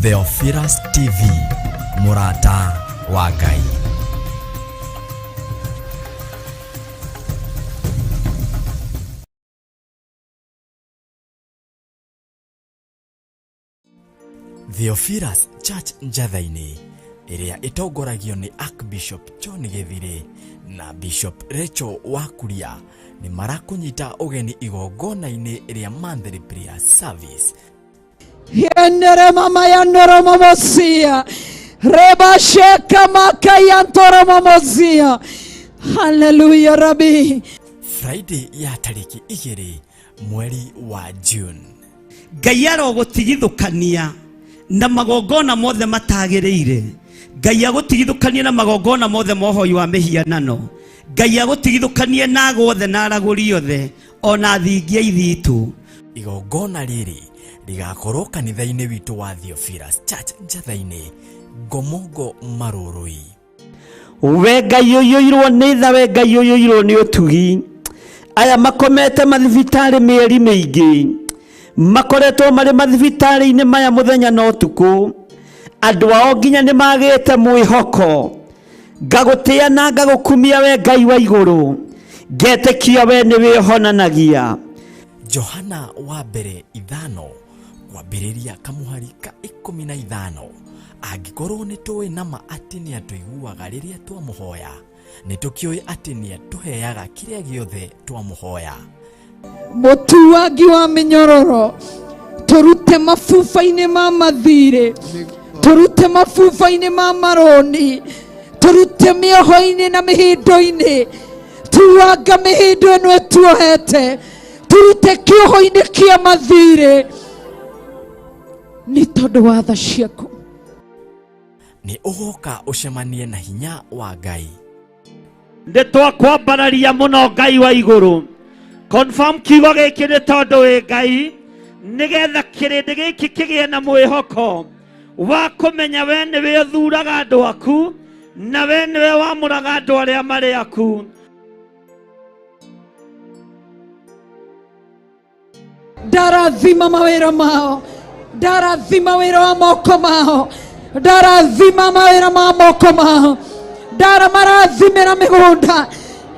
Theophilus TV, mũrata wa Ngai. Theophilus Church Njatha-inĩ ĩrĩa ĩtongoragio nĩ Archbishop John Gĩthirĩ na Bishop Rachel Wakuria nĩ marakũnyita ũgeni igongona-inĩ rĩa monthly prayer service. Yenere mama yanoro mamosia. Reba sheka makayantoro mamosia. Hallelujah Rabbi. Friday ya tarĩki 2 mweri wa June. Ngai arogũtigithũkania na magongona mothe matagĩrĩire. Ngai agũtigithũkanie na magongona mothe ma ũhoi wa mĩhianano. Ngai agũtigithũkanie na ago othe na aragũri othe ona thingia ithitũ. Igongona rĩrĩ rĩgakorwo kanitha-inĩ witũ wa Theophilus Church Njatha-inĩ, Ngomongo Marũrũi. We Ngai ũiyũirwo nĩ tha, we Ngai ũiyũirwo nĩ ũtugi. Aya makomete mathibitarĩ mĩeri mĩingĩ, makoretwo marĩ mathibitarĩ-inĩ maya mũthenya na ũtukũ. Andũ ao nginya nĩ magĩte mwĩhoko. Ngagũtĩa na ngagũkumia we Ngai wa igũrũ, ngetĩkia we nĩwe ũhonanagia. Johana wa mbere 5 kwambĩrĩria kamũhari ka 15. Angĩkorwo nĩ tũĩ na ma atĩ nĩ atũiguaga rĩrĩa twamũhoya, nĩ tũkĩũĩ atĩ nĩ atũheaga kĩrĩa gĩothe twamũhoya. Mũtuangi wa mĩnyororo, tũrute mabuba-inĩ ma mathirĩ, tũrute mabuba-inĩ ma marũni, tũrute mĩoho-inĩ na mĩhĩndo-inĩ, tuanga mĩhĩndo ĩno ĩtuohete, tũrute kĩoho-inĩ kĩa mathirĩ nĩ tondũ wa tha ciaku. Nĩ ũgoka ũcemanie na hinya wa Ngai. Nĩ twakwambararia mũno Ngai wa igũrũ. Confirm kiugo gĩkĩ nĩ tondũ wĩ Ngai, nĩgetha kĩrĩndĩ gĩkĩ kĩgĩe na mwĩhoko wa kũmenya we nĩwe ũthuraga andũ aku na we nĩwe wamũraga andũ arĩa marĩ aku. Ndarathima mawĩra mao, ndarathima wĩra wa moko mao, ndarathima mawĩra ma moko mao, ndaramarathimĩra mĩgũnda,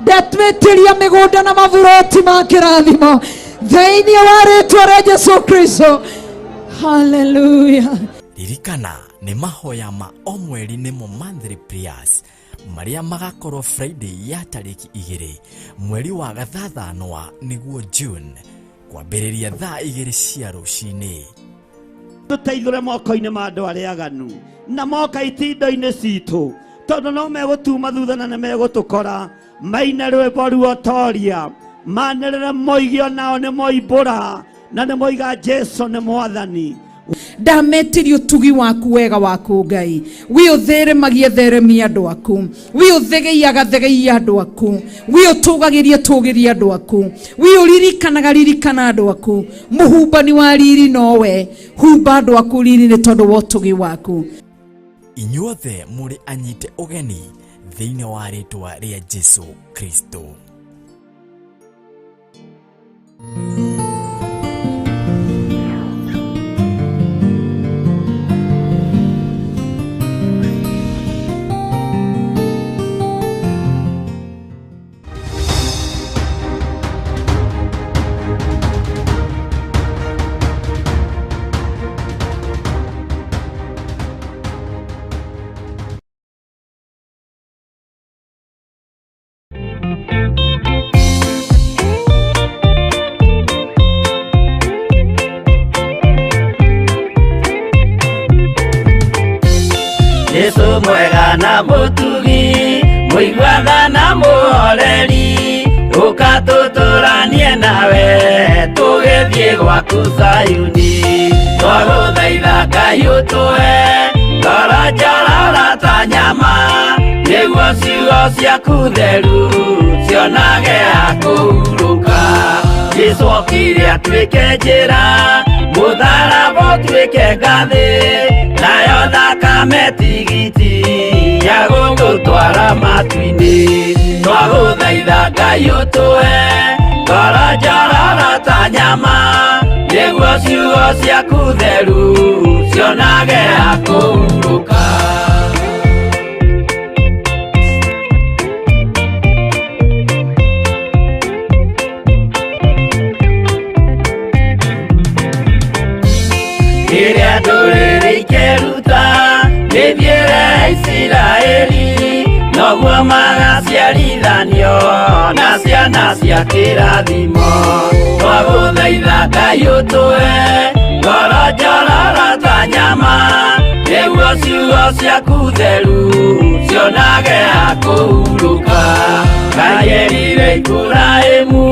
ndatwĩtĩria mĩgũnda na maburoti ma kĩrathimo thĩinĩ wa rĩtwa rĩa Jesu Kristo. Hallelujah. Ririkana nĩ mahoya ma o mweri nĩmo monthly prayers marĩa magakorwo Friday ya tarĩki 2 mweri wa gathathanwa nĩguo June kwambĩrĩria thaa 2 cia rũcinĩ. Tũteithũre moko-inĩ ma andũ arĩa aganu na moka itindo-inĩ citũ, tondũ no megũtuma thutha na nĩ megũtũkora. Maine rwĩmbo ruotoria, manĩrĩre moige onao nĩ moimbũra na nĩ moiga Jesu nĩ Mwathani. Ndametirie ũtugi waku wega waku Ngai, wi ũtheremagia theremia andũ aku, wi ũthegeiaga thegeia andũ aku, wi ũtũgagĩria tũgĩria andũ aku, wi ũririkanaga ririkana andũ aku. Mũhumbani wa riri nowe, humba andũ aku riri nĩ tondũ wa ũtugi waku. Inyuothe mũrĩ anyite ũgeni thĩinĩ wa rĩtwa rĩa Jesu Kristo. Jesu mwega na mũtugi, mũiguana na mũhoreri, ũka tũtũranie nawe, tũgĩthiĩ gwaku Zayuni. Twagũthaitha Ngai ũtũhe ngoro njororo ta nyama, nĩguo ciugo ciaku theru cionage ha kũhurũka. Jesu okire atuĩke njĩra, mũtharaba ũtuĩke ngathĩ, nayo thakame tigiti ya gũgũtwara matu-inĩ. Twagũthaitha Ngai ũtũhe ngoro njororo ta nyama, Nĩguo ciugo ciaku theru cionage ha kũhurũka. Rĩrĩa ndũrĩrĩ ikeruta mĩthiĩre ya Isiraeli, noguo magaciarithanio na ciana cia kĩrathimo. Twagũthaitha Ngai ũtũhe ngoro njororo ta nyama, nĩguo ciugo ciaku theru cionage ha kũhurũka. Ngai erire Iburahĩmu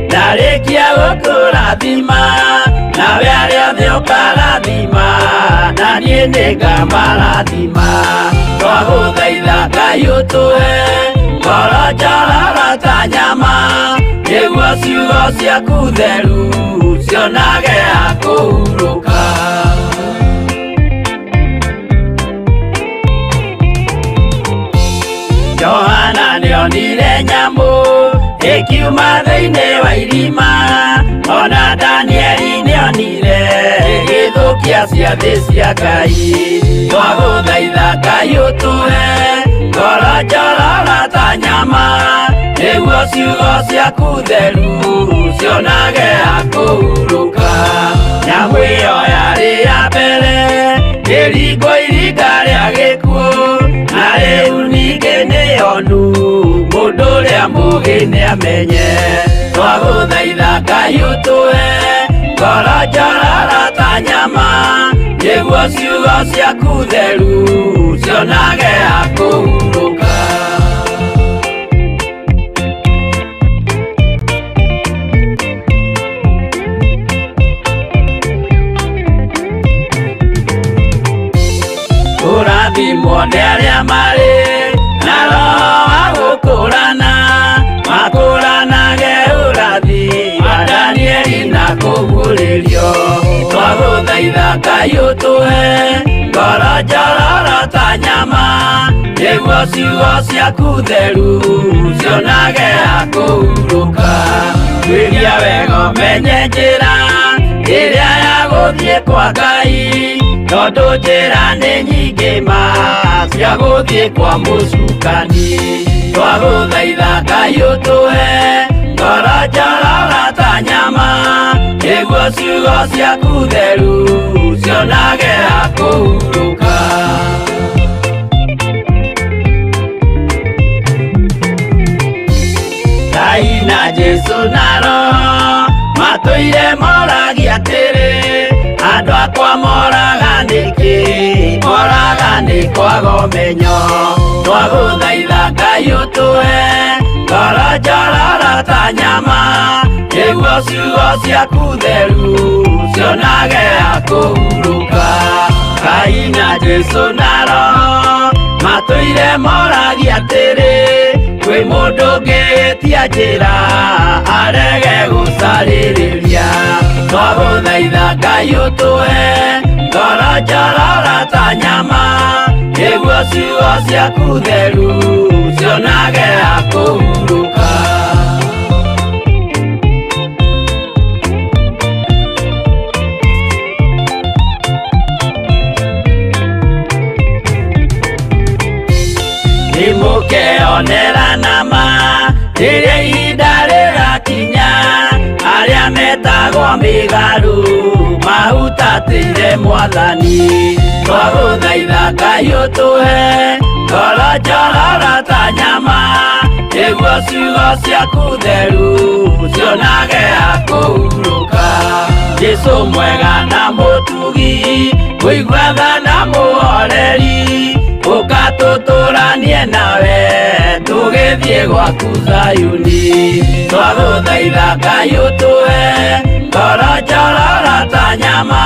ndarĩkia gũkũrathima, nawe arĩa othe ũkarathima, na niĩ nĩngamarathima. Twagũthaitha Ngai ũtũhe ngoro njororo ta nyama, nĩguo ciugo ciaku theru cionage ha kũhurũka. Johana nĩonire nyamũ ĩkiuma thĩinĩ wa irima, ona Danieli nĩonire ĩgĩthũkia ciathĩ cia Ngai. Twagũthaitha Ngai ũtũhe ngoro njororo ta nyama, nĩguo ciugo ciaku theru cionage ha kũhurũka. Nyamũ ĩyo yarĩ ya mbere ĩringwo iringa rĩa gĩkuũ, na rĩu ningĩ nĩyonu mũndũ ũrĩa mũũgĩ nĩamenye. Twagũthaitha Ngai ũtũhe ngoro njororo ta nyama, nĩguo ciugo ciaku theru cionage ha kũhurũka. Kũrathimwo nĩ arĩa marĩ na roho wa gũkũrana, makũranage ũrathi wa Danieli na kũguũrĩrio. Twagũthaitha Ngai ũtũhe ngoro njororo ta nyama, nĩguo ciugo ciaku theru cionage ha kũhurũka. Tuĩria wega ũmenye njĩra ĩrĩa ya gũthiĩ kwa Ngai, tondũ njĩra nĩ nyingĩ ma cia gũthiĩ kwa mũcukani. Twagũthaitha Ngai ũtũhe ngoro njororo ta nyama, nĩguo ciugo ciaku theru cionage ha kũhurũka. Ngai na Jesũ na Roho matũire moragia atĩrĩ, andũ akwa moraga nĩkĩ? Moraga nĩ kwaga ũmenyo. Twagũthaitha Ngai ũtũhe ngoro njororo ta nyama, nĩguo ciugo ciaku theru cionage ha kũhurũka. Ngai na Jesũ na Roho matũire moragia atĩrĩ, kwĩ mũndũ ũngĩtia njĩra arege gũcarĩrĩria. Twagũthaitha Ngai ũtũhe ngoro njororo ta nyama, nĩguo ciugo ciaku theru cionage ha kũhurũka. Nĩmũkeonera nama rĩrĩa ihinda rĩgakinya, arĩa metagwo mĩgarũ mahutatĩire Mwathani. Twagũthaitha Ngai ũtũhe ngoro njororo ta nyama, nĩguo ciugo ciaku theru cionage ha kũhurũka. Jesũ mwega na mũtugi, mũigua tha na mũhoreri, ũka tũtũranie nawe tũgĩthiĩ gwaku Zayuni. Twagũthaitha Ngai ũtũhe ngoro njororo ta nyama,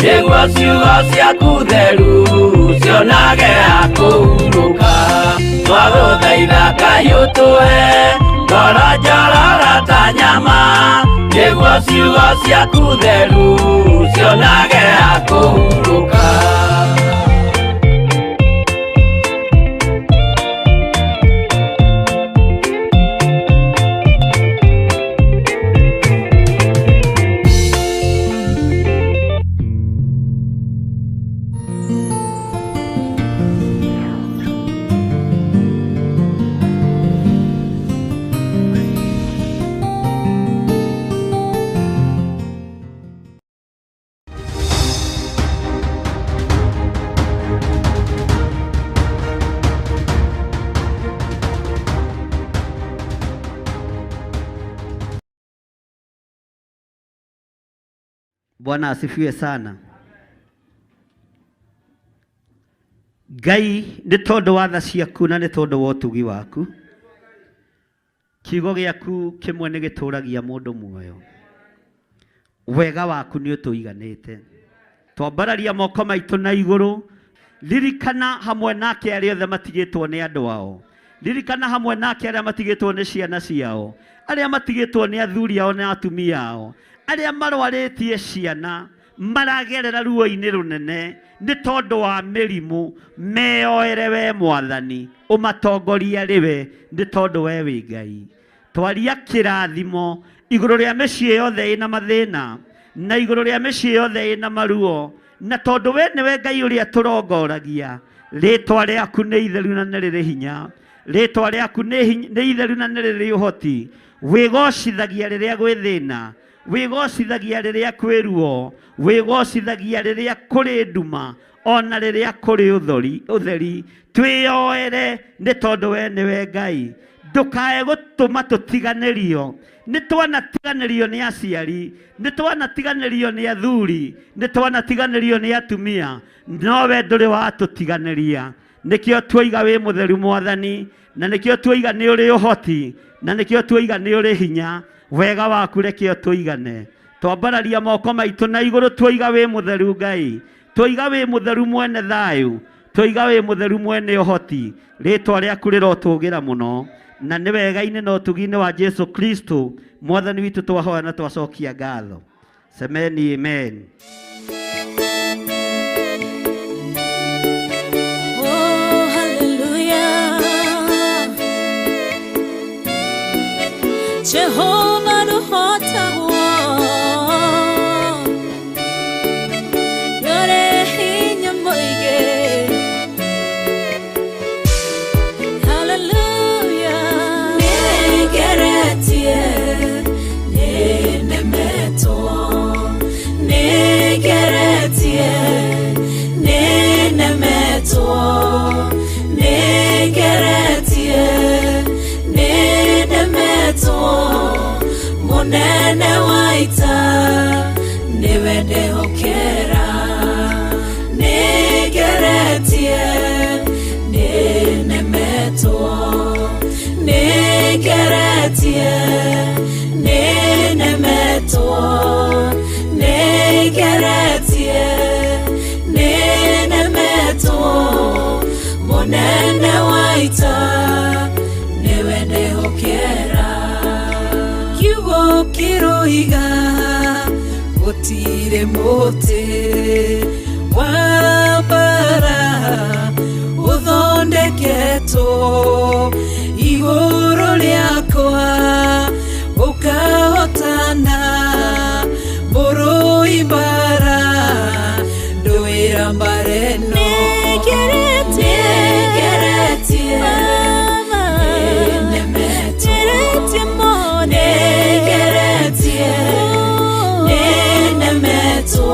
nĩguo ciugo ciaku theru cionage ha kũhurũka. Twagũthaitha Ngai ũtũhe ngoro njororo ta nyama, nĩguo ciugo ciaku theru cionage ha kũhurũka. Bwana asifiwe sana. Ngai nĩ tondũ wa tha ciaku na nĩ tondũ wa ũtugi waku, kiugo gĩaku kĩmwe nĩ gĩtũragia mũndũ muoyo. Wega waku nĩ ũtũiganĩte. Twambararia moko maitũ na igũrũ, ririkana hamwe nake arĩa othe matigĩtwo nĩ andũ ao, ririkana hamwe nake arĩa matigĩtwo nĩ ciana ciao, arĩa matigĩtwo nĩ athuri ao na atumia ao, arĩa marwarĩtie ciana maragerera ruo-inĩ rũnene nĩ tondũ wa mĩrimũ, meyoere we Mwathani, ũmatongorie arĩ we nĩ tondũ we wĩ Ngai. Twaria kĩrathimo igũrũ rĩa mĩciĩ yothe ĩna mathĩna na igũrũ rĩa mĩciĩ yothe ĩna maruo, na tondũ we nĩwe Ngai ũrĩa tũrongoragia, rĩtwa rĩaku nĩ itheru na nĩ rĩrĩ hinya, rĩtwa rĩaku nĩ itheru na nĩ rĩrĩ ũhoti. Wĩgocithagia rĩrĩa gwĩ thĩna, wĩgocithagia rĩrĩa kwĩ ruo, wĩgocithagia rĩrĩa kũrĩ nduma, ona rĩrĩa kũrĩ ũtheri. Twĩyoere nĩ tondũ we nĩwe Ngai. Ndũkae gũtũma tũtiganĩrio. Nĩ twanatiganĩrio nĩ aciari, nĩ twanatiganĩrio nĩ athuri, nĩ twanatiganĩrio nĩ atumia, no we ndũrĩ watũtiganĩria. Nĩkĩo tuoiga wĩ mũtheru Mwathani, na nĩkĩo tuoiga nĩ ũrĩ ũhoti, na nĩkĩo tuoiga nĩ ũrĩ hinya. Wega waku reke ũtũigane. Twambararia moko maitũ na igũrũ, tuoiga wĩ mũtheru Ngai, tuoiga wĩ mũtheru mwene thayũ, tuoiga wĩ mũtheru mwene ũhoti. Rĩtwa rĩaku rĩrotũgĩra mũno, na nĩ wega-inĩ na ũtugi-inĩ wa Jesu Kristo Mwathani witũ twahoya na twacokia ngatho. Semeni amen. Oh, hallelujah. Jehovah nũhotagwo, nĩũrĩ hinya mũingĩ. Hallelujah. Nĩngeretie, nĩnemetwo, nĩngeretie, nĩnemetwo, nĩngeretie, nĩnemetwo. Mũnene wa ita nĩwe ndehokera. Nĩngeretie, nĩnemetwo, nĩngeretie, nĩnemetwo, nĩngeretie, nĩnemetwo. Mũnene wa ita nĩwe ndehokera. Kiugo kĩroiga gũtirĩ mũtĩ wa mbara ũthondeketwo igũrũ rĩakwa ũkahotana. Mũrũi mbara ndũĩra mbara ĩno. Nĩngeretie, nĩnemetwo, nĩngeretie, nĩnemetwo,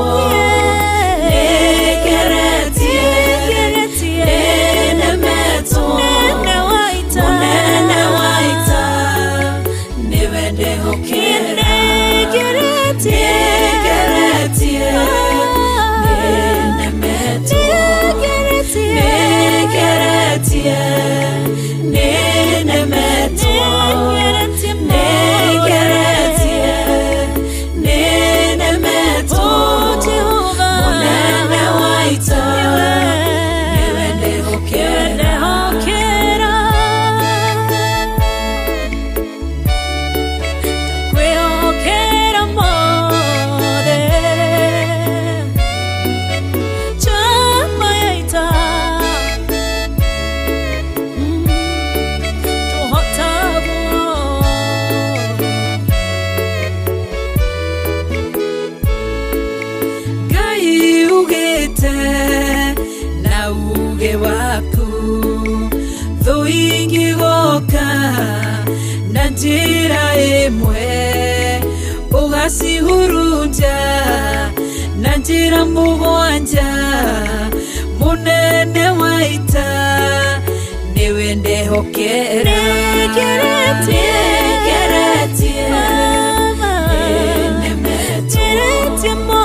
nĩngeretie, nĩnemetwo. Mũnene wa ita nĩwe ndehokera. Nĩngeretie, nĩnemetwo, nĩngeretie, nĩnemetwo, nĩngeretie, nĩnemetwo. Mũnene wa ita nĩwe ndehokera. Kwĩhokera mothe chama ya ita tũhotagwo. Ngai ugĩte na uge waku, thũ ingĩgoka na njĩra ĩmwe ũgacihurunja na njĩra mũgwanja. Mũnene wa ita nĩwe ndehokera. Nĩngeretie, nĩnemetwo,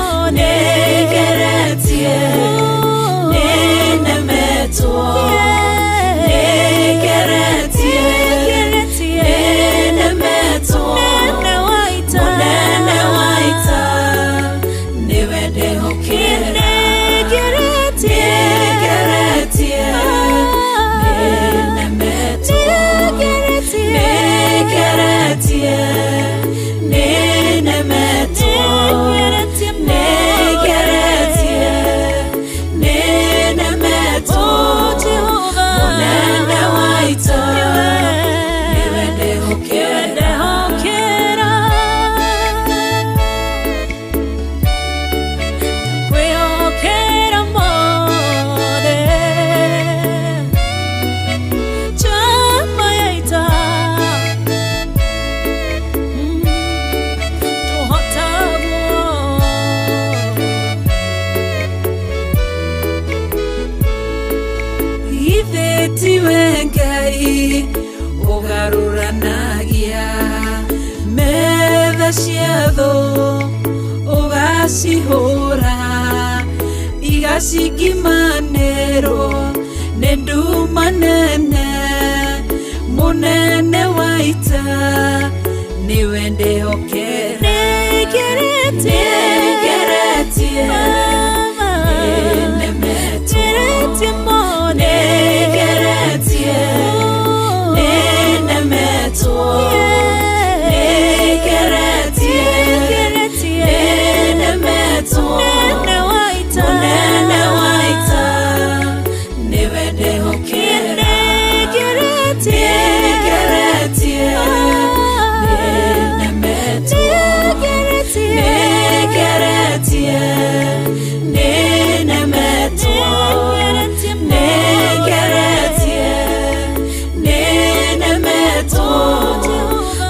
Githĩ tiwe Ngai ũgarũranagia metha cia thũ, ũgacihũra igacingimanĩrwo nĩ nduma nene. Mũnene wa ita nĩwe ndĩhokera. Nĩngeretie, nĩnemetwo, nĩngeretie, nĩnemetwo, nĩngeretie, nĩnemetwo. Mũnene wa ita nĩwe ndĩhokera. Nĩngeretie, nĩnemetwo, nĩngeretie, nĩnemetwo, nĩngeretie, nĩnemetwo.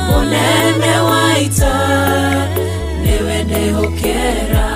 Mũnene wa ita nĩwe ndĩhokera.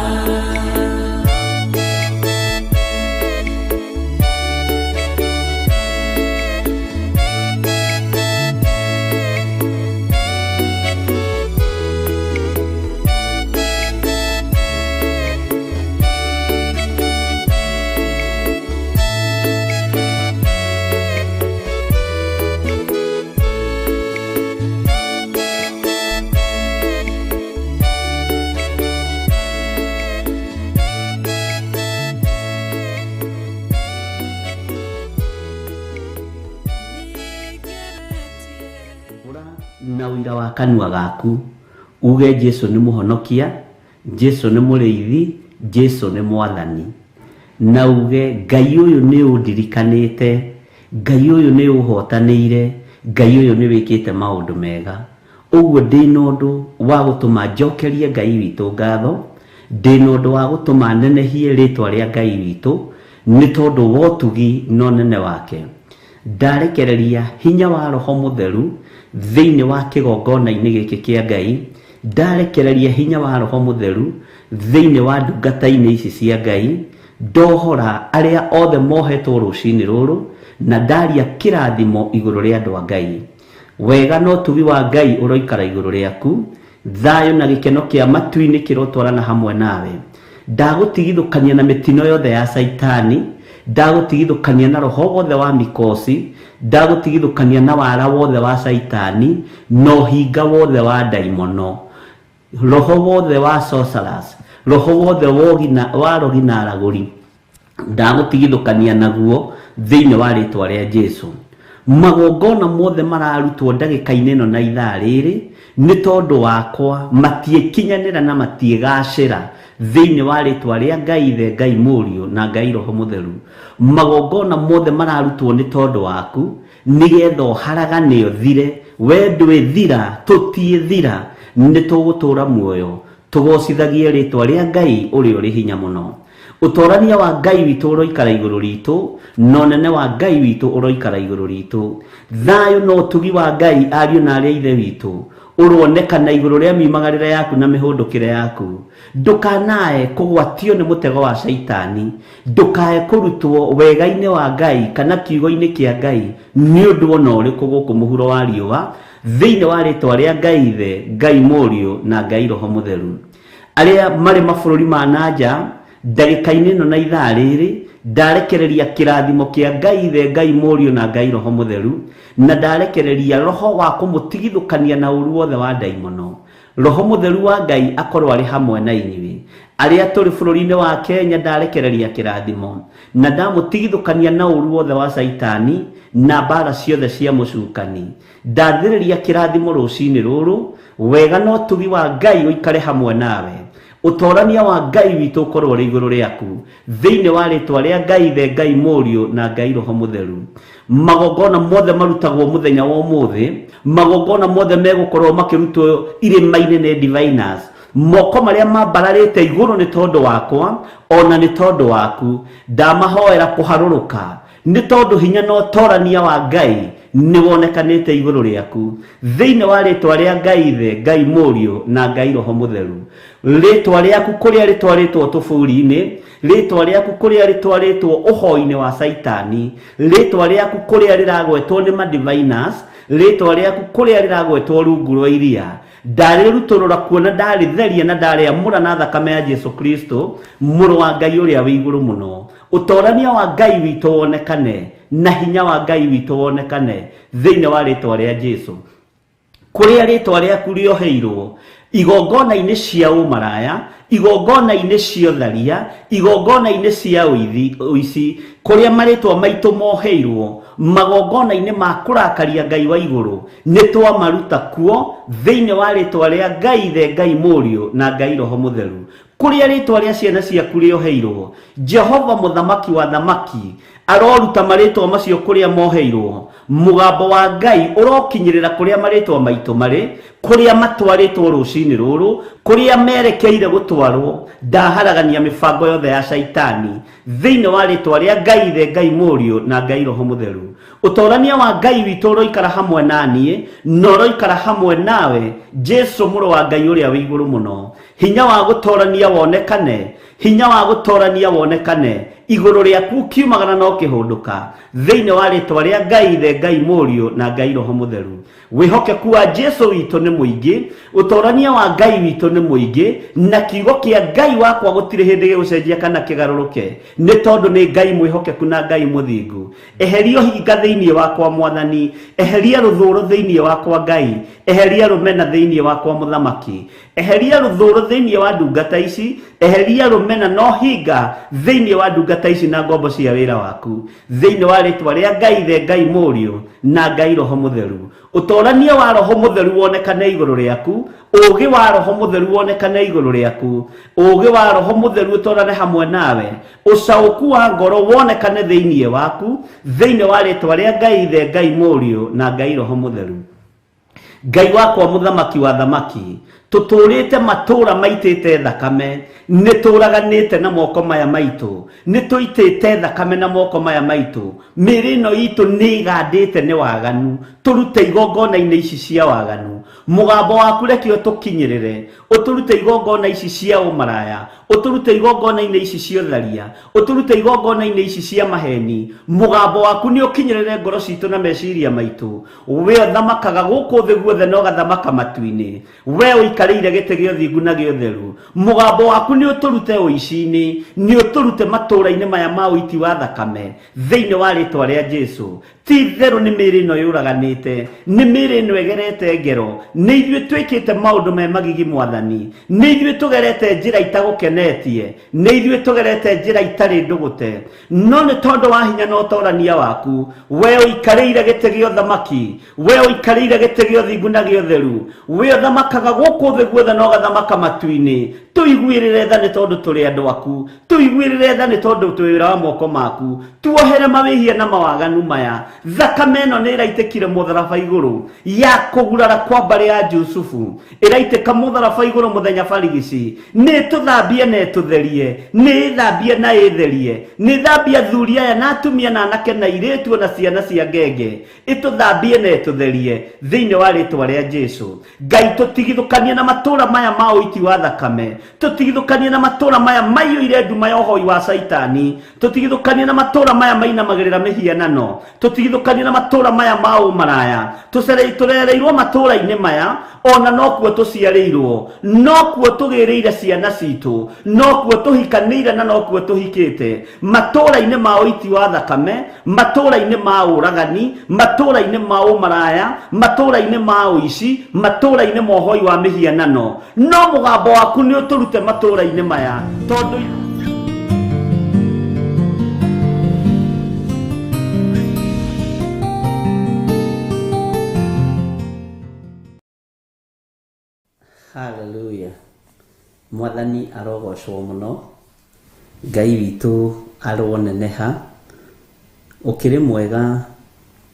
Na ũira wa kanua gaku uge Jesu nĩ mũhonokia, Jesu nĩ mũrĩithi, Jesu nĩ mwathani, na uge Ngai ũyũ nĩ ũndirikanĩte, Ngai ũyũ nĩ ũhotanĩire, Ngai ũyũ nĩ wĩkĩte maũndũ mega. Ũguo ndĩna ũndũ wa gũtũma njokerie Ngai witũ ngatho, ndĩna ũndũ wa gũtũma nenehie rĩtwa rĩa Ngai witũ nĩ tondũ wa ũtugi na ũnene wake. Ndarekereria hinya wa Roho Mũtheru thĩinĩ wa kĩgongona-inĩ gĩkĩ kĩa Ngai, ndarekereria hinya wa Roho Mũtheru thĩinĩ wa ndungata-inĩ ici cia Ngai, ndohora arĩa othe mohetwo rũcinĩ rũrũ, na ndaria kĩrathimo igũrũ rĩa andũ a Ngai. Wega na ũtugi wa Ngai ũroikara igũrũ rĩaku, thayũ na gĩkeno kĩa matu-inĩ kĩrotwarana hamwe nawe. Ndagũtigithũkania na mĩtino yothe ya Caitani, ndagũtigithũkania na roho wothe wa mikosi, ndagũtigithũkania na wara wothe wa Caitani, na ũhinga wothe wa ndaimono, roho wothe wa sorcerers, roho wothe wa rogi na aragũri, ndagũtigithũkania naguo thĩinĩ wa rĩtwa rĩa Jesu. Magongona mothe mararutwo ndagĩka-inĩ ĩno na ithaa rĩrĩ nĩ tondũ wakwa matiĩkinyanĩra na matiĩgacĩra thĩinĩ wa rĩtwa rĩa Ngai Ithe, Ngai Mũriũ na Ngai Roho Mũtheru. Magongona mothe mararutwo nĩ tondũ waku nĩgetha ũharagane ũthire, we ndwĩthira, tũtiĩthira, nĩ tũgũtũra muoyo tũgocithagie rĩtwa rĩa Ngai ũrĩa ũrĩ hinya mũno. Ũtorania wa Ngai witũ ũroikara igũrũ ritũ, na ũnene wa Ngai witũ ũroikara igũrũ ritũ. Thayũ na ũtugi wa Ngai ariũ na arĩa ithe witũ ũronekana igũrũ rĩa miumagarĩre yaku na mĩhũndũkĩre yaku. Ndũkanae kũgwatio nĩ mũtego wa Caitani, ndũkae kũrutwo wega-inĩ wa Ngai kana kiugo-inĩ kĩa Ngai nĩ ũndũ ona ũrĩkũ gũkũ mũhuro wa riũa, thĩinĩ wa rĩtwa rĩa Ngai Ithe, Ngai Mũriũ na Ngai Roho Mũtheru. Arĩa marĩ mabũrũri ma nanja ndagĩka-inĩ ĩno na ithaa rĩrĩ, ndarekereria kĩrathimo kĩa Ngai Ithe, Ngai Mũriũ na Ngai Roho Mũtheru, na ndarekereria roho wa kũmũtigithũkania na ũru wothe wa ndaimono. Roho Mũtheru wa Ngai akorwo arĩ hamwe na inyuĩ. Arĩa tũrĩ bũrũri-inĩ wa Kenya ndarekereria kĩrathimo, na ndamũtigithũkania na ũru wothe wa Caitani na mbara ciothe cia mũcukani. Ndathĩrĩria kĩrathimo rũcinĩ rũrũ, wega na ũtugi wa Ngai ũikare hamwe nawe. Ũtorania wa Ngai witũ ũkorwo ũrĩ igũrũ rĩaku, thĩinĩ wa rĩtwa rĩa Ngai Ithe, Ngai Mũriũ na Ngai Roho Mũtheru. Magongona mothe marutagwo mũthenya wa ũmũthĩ, magongona mothe megũkorwo makĩrutwo irĩma-inĩ nĩ diviners, moko marĩa mambararĩte igũrũ nĩ tondũ wakwa ona nĩ tondũ waku, ndamahoera kũharũrũka nĩ tondũ hinya na ũtorania wa Ngai nĩ wonekanĩte igũrũ rĩaku thĩinĩ wa rĩtwa rĩa Ngai Ithe, Ngai Mũriũ na Ngai Roho Mũtheru. Rĩtwa rĩaku kũrĩa rĩtwarĩtwo tũburi-inĩ, rĩtwa rĩaku kũrĩa rĩtwarĩtwo ũhoi-inĩ wa Saitani, rĩtwa rĩaku kũrĩa rĩragwetwo nĩ madiviners, rĩtwa rĩaku kũrĩa rĩragwetwo rungu rwa iria, ndarĩrutũrũra kuona ndarĩtheria na ndarĩamũra na thakame ya Jesu Kristo mũrũ wa Ngai ũrĩa wĩ igũrũ mũno. Ũtorania wa Ngai witũ wonekane na hinya wa Ngai witũ wonekane thĩinĩ wa rĩtwa rĩa Jesu. Kũrĩa rĩtwa rĩaku rĩoheirwo igongona-inĩ cia ũmaraya, igongona-inĩ cia ũtharia, igongona-inĩ cia ũici, kũrĩa marĩtwa maitũ moheirwo magongona-inĩ ma kũrakaria Ngai wa igũrũ, nĩ twamaruta kuo thĩinĩ wa rĩtwa rĩa Ngai Ithe, Ngai Mũriũ na Ngai Roho Mũtheru. Kũrĩa rĩtwa rĩa ciana ciaku rĩoheirwo, Jehova mũthamaki wa thamaki aroruta marĩtwa macio kũrĩa moheirwo. Mũgambo wa Ngai ũrokinyĩrĩra kũrĩa marĩtwa maitũ marĩ, kũrĩa matwarĩtwo rũcinĩ rũrũ, kũrĩa merekeire gũtwarwo. Ndaharagania mĩbango yothe ya Shaitani thĩinĩ wa rĩtwa rĩa Ngai Ithe, Ngai Mũriũ na Ngai Roho Mũtheru. Ũtorania wa Ngai witũ ũroikara hamwe na niĩ na ũroikara hamwe nawe, Jesu mũrũ wa Ngai ũrĩa wĩ igũrũ mũno. Hinya wa gũtorania wonekane, hinya wa gũtorania wonekane igũrũ rĩaku ũkiumagara na ũkĩhũndũka thĩinĩ wa rĩtwa rĩa Ngai Ithe, Ngai Mũriũ na Ngai Roho Mũtheru. Wĩhokeku wa Jesu witũ nĩ mũingĩ, ũtorania wa Ngai witũ nĩ mũingĩ, na kiugo kĩa Ngai wakwa gũtirĩ hĩndĩ gĩgũcenjia kana kĩgarũrũke, nĩ tondũ nĩ Ngai mwĩhokeku na Ngai mũthingu. Eheria ũhinga thĩinĩ wakwa Mwathani, eheria rũthũũro thĩinĩ wakwa Ngai, eheria rũmena thĩinĩ wakwa Mũthamaki, eheria rũthũũro thĩinĩ wa ndungata ici, eheria rũmena na ũhinga thĩinĩ wa ndungata ici na ngombo cia wĩra waku thĩinĩ wa rĩtwa rĩa Ngai Ithe, Ngai Mũriũ na Ngai Roho Mũtheru. Ũtorania wa Roho Mũtheru wonekane igũrũ rĩaku, ũũgĩ wa Roho Mũtheru wonekane igũrũ rĩaku, ũũgĩ wa Roho Mũtheru ũtorane hamwe nawe, ũcaũku wa ngoro wonekane thĩinĩ waku thĩinĩ wa rĩtwa rĩa Ngai Ithe, Ngai Mũriũ na Ngai Roho Mũtheru. Ngai wakwa mũthamaki wa thamaki, tũtũrĩte matũra maitĩte thakame, nĩ tũraganĩte na moko maya maitũ, nĩ tũitĩte thakame na moko maya maitũ, mĩĩrĩ ĩno itũ nĩ ĩgandĩte nĩ waganu, tũrute igongona-inĩ ici cia waganu. Mũgambo waku reke ũtũkinyĩrĩre, ũtũrute igongona ici cia ũmaraya, ũtũrute igongona-inĩ ici cia ũtharia, ũtũrute igongona-inĩ ici cia maheni. Mũgambo waku nĩ ũkinyĩrĩre ngoro citũ na meciria maitũ. We ũthamakaga gũkũ thĩ guothe na ũgathamaka matu-inĩ, we ũikarĩire gĩtĩ gĩa ũthingu na gĩa ũtheru. Mũgambo waku nĩ ũtũrute ũici-inĩ, nĩ ũtũrute matũũra-inĩ maya ma ũiti wa thakame thĩinĩ wa rĩtwa rĩa Jesu. Ti itherũ nĩ mĩĩrĩ ĩno yũraganĩte, nĩ mĩĩrĩ ĩno ĩgerete ngero, nĩ ithuĩ twĩkĩte maũndũ me magigi Mwathani, nĩ ithuĩ tũgerete njĩra itagũkenetie, nĩ ithuĩ tũgerete njĩra itarĩ ndũgũte, no nĩ tondũ wa hinya na ũtorania waku, we ũikarĩire gĩtĩ gĩa ũthamaki, we ũikarĩire gĩtĩ gĩa ũthingu na gĩa ũtheru, we ũthamakaga gũkũ thĩ guothe na ũgathamaka matu-inĩ. Tũiguĩrĩre tha nĩ tondũ tũrĩ andũ aku, tũiguĩrĩre tha nĩ tondũ twĩ wĩra wa moko maku, tuohere mawĩhia na mawaganu maya. Thakame ĩno nĩ ĩraitĩkire mũtharaba igũrũ ya kũgurara kwa mbarĩ ya Jusufu, ĩraitĩka mũtharaba igũrũ mũthenya barigici, nĩ ĩtũthambie na ĩtũtherie, nĩ ĩthambie na ĩtherie, nĩ ĩthambie athuri aya na atumia na anake na airĩtu na ciana cia ngenge, ĩtũthambie na ĩtũtherie thĩinĩ wa rĩtwa rĩa Jesu. Ngai, tũtigithũkanie na matũũra maya ma ũiti wa thakame, tũtigithũkanie na matũũra maya maiyũire nduma ya ũhoi wa Saitani, tũtigithũkanie na matũũra maya mainamagĩrĩra mĩhianano, tũtigithũkanie na matũũra maya ma ũmaraya. Tũrereirwo matũũra-inĩ maya, ona nokuo tũciarĩirwo, nokuo tũgĩrĩire ciana citũ, nokuo tũhikanĩire na nokuo tũhikĩte, matũũra-inĩ ma ũiti wa thakame, matũũra-inĩ ma ũragani, matũũra-inĩ ma ũmaraya, matũũra-inĩ ma ũici, matũũra-inĩ ma ũhoi wa mĩhianano. No mũgambo waku nĩ ũtũrute matũũra-inĩ maya tondũ Hallelujah. Mwathani arogocwo mũno, Ngai witũ aroneneha. Ũkĩrĩ mwega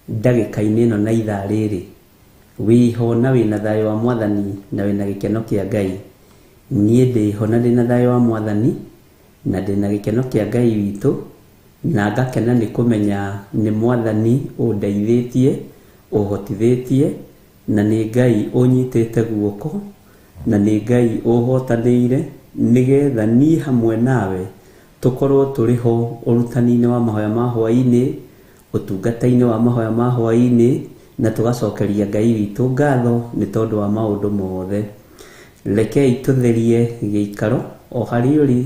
ndagĩka-inĩ ĩno na ithaa rĩrĩ, wĩho na wĩna thayũ wa Mwathani na wĩna gĩkeno kĩa Ngai. Niĩ ndĩho na ndĩna thayũ wa Mwathani na ndĩna gĩkeno kĩa Ngai witũ, na ngakena nĩ kũmenya nĩ Mwathani ũndeithĩtie. Ũhotithĩtie, na nĩ Ngai ũnyitĩte guoko, na nĩ Ngai ũhotanĩire, nĩgetha niĩ hamwe nawe tũkorwo tũrĩ ho ũrutani-inĩ wa mahoya ma hwaĩ-inĩ, ũtungata-inĩ wa mahoya ma hwaĩ-inĩ, na tũgacokeria Ngai witũ ngatho nĩ tondũ wa maũndũ mothe. Rekei tũtherie gĩikaro o harĩa ũrĩ,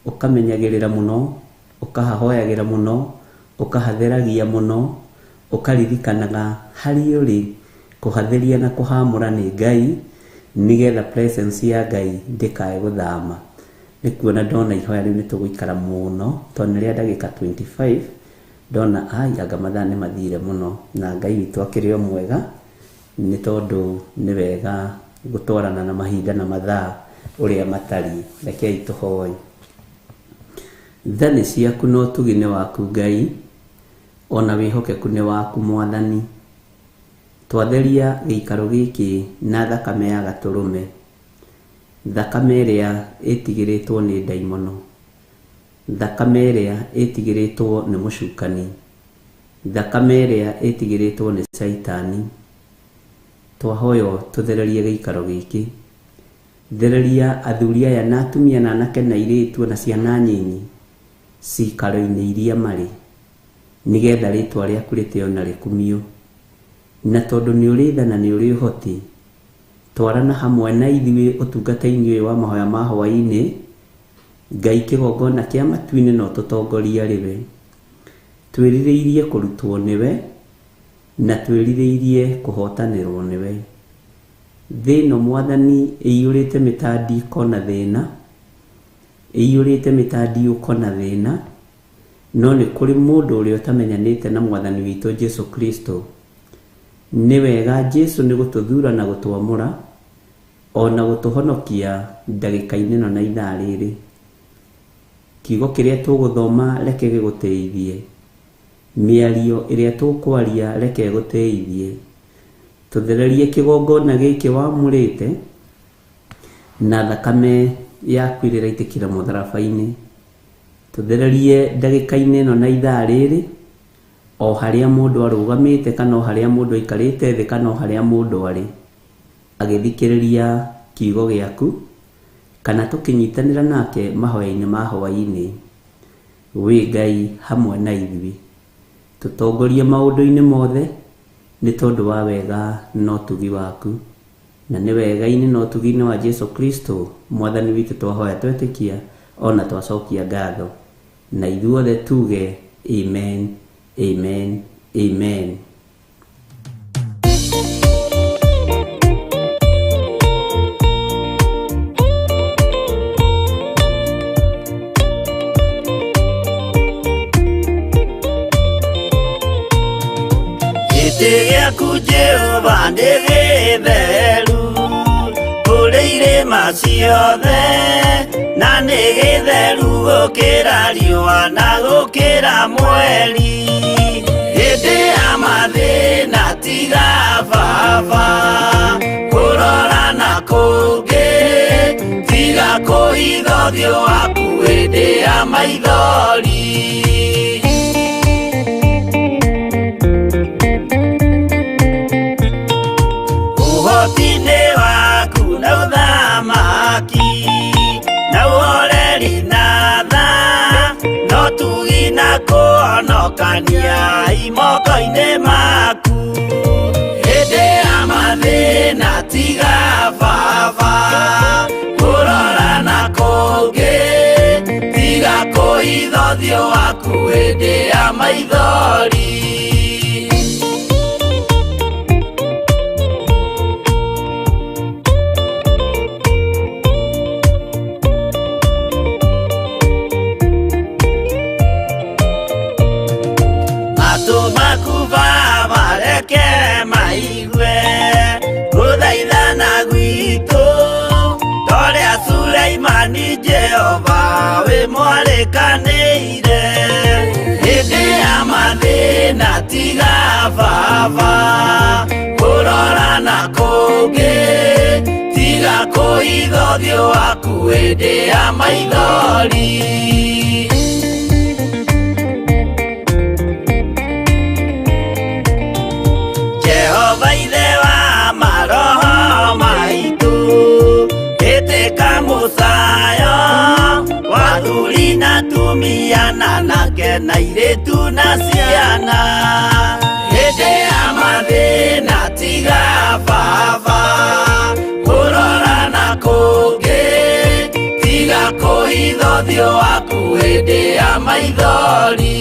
ũkamenyagĩrĩra mũno, ũkahahoyagĩra mũno, ũkahatheragia mũno, ũkaririkanaga harĩa ũrĩ, kũhatheria na kũhamũra nĩ Ngai, nĩgetha presence ya Ngai ndĩkae gũthama. Nĩ kuona ndona ihoya rĩu nĩ tũgũikara mũno, tondũ nĩ rĩa ndagĩka 25, ndona ai anga mathaa nĩ mathire mũno, na Ngai witũ akĩrĩ o mwega, nĩ tondũ nĩ wega gũtwarana na mahinda na mathaa ũrĩa matariĩ. Rekei tũhoe. Tha nĩ ciaku na ũtugi nĩ waku Ngai, ona wĩhokeku nĩ waku Mwathani. Twatheria gĩikaro gĩkĩ na thakame ya gatũrũme, thakame ĩrĩa ĩtigĩrĩtwo nĩ ndaimono, thakame ĩrĩa ĩtigĩrĩtwo nĩ mũcukani, thakame ĩrĩa ĩtigĩrĩtwo nĩ caitani. Twahoywo tũthererie gĩikaro gĩkĩ. Thereria athuri aya na atumia na anake na airĩtu na ciana nyinyi cikaro-inĩ iria marĩ, nĩgetha rĩtwa rĩaku rĩtĩo na rĩkumio. Na tondũ nĩ ũrĩ tha na nĩ ũrĩ ũhoti, twarana hamwe na ithuĩ ũtungata-inĩ ũyũ wa mahoya ma hwaĩ-inĩ. Ngai kĩgongona kĩa matu-inĩ no tũtongorie arĩ we. Twĩrirĩirie kũrutwo nĩwe, na twĩrirĩirie kũhotanĩrwo nĩwe. Thĩ ĩno Mwathani ĩiyũrĩte mĩtandĩko na thĩna, ĩiyũrĩte mĩtandiũko na thĩna, no nĩ kũrĩ mũndũ ũrĩa ũtamenyanĩte na Mwathani witũ Jesu Kristo. Nĩ wega Jesu nĩ gũtũthura na gũtwamũra, ona gũtũhonokia ndagĩka-inĩ ĩno na ithaa rĩrĩ. Kiugo kĩrĩa tũgũthoma reke gĩgũteithie, mĩario ĩrĩa tũkwaria reke ĩgũteithie. Tũthererie kĩgongona gĩkĩ wamũrĩte na thakame yaku ĩrĩa ĩraitĩkĩra mũtharaba-inĩ. Tũthererie ndagĩka-inĩ ĩno na ithaa rĩrĩ, o harĩa mũndũ arũgamĩte, kana o harĩa mũndũ aikarĩte thĩ, kana o harĩa mũndũ arĩ agĩthikĩrĩria kiugo gĩaku, kana tũkĩnyitanĩra nake mahoya-inĩ ma hwaĩ-inĩ. Wĩ Ngai hamwe na ithuĩ, tũtongorie maũndũ-inĩ mothe nĩ tondũ wa wega na ũtugi waku, na nĩ wega-inĩ na ũtugi-inĩ wa Jesu Kristo Mwathani witũ twahoya twetĩkia ona twacokia ngatho, na ithuothe tuge amen, amen, amen. Gĩtĩ gĩaku Jehova nĩ gĩtheru kũrĩ irĩma ciothe, na nĩ gĩtheru gũkĩra riũa na gũkĩra mweri. Hĩndĩ ya mathĩna tiga baba kũrora na kũngĩ, tiga kũhitha ũthiũ waku hĩndĩ ya maithori. Ũhoti-inĩ waku na ũthamaki, na ũhoreri na tha, no tugi na kũhonokania imoko-inĩ maku. Hĩndĩ ya mathĩna tiga baba kũrora na kũngĩ, tiga kũhitha ũthiũ waku hĩndĩ ya maithori. Matũ maku Baba reke maigue gũthaithana gwitũ, torĩa Suleimani Jehova wĩ mwarĩkanĩire. Hĩndĩ ya mathĩna tiga baba kũrora na kũngĩ, tiga kũhitha ũthiũ waku hĩndĩ ya maithori. Na airĩtu na ciana hĩndĩ ya mathĩna tiga baba kũrora na kũngĩ tiga kũhitha ũthiũ waku hĩndĩ ya maithori.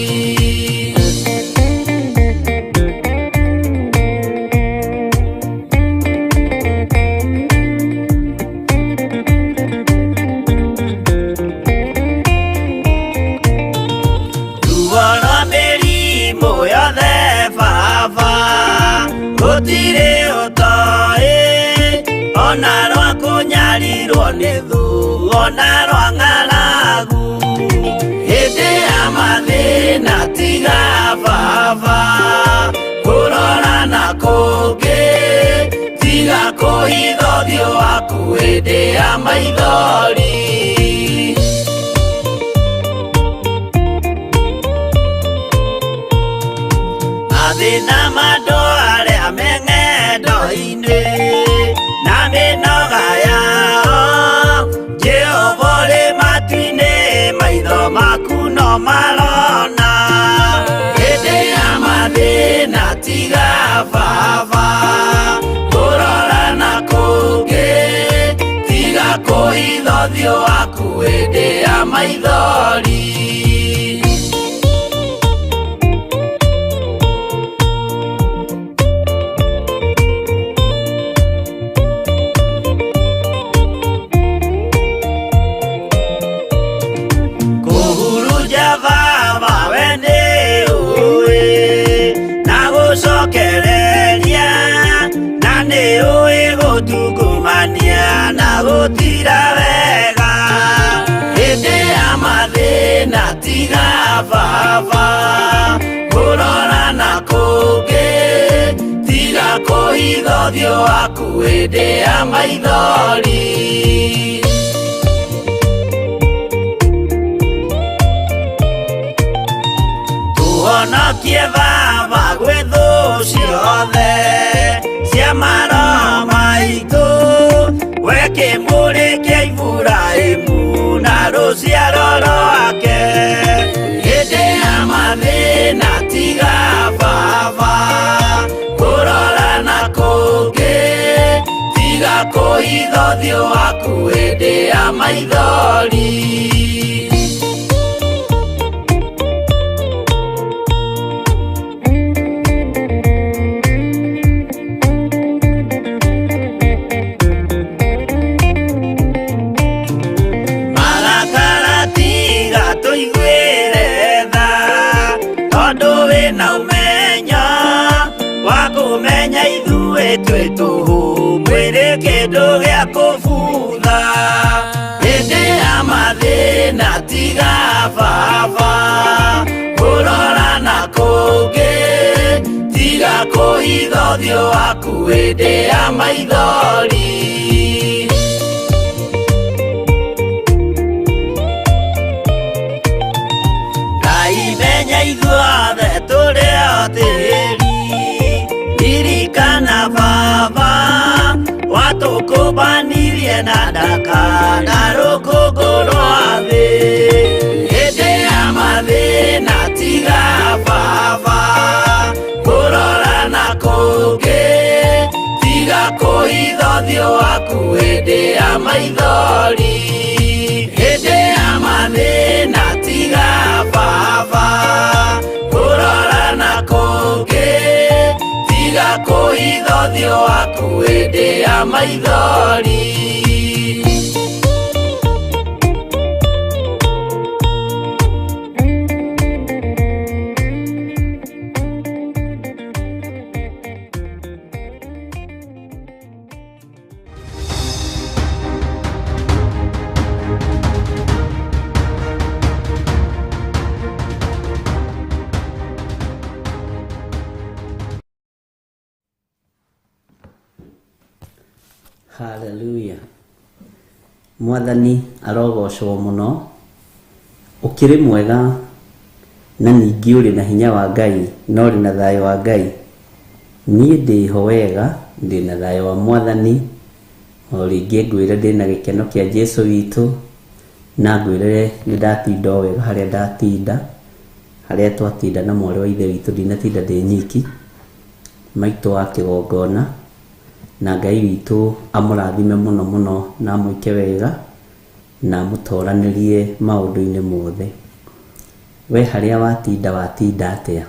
Ruo rwa mĩrimũ yothe baba gũtirĩ ũtoĩ ona rwa kũnyarirwo nĩ thũ ona rwa ng'aragu hĩndĩ ya mathĩna tiga baba kũrora na kũngĩ tiga kũhitha ũthiũ waku hĩndĩ ya maithori. Mathĩna ma andũ arĩa me ng'endo-inĩ na mĩnoga yao Jehova ũrĩ matu-inĩ maitho maku no marona hĩndĩ ya mathĩna tiga baba kũrora na kũngĩ tiga kũhitha ũthiũ waku hĩndĩ ya maithori. Kũhurunja baba we nĩ ũĩ na gũcokereria na nĩ ũĩ gũtungumania na gũtira wega hĩndĩ ya mathĩna tiga baba kũrora na kũngĩ tiga kũhitha ũthiũ waku hĩndĩ ya maithori. Tũhonokie baba gwĩ thũ ciothe cia maroho maitũ we kĩmũrĩ kĩa Iburahĩmu na rũciaro rwake hĩndĩ ya mathĩna tiga baba kũrora na kũngĩ tiga kũhitha ũthiũ waku hĩndĩ ya maithori. Marakara tiga tũiguĩre tha tondũ wĩna ũmenyo wa kũmenya ithuĩ twĩ tũhũ mwĩrĩ kĩndũ gĩa kũbutha hĩndĩ ya mathĩna tiga baba kũrora na kũngĩ tiga kũhitha ũthiũ waku hĩndĩ ya maithori. Ngai menya ithuothe tũrĩ o tĩri ririkana baba watũkũmbanirie na ndaka na rũkũngũ rwa thĩ hĩndĩ ya mathĩna tiga baba kũrora na kũngĩ tiga kũhitha ũthiũ waku hĩndĩ ya maithori hĩndĩ ya mathĩna tiga baba kũrora na kũngĩ tiga kũhitha ũthiũ waku hĩndĩ ya maithori. Haleluya. Mwathani arogocwo mũno ũkĩrĩ mwega na ningĩ ũrĩ na hinya wa Ngai na ũrĩ na thayũ wa Ngai. Niĩ ndĩho wega, ndĩ na thayũ wa Mwathani, o rĩngĩ ngwĩre ndĩ na gĩkeno kĩa Jesũ witũ, na ngwĩre nĩ ndatinda o wega harĩa ndatinda. Harĩa twatinda na mwarĩ wa ithe witũ, ndinatinda ndĩ nyiki, maitũ wa kĩgongona, na Ngai witũ amũrathime mũno mũno na amwĩke wega na amũtoranĩrie maũndũ-inĩ mothe. We harĩa watinda watinda atĩa?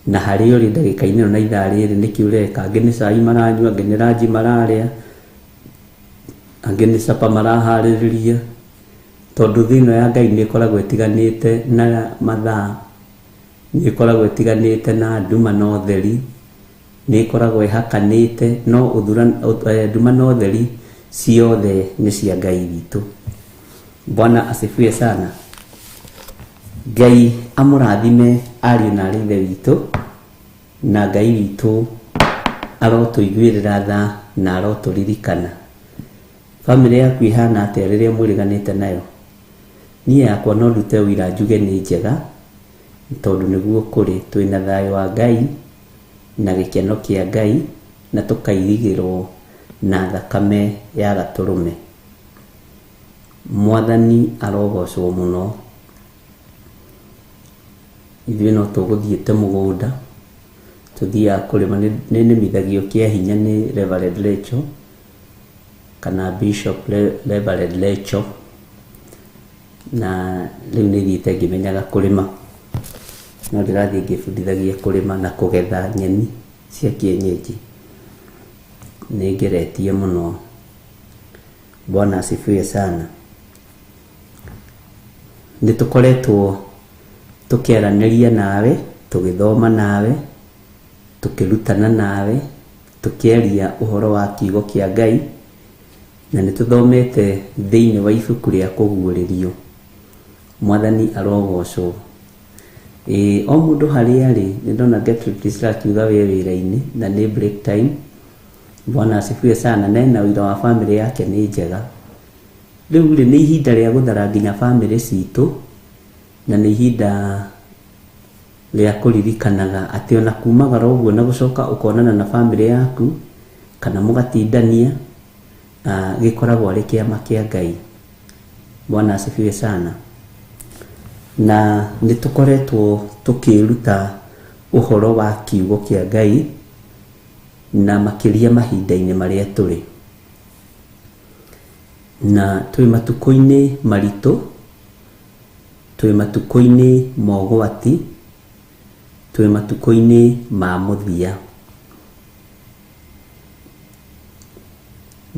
Na harĩa ũrĩ ndagĩka-inĩ ĩno na ithaa rĩrĩ nĩkĩ ũreka? Angĩ nĩ cai maranyua, angĩ nĩ ranji mararĩa, angĩ nĩ capa maraharĩrĩria. Tondũ thĩ ĩno ya Ngai nĩ ĩkoragwo ĩtiganĩte na mathaa, nĩ ĩkoragwo ĩtiganĩte na nduma na ũtheri, nĩ ĩkoragwo ĩhakanĩte, no nduma na ũtheri ciothe nĩ cia Ngai witũ. Bwana asifiwe sana. Ngai amũrathime ariũ na aarĩ a Ithe witũ, na Ngai witũ arotũiguĩrĩra tha na arotũririkana. Famĩlĩ yaku ĩhana atĩa rĩrĩa mwĩrĩganĩte nayo? Niĩ yakwa no ndute ũira njuge nĩ njega tondũ nĩguo kũrĩ. Twĩna thayũ wa Ngai na gĩkeno kĩa Ngai na tũkairigĩrwo na thakame ya gatũrũme. Mwathani arogocwo mũno. Ithuĩ no tũgũthiĩte mũgũnda, tũthiaga kũrĩma, nĩ nĩmithagio kĩa hinya nĩ Reverend Rachel. Kana Bishop Reverend Rachel, na rĩu nĩ thiĩte ngĩmenyaga kũrĩma, no ndĩrathiĩ ngĩbundithagia kũrĩma na kũgetha nyeni cia kienyeji. Nĩ ngeretie mũno. Bwana asifiwe sana. Nĩ tũkoretwo tũkĩaranĩria nawe, tũgĩthoma nawe, tũkĩrutana nawe, tũkĩaria ũhoro wa kiugo kĩa Ngai, na nĩ tũthomete thĩinĩ wa ibuku rĩa Kũguũrĩrio. Mwathani arogocwo. Ĩĩ, o mũndũ harĩa arĩ, nĩ ndona Gertrude Priscilla akiuga we wĩra-inĩ na nĩ break time. Bwana asifiwe sana, na ena ũira wa famĩlĩ yake nĩ njega. Rĩu rĩ, nĩ ihinda rĩa gũthara nginya famĩlĩ citũ, na nĩ ihinda rĩa kũririkanaga atĩ ona kumagara ũguo na gũcoka ũkonana na famĩlĩ yaku kana mũgatindania, gĩkoragwo arĩ kĩama kĩa Ngai. Bwana asifiwe sana. Na nĩ tũkoretwo tũkĩĩruta ũhoro wa kiugo kĩa Ngai na makĩria mahinda-inĩ marĩa tũrĩ. Na twĩ matukũ-inĩ maritũ, Twĩ matukũ-inĩ ma ũgwati, twĩ matukũ-inĩ ma mũthia.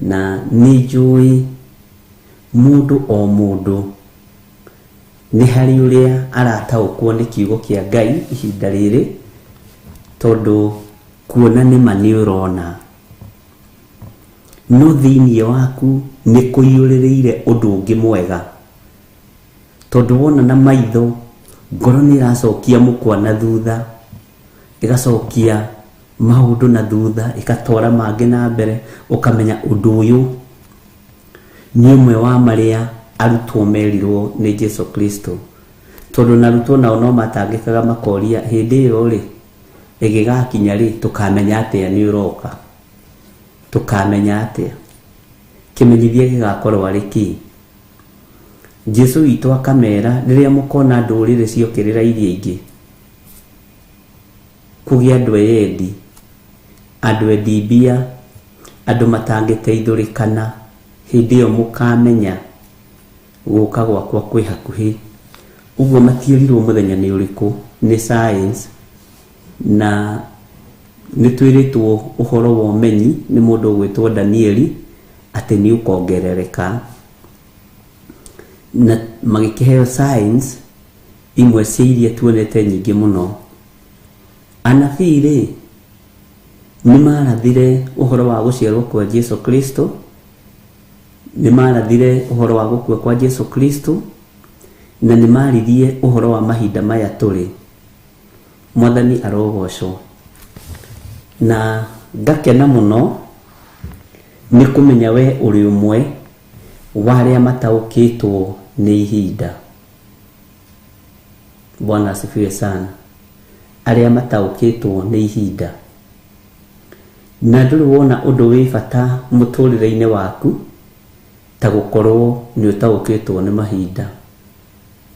Na nĩ njũĩ mũndũ o mũndũ nĩ harĩ ũrĩa arataũkwo nĩ kiugo kĩa Ngai ihinda rĩrĩ, tondũ kuona nĩ ma nĩ ũrona. No thĩinĩ waku nĩ kũiyũrĩrĩire ũndũ ũngĩ mwega. Tondũ wona na maitho, ngoro nĩ ĩracokia mũkwa na thutha, ĩgacokia maũndũ na thutha, ĩgatwara mangĩ na mbere, ũkamenya ũndũ ũyũ nĩ ũmwe wa marĩa arutwo merirwo nĩ Jesu Kristo. Tondũ na arutwo nao no matangĩkaga makoria, hĩndĩ ĩyo rĩ, ĩgĩgakinya rĩ, tũkamenya atĩa nĩ ũroka? Tũkamenya atĩa? Kĩmenyithia gĩgakorwo arĩ kĩĩ? Jesu witũ akamera, rĩrĩa mũkona ndũrĩrĩ ciokĩrĩra iria ingĩ, kũgĩe andũ eyendi, andũ endi mbia, andũ matangĩteithũrĩkana, hĩndĩ ĩyo mũkamenya gũka gwakwa kwĩ hakuhĩ. Ũguo matierirwo mũthenya nĩ ũrĩkũ nĩ science, na nĩ twĩrĩtwo ũhoro wa ũmenyi nĩ mũndũ ũgwĩtwo Danieli atĩ nĩ ũkongerereka. Na magĩkĩheo signs imwe cia iria tuonete nyingĩ mũno. Anabii rĩ, nĩ marathire ũhoro wa gũciarwo kwa Jesu Kristo, nĩ marathire ũhoro wa gũkua kwa Jesu Kristo, na nĩ maririe ũhoro wa mahinda maya tũrĩ. Mwathani arogocwo. Na ngakena mũno nĩ kũmenya we ũrĩ ũmwe wa arĩa mataũkĩtwo nĩ ihinda. Bwana asifiwe sana. Arĩa mataũkĩtwo nĩ ihinda. Na ndũrĩ wona ũndũ wĩ bata mũtũrĩre-inĩ waku ta gũkorwo nĩ ũtaũkĩtwo nĩ mahinda.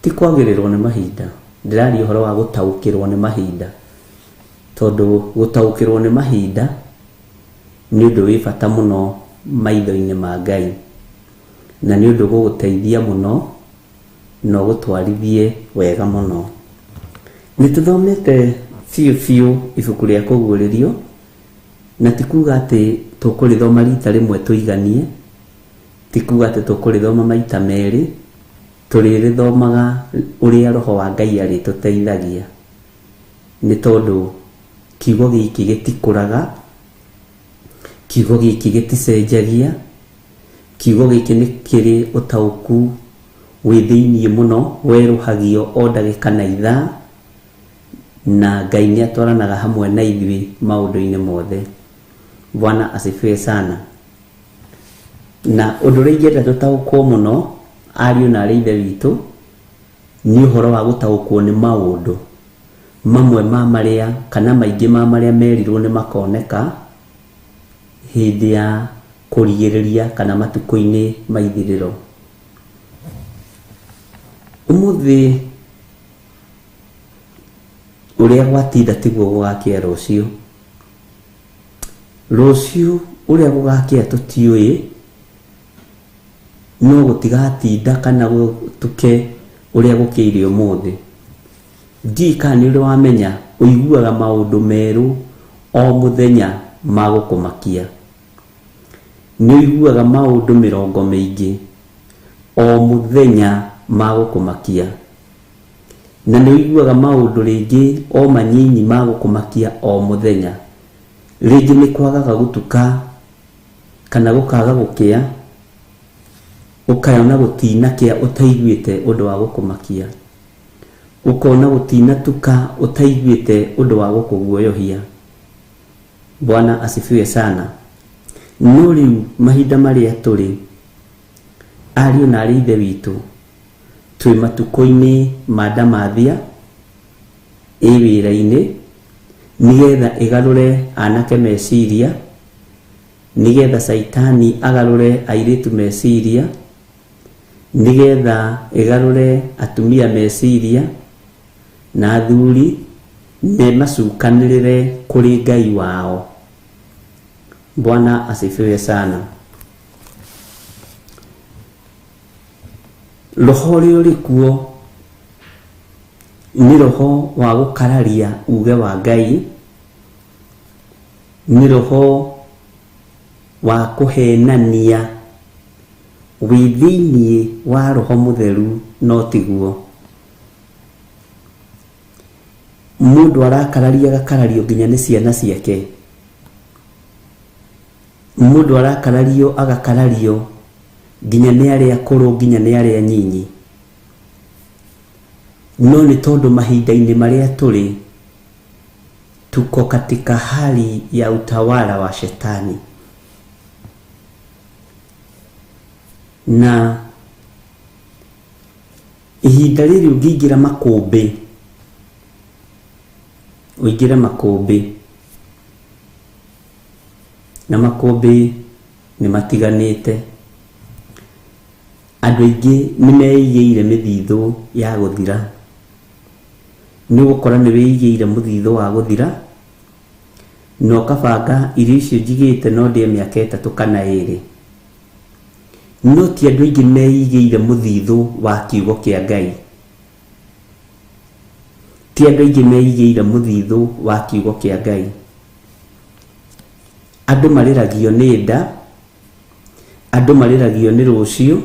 Ti kwagĩrĩrwo nĩ mahinda, Ndĩraria ũhoro wa gũtaũkĩrwo nĩ mahinda, tondũ gũtaũkĩrwo nĩ mahinda nĩ ũndũ wĩ bata mũno maitho-inĩ ma Ngai, na nĩ ũndũ ũgũgũteithia mũno na ũgũtwarithie wega mũno. Nĩ tũthomete biũ biũ ibuku rĩa Kũguũrĩrio, na ti kuga atĩ tũkũrĩthoma rita rĩmwe tũiganie, ti kuga atĩ tũkũrĩthoma maita merĩ, tũrĩrĩthomaga ũrĩa Roho wa Ngai arĩtũteithagia, nĩ tondũ kiugo gĩkĩ gĩtikũraga, kiugo gĩkĩ gĩticenjagia, kiugo gĩkĩ nĩ kĩrĩ ũtaũku wĩ thĩiniĩ mũno, werũhagio o ndagĩka na ithaa, na Ngai nĩ atwaranaga hamwe na ithuĩ maũndũ-inĩ mothe. Bwana asifiwe sana. Na ũndũ ũrĩa ingĩenda tũtaũkwo mũno, ariũ na aarĩ a Ithe witũ, nĩ ũhoro wa gũtaũkwo nĩ maũndũ mamwe ma marĩa kana maingĩ ma marĩa merirwo nĩ makoneka hĩndĩ ya kũrigĩrĩria kana matukũ-inĩ ma ithirĩro. Ũmũthĩ ũrĩa gwatinda tiguo gũgakĩa rũciũ. Rũciũ ũrĩa gũgakĩa tũtiũĩ, no gũtigatinda kana gũtuke ũrĩa gũkĩire ũmũthĩ. Ndiũĩ kana nĩ ũrĩ wamenya ũiguaga maũndũ merũ o mũthenya ma gũkũmakia. Nĩ ũiguaga maũndũ mĩrongo mĩingĩ o mũthenya ma gũkũmakia. Na nĩ ũiguaga maũndũ rĩngĩ o manyinyi ma gũkũmakia o mũthenya. Rĩngĩ nĩ kwagaga gũtuka kana gũkaga gũkĩa, ũkona gũtinakĩa ũtaiguĩte ũndũ wa gũkũmakia. Ũkona gũtinatuka ũtaiguĩte ũndũ wa gũkũguoyohia. Bwana asifiwe sana. No rĩu mahinda marĩa tũrĩ, ariũ na aarĩ a Ithe witũ, twĩ matukũ-inĩ ma ndamathia ĩ wĩra-inĩ, nĩgetha ĩgarũre anake meciria, nĩgetha caitani agarũre airĩtu meciria, nĩgetha ĩgarũre atumia meciria, na athuri na ĩmacukanĩrĩre kũrĩ Ngai wao. Bwana asifiwe sana. Roho ũrĩa ũrĩ kuo nĩ roho wa gũkararia uge wa Ngai, nĩ roho wa kũhenania wĩ thĩiniĩ wa Roho Mũtheru, no tiguo. Mũndũ arakararia agakarario nginya nĩ ciana ciake. Mũndũ arakarario agakarario nginya nĩ arĩa akũrũ nginya nĩ arĩa anyinyi. No nĩ tondũ mahinda-inĩ marĩa tũrĩ, tuko katika hali ya utawala wa shetani. Na ihinda rĩrĩ ũngĩingĩra makũmbĩ, ũingĩre makũmbĩ, na makũmbĩ nĩ matiganĩte. Andũ aingĩ nĩ meigĩire mĩthithũ ya gũthira. Nĩ ũgũkora nĩ wĩigĩire mũthithũ wa gũthira, na ũkabanga irio icio njigĩte no ndĩe mĩaka ĩtatũ kana ĩrĩ. No ti andũ aingĩ meigĩire mũthithũ wa kiugo kĩa Ngai. Ti andũ aingĩ meigĩire mũthithũ wa kiugo kĩa Ngai. Andũ marĩragio nĩ nda, andũ marĩragio nĩ rũciũ,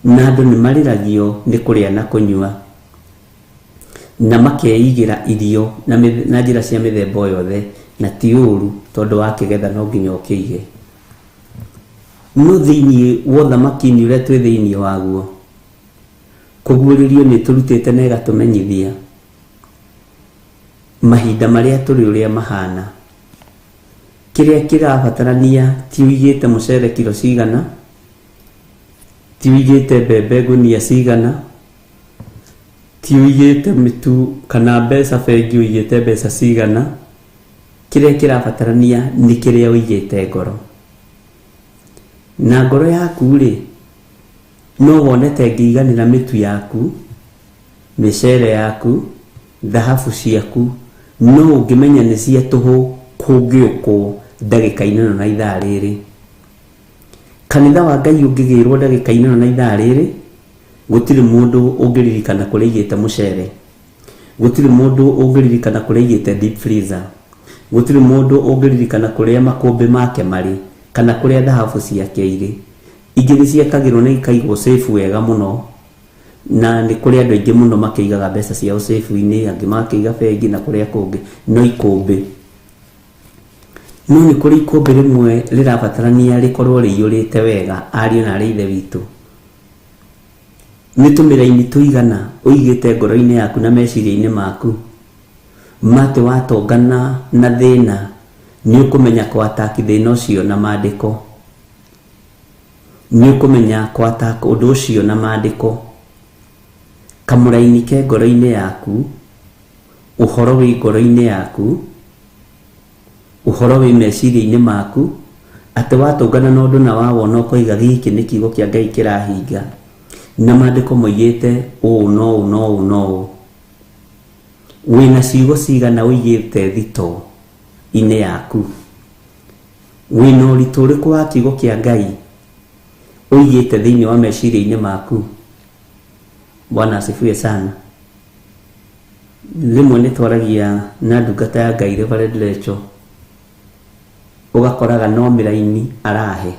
na andũ nĩ marĩragio nĩ kũrĩa na kũnyua, na makeigĩra irio na njĩra cia mĩthemba o yothe, na ti ũru tondũ wakĩgetha no nginya ũkĩige. No thĩiniĩ wa ũthamaki-inĩ ũrĩa twĩ thĩiniĩ waguo, kũguũrĩrio nĩ ĩtũrutĩte na ĩgatũmenyithia mahinda marĩa tũrĩ ũrĩa mahana. Kĩrĩa kĩrabatarania ti ũigĩte mũcere kiro cigana, ti ũigĩte mbembe ngũnia cigana, ti ũigĩte mĩtu kana mbeca bengi ũigĩte mbeca cigana. Kĩrĩa kĩrabatarania nĩ kĩrĩa ũigĩte ngoro. Na ngoro yaku rĩ, no wone ta ĩngĩiganĩra mĩtu yaku, Mĩcere yaku, thahabu ciaku, no ũngĩmenya nĩ cia tũhũ kũngĩũkwo ndagĩka-inĩ ĩno na ithaa rĩrĩ. Kanitha wa Ngai ũngĩgĩrwo ndagĩka-inĩ ĩno na ithaa rĩrĩ, gũtirĩ mũndũ ũngĩririkana kũrĩa aigĩte mũcere. Gũtirĩ mũndũ ũngĩririkana kũrĩa aigĩte deep freezer. Gũtirĩ mũndũ ũngĩririkana kũrĩa makũmbĩ make marĩ kana kũrĩa thahabu ciake irĩ. Ingĩ nĩ ciakagĩrwo na ikaigwo safe wega mũno na nĩ kũrĩ andũ aingĩ mũno makĩigaga mbeca ciao safe-inĩ, angĩ magakĩiga bengi na kũrĩa kũngĩ, no ikũmbĩ. No nĩ kũrĩ ikũmbĩ rĩmwe rĩrabatarania rĩkorwo rĩiyũrĩte wega ariũ na aarĩ a Ithe witũ. Nĩ tũmĩraini tũigana ũigĩte ngoro-inĩ yaku na meciria-inĩ maku ma atĩ watongana na thĩna nĩ ũkũmenya kũ attack thĩna ũcio na mandĩko. Nĩ ũkũmenya kũ attack ũndũ ũcio na mandĩko. Kamũraini ke ngoro-inĩ yaku, ũhoro wĩ ngoro-inĩ yaku, Ũhoro wĩ meciria-inĩ maku, atĩ watũngana na ũndũ na wawona ũkoiga gĩkĩ nĩ kiugo kĩa Ngai kĩrahinga, na mandĩko moigĩte ũũ na ũũ na ũũ na ũũ. Wĩna ciugo cigana ũigĩte thitoo-inĩ yaku? Wĩna ũritũ ũrĩkũ wa kiugo kĩa Ngai ũigĩte thĩinĩ wa meciria-inĩ maku? Bwana asifiwe sana. Rĩmwe nĩ twaragia na ndungata ya Ngai Reverend Rachel, ũgakoraga no mĩraini arahe,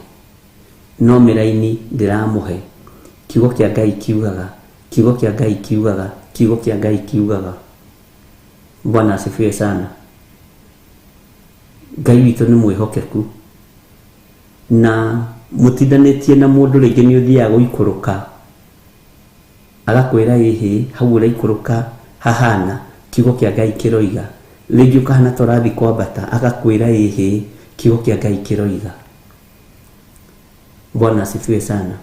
no mĩraini ndĩramũhe. Kiugo kĩa Ngai kiugaga, kiugo kĩa Ngai kiugaga, kiugo kĩa Ngai kiugaga. Bwana asifiwe sana. Ngai witũ nĩ mwĩhokeku na mũtindanĩtie na mũndũ rĩngĩ nĩ ũthiaga gũikũrũka Agakwĩra ĩhĩ, hau ũraikũrũka hahana, kiugo kĩa Ngai kĩroiga. Rĩngĩ ũkahana ta ũrathiĩ kwambata, agakwĩra ĩhĩ, kiugo kĩa Ngai kĩroiga. Bwana asifiwe sana.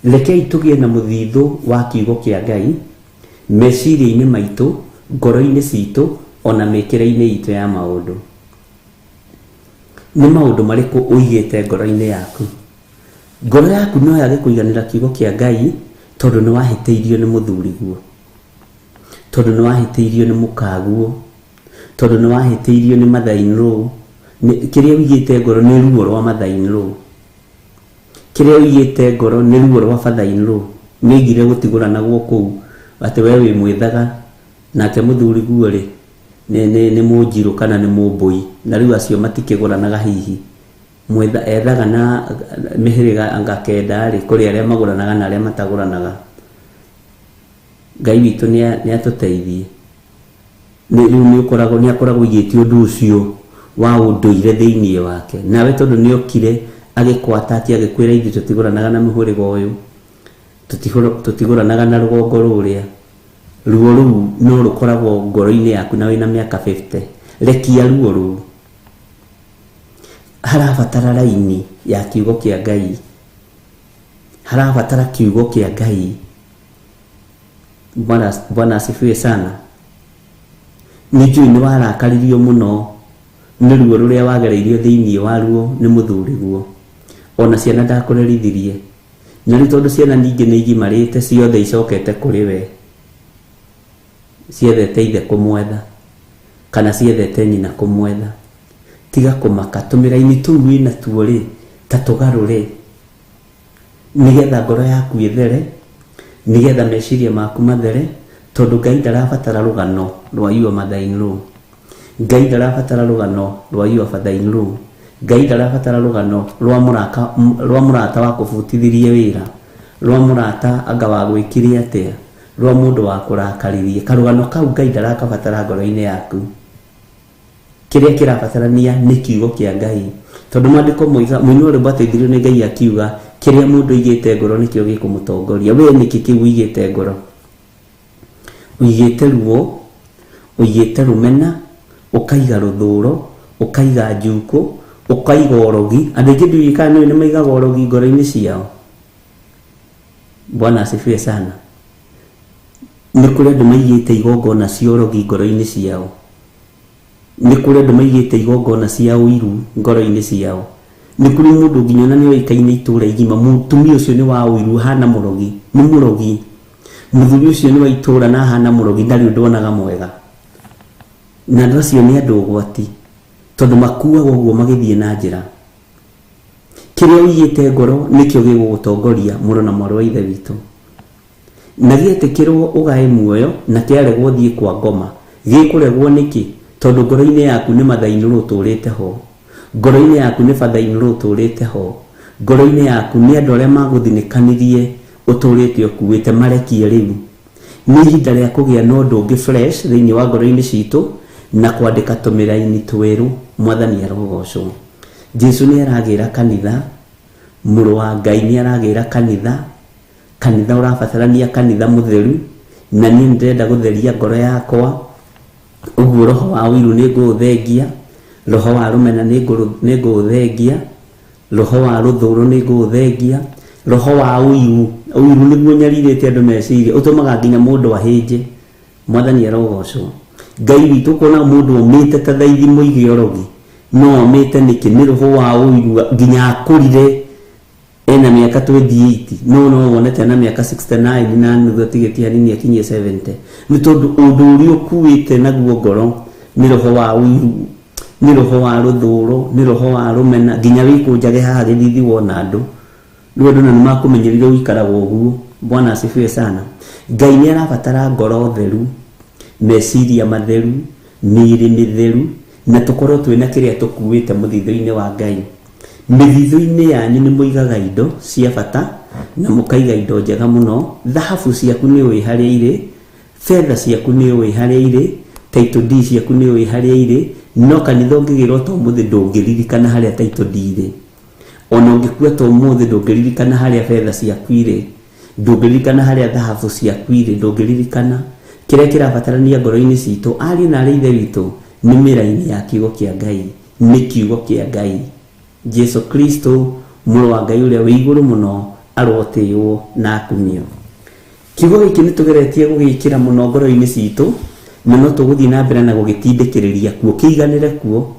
Rekei tũgĩe na mũthithũ wa kiugo kĩa Ngai meciria-inĩ maitũ, ngoro-inĩ citũ, ona mĩkĩre-inĩ itũ ya maũndũ. Nĩ maũndũ marĩkũ ũigĩte ngoro-inĩ yaku? Ngoro yaku no yage kũiganĩra kiugo kĩa Ngai tondũ nĩ wahĩtĩirio nĩ mũthuriguo, tondũ nĩ wahĩtĩirio nĩ mũkaguo, tondũ nĩ wahĩtĩirio nĩ mother in law. Kĩrĩa ũigĩte ngoro nĩ ruo rwa mother in law. Kĩrĩa ũigĩte ngoro nĩ ruo rwa father in law. Nĩ oigire gũtigũranagwo kũu atĩ we wĩ mwĩthaga nake mũthuriguo rĩ nĩ mũnjirũ kana nĩ mũmbũi na rĩu acio matikĩgũranaga hihi. Mwetha ethaga na mĩhĩrĩga anga kenda-rĩ, kũrĩ arĩa magũranaga na arĩa matagũranaga. Ngai witũ nĩ atũteithie. Rĩu nĩ ũkoragwo nĩ akoragwo aigĩte ũndũ ũcio wa ũndũire thĩinĩ wake. Nawe tondũ nĩ okire agĩkũ attack agĩkwĩra ithuĩ tũtigũranaga na mũhĩrĩga ũyũ, tũtigũranaga na rũgongo rũrĩa, ruo rũu no rũkoragwo ngoro-inĩ yaku na wĩna mĩaka 50. Rekia ruo rũu. Harabatara raini ya kiugo kĩa Ngai. Harabatara kiugo kĩa Ngai. Bwana, Bwana asifiwe sana. Nĩ njũĩ nĩ warakaririo mũno nĩ ruo rũrĩa wagereirio thĩinĩ waruo nĩ mũthuriguo. Ona ciana ndakũrerithirie. Na rĩu tondũ ciana ningĩ nĩ igimarĩte ciothe icokete kũrĩ we. Ciethete ithe kũmwetha kana ciethete nyina kũmwetha. Tiga kũmaka, tũmĩraini tũu wĩ natuo-rĩ, ta tũgarũre, nĩgetha ngoro yaku ĩthere, nĩgetha meciria maku mathere, tondũ Ngai ndarabatara rũgano rwa your mother in law. Ngai ndarabatara rũgano rwa your father in law. Ngai ndarabatara rũgano rwa mũraka, rwa mũrata wakũbutithirie wĩra, rwa mũrata anga wagwĩkire atĩa, rwa mũndũ wakũrakaririe. Karũgano kau Ngai ndarakabatara ngoro-inĩ yaku. Kĩrĩa kĩrabatarania nĩ kiugo kĩa Ngai. Tondũ maandĩko moiga, mũini wa rwĩmbo ateithirio nĩ Ngai akiuga, kĩrĩa mũndũ aigĩte ngoro nĩkĩo gĩkũmũtongoria. We nĩkĩ kĩu ũigĩte ngoro? Ũigĩte ruo, ũigĩte rũmena, ũkaiga rũthũro, ũkaiga njukũ, ũkaiga ũrogi. Andũ aingĩ ndiũĩ kana nĩũĩ nĩ maigaga ũrogi ngoro-inĩ ciao. Bwana asifiwe sana. Nĩ kũrĩ andũ maigĩte igongona cia ũrogi ngoro-inĩ ciao. Nĩ kũrĩ andũ maigĩte igongona cia ũiru ngoro-inĩ ciao. Nĩ kũrĩ mũndũ nginya ona nĩ oĩkaine itũra igima, mũtumia ũcio nĩ wa ũiru, ahana mũrogi, nĩ mũrogi. Mũthuri ũcio nĩ wa itũũra na ahana mũrogi, ndarĩ ũndũ onaga mwega. Na andũ acio nĩ andũ ũgwati, tondũ makuaga ũguo magĩthiĩ na njĩra. Kĩrĩa ũigĩte ngoro nĩkĩo gĩgũgũtongoria, mũrũ na mwarĩ wa Ithe witũ. Na gĩetĩkĩrwo ũgae muoyo, na kĩaregwo ũthiĩ kwa ngoma. Gĩkũregwo nĩkĩ? Tondũ ngoro-inĩ yaku nĩ mathainũrũ ũtũrĩte ho. Ngoro-inĩ yaku nĩ bathainũrũ ũtũrĩte ho. Ngoro-inĩ yaku nĩ andũ arĩa magũthinĩkanirie ũtũrĩte ũkuĩte, marekie rĩu. Nĩ ihinda rĩa kũgĩa na ũndũ ũngĩ fresh thĩinĩ wa ngoro-inĩ citũ na kwandĩka tũmĩraini twerũ. Mwathani arogocwo. Jesu nĩ aragĩra kanitha, Mũrũ wa Ngai nĩ aragĩra kanitha, kanitha ũrabatarania kanitha mũtheru, na niĩ nĩ ndĩrenda gũtheria ngoro yakwa. Ũguo roho wa ũiru nĩ ngũũthengia, roho wa rũmena nĩ ngũũthengia, roho wa rũthũũro nĩ ngũũthengia, roho wa ũiru, ũiru nĩguo ũnyarirĩte andũ meciria, ũtũmaga nginya mũndũ ahĩnje. Mwathani arogocwo. Ngai witũ, ũkona mũndũ omĩte ta thaithi mũige ũrogi, no omĩte nĩkĩ? Nĩ roho wa ũiru nginya akũrire ena mĩaka 28, no no wone ta ena mĩaka 69 na nuthu atigĩtie hanini akinyie 70, nĩ tondũ ũndũ ũrĩa ũkuĩte naguo ngoro nĩ roho wa ũiru, nĩ roho wa rũthũũro, nĩ roho wa rũmena, nginya wĩkũnjage haha gĩthithi wona andũ. Rĩu andũ na nĩmakũmenyerire ũikaraga ũguo. Bwana asifiwe sana. Ngai nĩ arabatara ngoro theru, meciria matheru, mĩĩrĩ mĩtheru, na tũkorwo twĩna kĩrĩa tũkuĩte mũthithũ-inĩ wa Ngai. Mĩthithũ-inĩ yanyu nĩ mũigaga indo cia bata na mũkaiga indo njega mũno. Thahabu ciaku nĩ ũĩ harĩa irĩ, betha ciaku nĩ ũĩ harĩa irĩ, title deed ciaku nĩ ũĩ harĩa irĩ, no kanitha ũngĩgĩrwo ta ũmũthĩ ndũngĩririkana harĩa title deed irĩ. Ona ũngĩkua ta ũmũthĩ ndũngĩririkana harĩa betha ciaku irĩ, ndũngĩririkana harĩa thahabu ciaku irĩ, ndũngĩririkana. Kĩrĩa kĩrabatarania ngoro-inĩ citũ, ariũ na aarĩ a Ithe witũ, nĩ mĩraini ya kiugo kĩa Ngai, nĩ kiugo kĩa Ngai. Jesu Kristo, Mũrũ wa Ngai ũrĩa wĩ igũrũ mũno, arotĩĩwo na akumio. Kiugo gĩkĩ nĩ tũgeretie gũgĩkĩra mũno ngoro-inĩ citũ, na no tũgũthiĩ na mbere na gũgĩtindĩkĩrĩria kuo, kĩiganĩre kuo.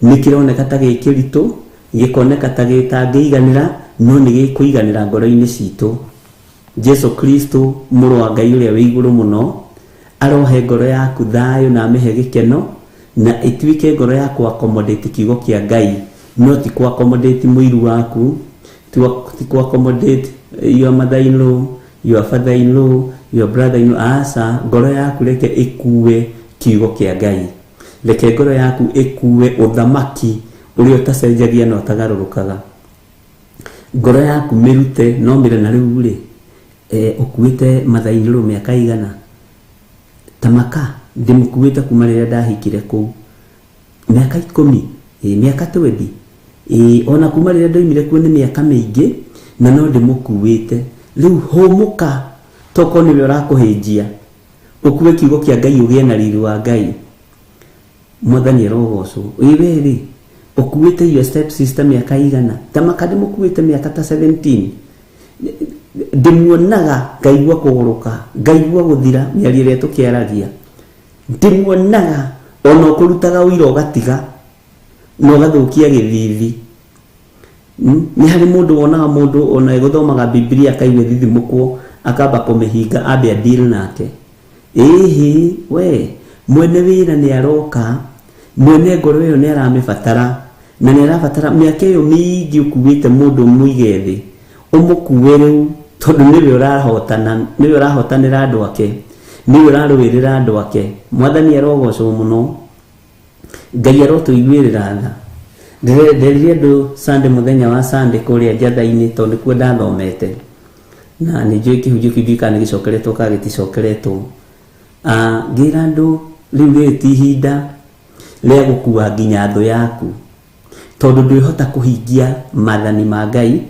Nĩ kĩroneka ta gĩ kĩritũ, gĩkoneka ta gĩtangĩiganĩra, no nĩ gĩkũiganĩra ngoro-inĩ citũ. Jesu Kristo, Mũrũ wa Ngai ũrĩa wĩ igũrũ mũno, arohe ngoro yaku thayũ na amĩhe gĩkeno, na ĩtuĩke ngoro ya kũ accommodate kiugo kĩa Ngai, no ti kũ accommodate mũiru waku, ti kũ accommodate your mother-in-law, your father-in-law, your brother-in-law, aca, ngoro yaku reke ĩkue kiugo kĩa Ngai. Reke ngoro yaku ĩkue ũthamaki ũrĩa ũtacenjagia na ũtagarũrũkaga. Ngoro yaku mĩrute no mĩre na rĩu rĩ, ũkuĩte mother-in-law mĩaka ĩigana? Ta maka, ndĩmũkuĩte kuma rĩrĩa ndahikire kũu. Mĩaka ikũmi? Ĩĩ, mĩaka twendi? Ĩĩ, ona kuma rĩrĩa ndoimire kuo nĩ mĩaka mĩingĩ na no ndĩmũkuĩte. Rĩu hũmũka, tokorwo nĩwe ũrakũhĩnjia. Ũkue kiugo kĩa Ngai ũgĩe na riri wa Ngai. Mwathani arogocwo. Ĩ we rĩ, ũkuĩte your step sister mĩaka igana? Ta maka ndĩmũkuĩte mĩaka ta 17. Ndĩmuonaga ngaigua kũgũrũka, ngaigua gũthira mĩario ĩrĩa tũkĩaragia. Ndĩmuonaga ona ũkũrutaga ũira ũgatiga na ũgathũkia gĩthithi. Nĩ harĩ mũndũ wonaga mũndũ ona egũthomaga Bibilia akaigua ĩthithimũkwo akamba kũmĩhinga ambe a deal nake. Ĩhĩ we, mwene wĩra nĩ aroka, mwene ngoro ĩyo nĩ aramĩbatara, na nĩ arabatara mĩaka ĩyo mĩingĩ ũkuĩte mũndũ ũmũige thĩ, ũmũkue rĩu tondũ nĩwe ũrahotana, nĩwe ũrahotanĩra andũ ake, nĩwe ũrarũĩrĩra andũ ake. Mwathani arogocwo mũno. Ngai arotũiguĩrĩra tha. Nderire andũ Sunday mũthenya wa Sunday kũrĩa Njatha-inĩ tondũ nĩkuo ndathomete. Na nĩ njũĩ kĩhunjio kĩu ndiũĩ kana nĩ gĩcokeretwo kana gĩticokeretwo. Ngĩra andũ rĩu rĩrĩ ti ihinda rĩa gũkua nginya thũ yaku. Tondũ ndwĩhota kũhingia mathani ma Ngai,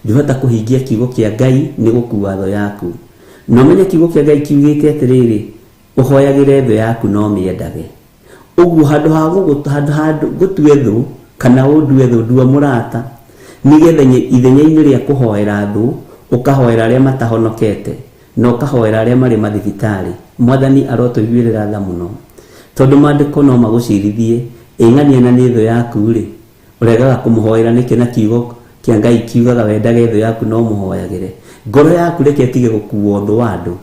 ndwĩhota kũhingia kiugo kĩa Ngai nĩ gũkua thũ yaku. Na ũmenye kiugo kĩa Ngai kiugĩte atĩrĩrĩ, ũhoyagĩre thũ yaku na ũmĩendage. Ũguo handũ ha handũ ha ngũtue thũ kana ũndue thũ, ndua mũrata, nĩgetha ithenya-inĩ rĩa kũhoera thũ, ũkahoera arĩa matahonokete, na ũkahoera arĩa marĩ mathibitarĩ. Mwathani arotũiguĩrĩra tha mũno. Tondũ maandĩko no magũcirithie, ĩ ng'ania na nĩ thũ yaku-rĩ, ũregaga kũmũhoera nĩkĩ na kiugo kĩa Ngai kiugaga wendage thũ yaku na ũmũhoyagĩre? Ngoro yaku reke ĩtige gũkuo ũthũ wa andũ.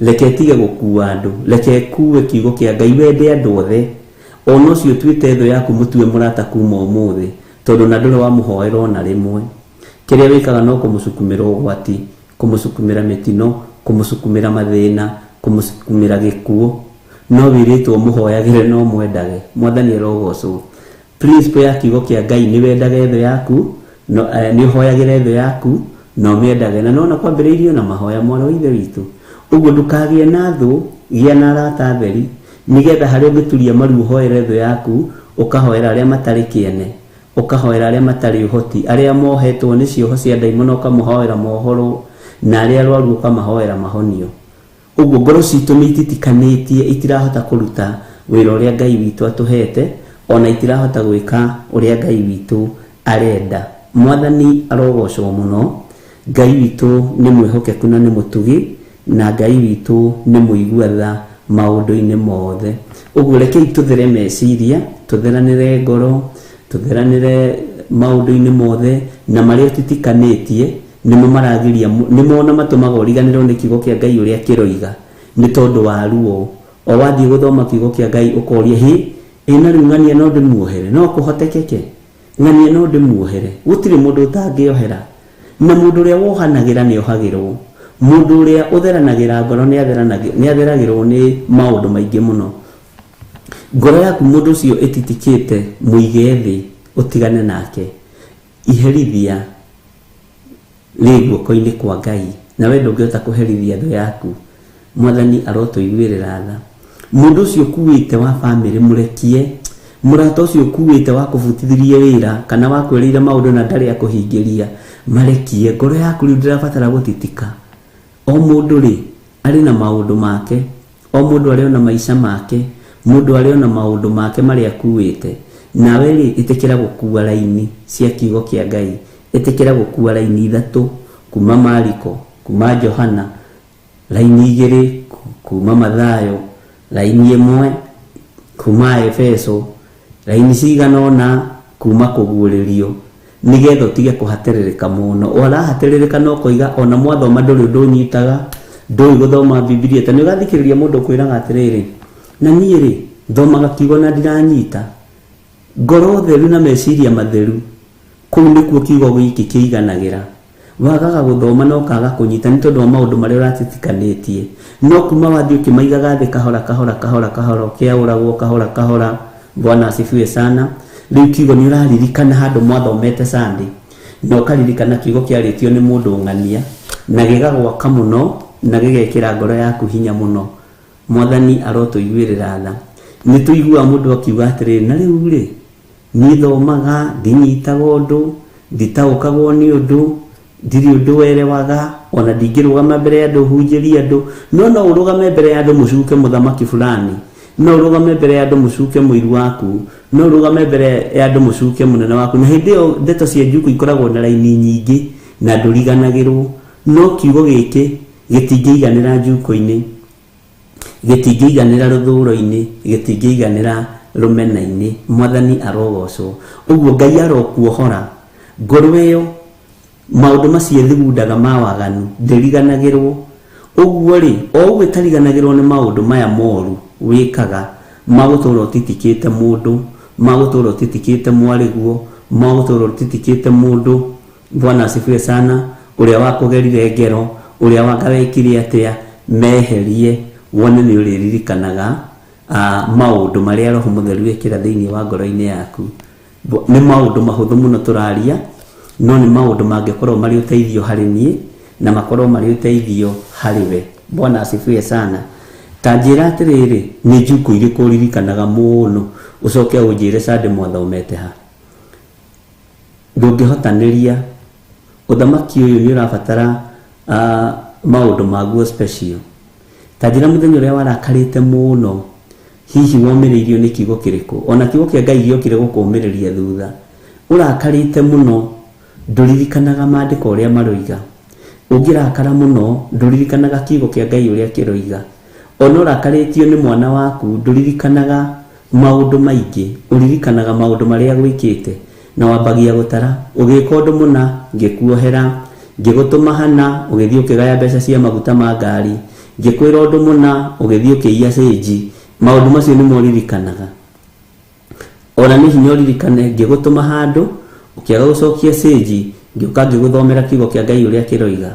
Reke ĩtige gũkua andũ, reke ĩkue kiugo kĩa Ngai. Wende andũ othe, ona ũcio ũtuĩte thũ yaku mũtue mũrata kuma ũmũthĩ, tondũ na ndũrĩ wamũhoera ona rĩmwe. Kĩrĩa wĩkaga no kũmũcukumĩra ũgwati, kũmũcukumĩra mĩtino, kũmũcukumĩra mathĩna, kũmũcukumĩra gĩkuũ. No wĩrĩtwo ũmũhoyagĩre na ũmwendage. Mwathani arogocwo. Principle ya kiugo kĩa Ngai nĩ wendage thũ yaku, no, nĩ ũhoyagĩre thũ yaku na ũmĩendage. Na nona kwambĩrĩirio na mahoya, mwarĩ wa Ithe witũ. Ũguo ndũkagĩe na thũ, gĩa na arata atheri, nĩgetha harĩa ũngĩturia maru ũhoere thũ yaku, ũkahoera arĩa matarĩ kĩene, ũkahoera arĩa matarĩ ũhoti, arĩa mohetwo nĩ cioho cia ndaimono ũkamũhoera mohorwo, na arĩa arwaru ũkamahoera mahonio. Ũguo ngoro citũ nĩ ititikanĩtie, itirahota kũruta wĩra ũrĩa Ngai witũ atũhete, ona itirahota gwĩka ũrĩa Ngai witũ arenda. Mwathani arogocwo mũno. Ngai witũ nĩ mwĩhokeku na nĩ mũtugi, na Ngai witũ nĩ mũigua tha maũndũ-inĩ mothe. Ũguo rekei tũthere meciria, tũtheranĩre ngoro, tũtheranĩre maũndũ-inĩ mothe, na marĩa ũtitikanĩtie nĩmo maragiria, nĩmo ona matũmaga ũriganĩrwo nĩ kiugo kĩa Ngai ũrĩa kĩroiga, nĩ tondũ wa ruo. O wathiĩ gũthoma kiugo kĩa Ngai ũkoria, hĩ, ĩ na rĩu ng'ania no ndĩmuohere? No kũhotekeke ng'ania no ndĩmuohere? Gũtirĩ mũndũ ũtangĩohera. Na mũndũ ũrĩa wohanagĩra nĩ ohagĩrwo. Mũndũ ũrĩa ũtheranagĩra ngoro nĩ atheragĩrwo nĩ maũndũ maingĩ mũno. Ngoro yaku mũndũ ũcio ĩtitikĩte, mũige thĩ, ũtigane nake. Iherithia rĩ guoko-inĩ kwa Ngai, na we ndũngĩhota kũherithia thũ yaku. Mwathani arotũiguĩrĩra tha. Mũndũ ũcio ũkuĩte wa bamĩrĩ mũrekie, mũrata ũcio ũkuĩte wa kũbutithirie wĩra kana wa kwĩrĩire maũndũ na ndarĩ akũhingĩria, marekie. Ngoro yaku rĩu ndĩrabatara gũtitika. O mũndũ rĩ arĩ na maũndũ make, o mũndũ arĩ ona maica make, mũndũ arĩ ona maũndũ make marĩa akuĩte. Nawe rĩ, ĩtĩkĩra gũkua raini cia kiugo kĩa Ngai. Ĩtĩkĩra gũkua raini ithatũ kuma Mariko, kuma Johana, raini igĩrĩ kuma Mathayo, raini ĩmwe kuma Efeso, raini cigana ũna kuma Kũguũrĩrio, nĩgetha ũtige kũhatĩrĩrĩka mũno. Ũrahatĩrĩrĩka na ũkoiga ona mwathoma ndũrĩ ũndũ ũnyitaga, ndũĩ gũthoma Bibilia. Ta nĩ ũgathikĩrĩria mũndũ ũkwĩraga atĩrĩrĩ, na niĩ rĩ, thomaga kiugo na ndiranyita. Ngoro theru na meciria matheru, kũu nĩkuo kiugo gĩkĩ kĩiganagĩra. Wagaga gũthoma na ũkaga kũnyita nĩ tondũ wa maũndũ marĩa ũratitikanĩtie. No kuma wathiĩ ũkĩmaigaga thĩ kahora kahora kahora kahora, ũkĩaũragwo kahora kahora. Bwana asifiwe sana. Rĩu kiugo nĩ ũraririkana handũ mwathomete Sunday, na ũkaririkana kiugo kĩarĩtio nĩ mũndũ ng'ania, na gĩgagwaka mũno, na gĩgekĩra ngoro yaku hinya mũno. Mwathani arotũiguĩrĩra tha. Nĩ tũiguaga mũndũ akiuga atĩrĩrĩ, na rĩu rĩ, niĩ thomaga, ndinyitaga ũndũ, nditaũkagwo nĩ ũndũ, ndirĩ ũndũ werewaga, ona ndingĩrũgama mbere ya andũ hunjĩrie andũ. No no ũrũgame mbere ya andũ mũcuke mũthamaki fulani, no ũrũgame mbere ya andũ mũcuke mũiru waku, no ũrũgame mbere ya andũ mũcuke mũnene waku. Na hĩndĩ ĩyo ndeto cia njuku ikoragwo na raini nyingĩ na ndũriganagĩrwo. No kiugo gĩkĩ gĩtingĩiganĩra njuko-inĩ, gĩtingĩiganĩra rũthũro-inĩ, gĩtingĩiganĩra rũmena-inĩ. Mwathani arogocwo. Ũguo Ngai arokuohora ngoro ĩyo, maũndũ macio ĩthugundaga ma waganu, ndĩriganagĩrwo. Ũguo rĩ, o ũguo ĩtariganagĩrwo nĩ maũndũ maya moru wĩkaga, ma gũtũra ũtitikĩte mũndũ, ma gũtũra ũtitikĩte mwarĩguo, ma gũtũra ũtitikĩte mũndũ, Bwana asifiwe sana, ũrĩa wakũgerire ngero, ũrĩa wanga wekire atĩa, meherie, wone nĩ ũrĩririkanaga maũndũ marĩa Roho Mũtheru ekĩra thĩinĩ wa ngoro-inĩ yaku. Nĩ maũndũ mahũthũ mũno tũraria, no nĩ maũndũ mangĩkorwo marĩ ũteithio harĩ niĩ, na makorwo marĩ ũteithio harĩ we. Bwana asifiwe sana. Ta njĩra atĩrĩrĩ, nĩ njukũ irĩkũ ũririkanaga mũno, ũcoke ũnjĩre Sunday mwathomete ha? Ndũngĩhotanĩria, ũthamaki ũyũ nĩ ũrabatara maũndũ maguo special. Ta njĩra mũthenya ũrĩa warakarĩte mũno, hihi womĩrĩirio nĩ kiugo kĩrĩkũ? Ona kiugo kĩa Ngai gĩokire gũkũmĩrĩria thutha. Ũrakarĩte mũno, ndũririkanaga maandĩko ũrĩa maroiga. Ũngĩrakara mũno, ndũririkanaga kiugo kĩa Ngai ũrĩa kĩroiga. Ona ũrakarĩtio nĩ mwana waku, ndũririkanaga maũndũ maingĩ, ũririkanaga maũndũ marĩa gwĩkĩte, na wambagia gũtara. Ũgĩka ũndũ mũna, ngĩkuohera. Ngĩgũtũma hana, ũgĩthiĩ ũkĩgaya mbeca cia maguta ma ngari. Ngĩkwĩra ũndũ mũna ũgĩthiĩ ũkĩiya cĩnji. Maũndũ macio nĩmo ũririkanaga. Ona nĩ hinya ũririkane ngĩgũtũma handũ ũkĩaga gũcokia cĩnji, ngĩũka ngĩgũthomera kiugo kĩa Ngai ũrĩa kĩroiga.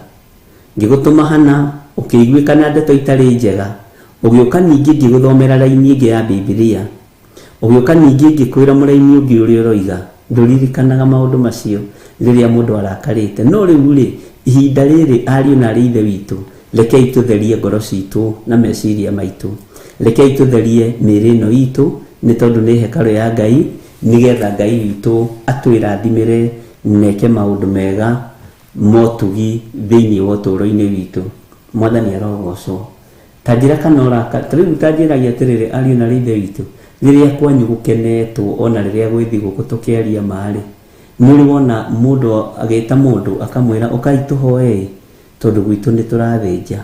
Ngĩgũtũma hana ũkĩiguĩka na ndeto itarĩ njega, ũgĩũka ningĩ ngĩgũthomera raini ĩngĩ ya Bibilia. Ũgĩũka ningĩ ngĩkwĩra mũraini ũngĩ ũrĩa ũroiga. Ndũririkanaga maũndũ macio rĩrĩa mũndũ arakarĩte. No rĩu-rĩ, ihinda rĩrĩ ariũ na aarĩ a Ithe witũ, rekei tũtherie ngoro citũ na meciria maitũ. Rekei tũtherie mĩĩrĩ ĩno itũ, nĩ tondũ nĩ hekarũ ya Ngai, nĩgetha Ngai witũ atwĩrathimĩre na eke maũndũ mega motugi thĩinĩ wa ũtũũro-inĩ witũ. Mwathani arogocwo. Ta njĩra kana ũraka, ta rĩu ta njĩragia atĩrĩrĩ, ariũ na aarĩ a Ithe witũ, rĩrĩa kwanyu gũkenetwo o na rĩrĩa gwĩ thigũkũ tũkĩaria ma-rĩ, nĩ ũrĩ wona mũndũ agĩta mũndũ akamwĩra ũkai tũhoe-ĩ, tondũ gwitũ nĩ tũrathĩnja.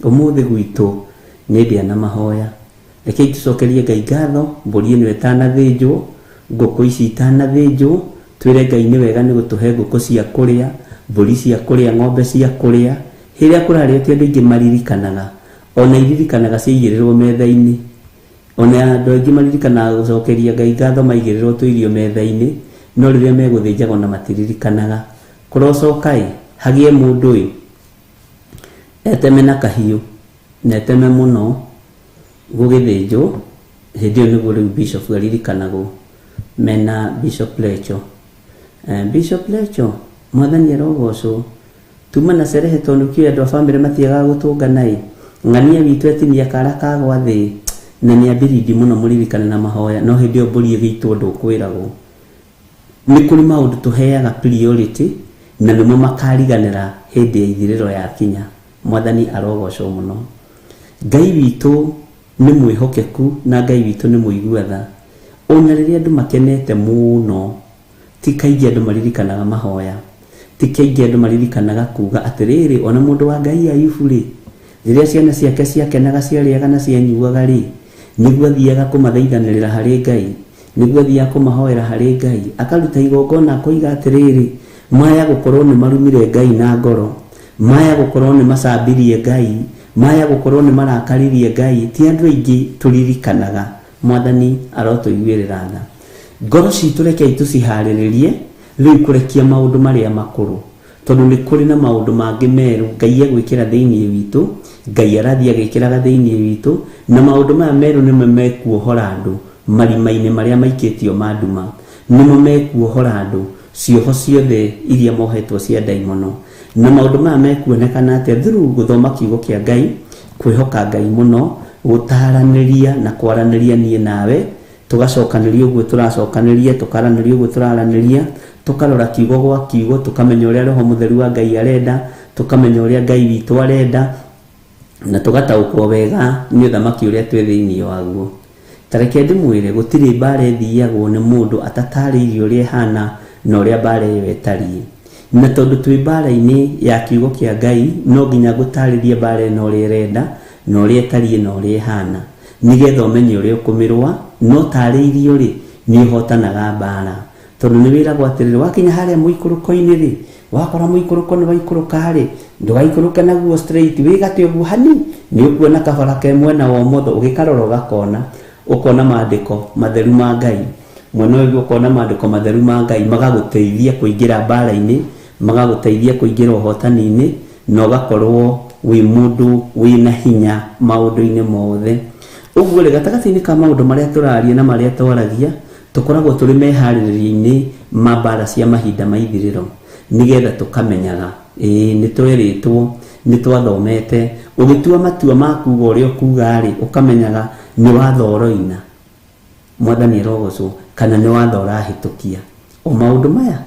Ũmũthĩ gwitũ nĩ ndĩa na mahoya. Rekei tũcokerie Ngai ngatho, mbũri ĩno ĩtanathĩnjwo, ngũkũ ici itanathĩnjwo, twĩre Ngai nĩ wega nĩ gũtũhe ngũkũ cia kũrĩa, mbũri cia kũrĩa, ng'ombe cia kũrĩa. Rĩrĩa kũrarĩo ti andũ aingĩ maririkanaga, ona iririkanaga ciaigĩrĩrwo metha-inĩ. Ona andũ aingĩ maririkanaga gũcokeria Ngai ngatho maigĩrĩrwo tũirio metha-inĩ, no rĩrĩa megũthĩnjaga ona matiririkanaga. Kũrocoka-ĩ, hagĩe mũndũ-ĩ, eteme na kahiũ, na eteme mũno gũgĩthĩnjwo, hĩndĩ ĩyo nĩguo rĩu bishop aririkanagwo mena Bishop Lecho. Bishop Lecho, Mwathani arogocwo. Tuma na cerehe tondũ nĩkĩũĩ andũ a bamĩrĩ matiagaga gũtũngana ĩ. Ng'ania witũ etinia kara kagwa thĩ na nĩ ambirindi mũno mũririkane na mahoya no hĩndĩ ĩyo mbũri ĩgĩitwo ndũkwĩragwo. Nĩ kũrĩ maũndũ tũheaga priority na nĩmo makariganĩra hĩndĩ ya ithirĩro yakinya. Mwathani arogocwo mũno. Ngai witũ nĩ mwĩhokeku na Ngai witũ nĩ mũigua tha. Ona rĩrĩa andũ makenete mũno Ti kaingĩ andũ maririkanaga mahoya. Ti kaingĩ andũ maririkanaga kuuga atĩrĩrĩ, o na mũndũ wa Ngai Ayubu-rĩ, rĩrĩa ciana ciake ciakenaga ciarĩaga na cianyuaga-rĩ, nĩguo athiaga kũmathaithanĩrĩra harĩ Ngai, nĩguo athiaga kũmahoera harĩ Ngai, akaruta igongona akoiga atĩrĩrĩ, maya gũkorwo nĩ marumire Ngai na ngoro, maya gũkorwo nĩ macambirie Ngai, maya gũkorwo nĩ marakaririe Ngai, ti andũ aingĩ tũririkanaga. Mwathani arotũiguĩrĩra tha. Ngoro citũ rekei tũciharĩrĩrie rĩu kũrekia maũndũ marĩa makũrũ, tondũ nĩ kũrĩ na maũndũ mangĩ merũ Ngai egwĩkĩra thĩinĩ witũ, Ngai arathiĩ agĩkĩraga thĩinĩ witũ, na maũndũ maya merũ nĩmo mekuohora andũ marima-inĩ marĩa maikĩtio ma nduma, nĩmo mekuohora andũ cioho ciothe iria mohetwo cia ndaimono. Na maũndũ maya mekuonekana atĩa? Through gũthoma kiugo kĩa Ngai, kwĩhoka Ngai mũno, gũtaranĩria na kwaranĩria niĩ nawe, tũgacokanĩria ũguo tũracokanĩria, tũkaranĩria ũguo tũraranĩria, tũkarora kiugo gwa kiugo, tũkamenya ũrĩa Roho Mũtheru wa Ngai arenda, tũkamenya ũrĩa Ngai witũ arenda, na tũgataũkwo wega nĩ ũthamaki ũrĩa twĩ thĩinĩ waguo. Ta reke ndĩmwĩre, gũtirĩ mbaara ĩthiagwo nĩ mũndũ atatarĩirie ũrĩa ĩhana na ũrĩa mbaara ĩyo ĩtariĩ. Na tondũ twĩ mbaara-inĩ ya kiugo kĩa Ngai, no nginya ngũtarĩrie mbaara ĩno ũrĩa ĩrenda, na ũrĩa ĩtariĩ na ũrĩa ĩhana, nĩgetha ũmenye ũrĩa ũkũmĩrũa, na ũtarĩirio-rĩ, nĩ ũhotanaga mbaara. Tondũ nĩ wĩragwo atĩrĩrĩ, wakinya harĩa mũikũrũko-inĩ-rĩ, wakora mũikũrũko nĩ waikũrũka-rĩ, ndũgaikũrũke naguo straight, wĩgate ũguo hani, nĩ ũkuona kabara ke mwena wa ũmotho, ũgĩkarora ũgakona, ũkona maandĩko matheru ma Ngai. Mwena ũyũ ũngĩ ũkona maandĩko matheru ma Ngai magagũteithia kũingĩra mbaara-inĩ, magagũteithia kũingĩra ũhotani-inĩ, na ũgakorwo wĩ mũndũ wĩna hinya maũndũ-inĩ mothe. Ũguo-rĩ, gatagatĩ-inĩ ka maũndũ marĩa tũraria na marĩa twaragia, tũkoragwo tũrĩ meharĩrĩria-inĩ ma mbaara cia mahinda ma ithirĩro, nĩgetha tũkamenyaga, ĩĩ, nĩ twerĩtwo, nĩ twathomete. Ũgĩtua matua ma kuga ũrĩa ũkuga-rĩ, ũkamenyaga nĩ watho ũroina. Mwathani arogocwo, kana nĩ watho ũrahĩtũkia. O maũndũ maya,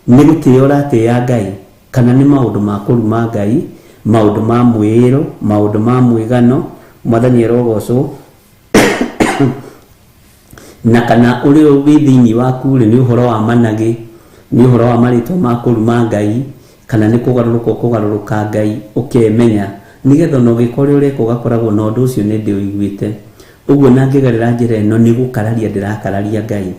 nĩ gũtĩĩa ũratĩĩa Ngai, kana nĩ maũndũ ma kũruma Ngai, maũndũ ma mwĩĩro, maũndũ ma mwĩgano, Mwathani arogocwo, na kana ũrĩa wĩ thĩinĩ waku-rĩ, nĩ ũhoro wa managĩ, nĩ ũhoro wa marĩtwa ma kũruma Ngai, kana nĩ kũgarũrũka ũkũgarũrũka Ngai ũkemenya, nĩgetha ona ũgĩka ũrĩa ũreka ũgakoragwo na ũndũ ũcio nĩ ndĩũiguĩte. Ũguo na ngĩgerera njĩra ĩno nĩ gũkararia ndĩrakararia Ngai.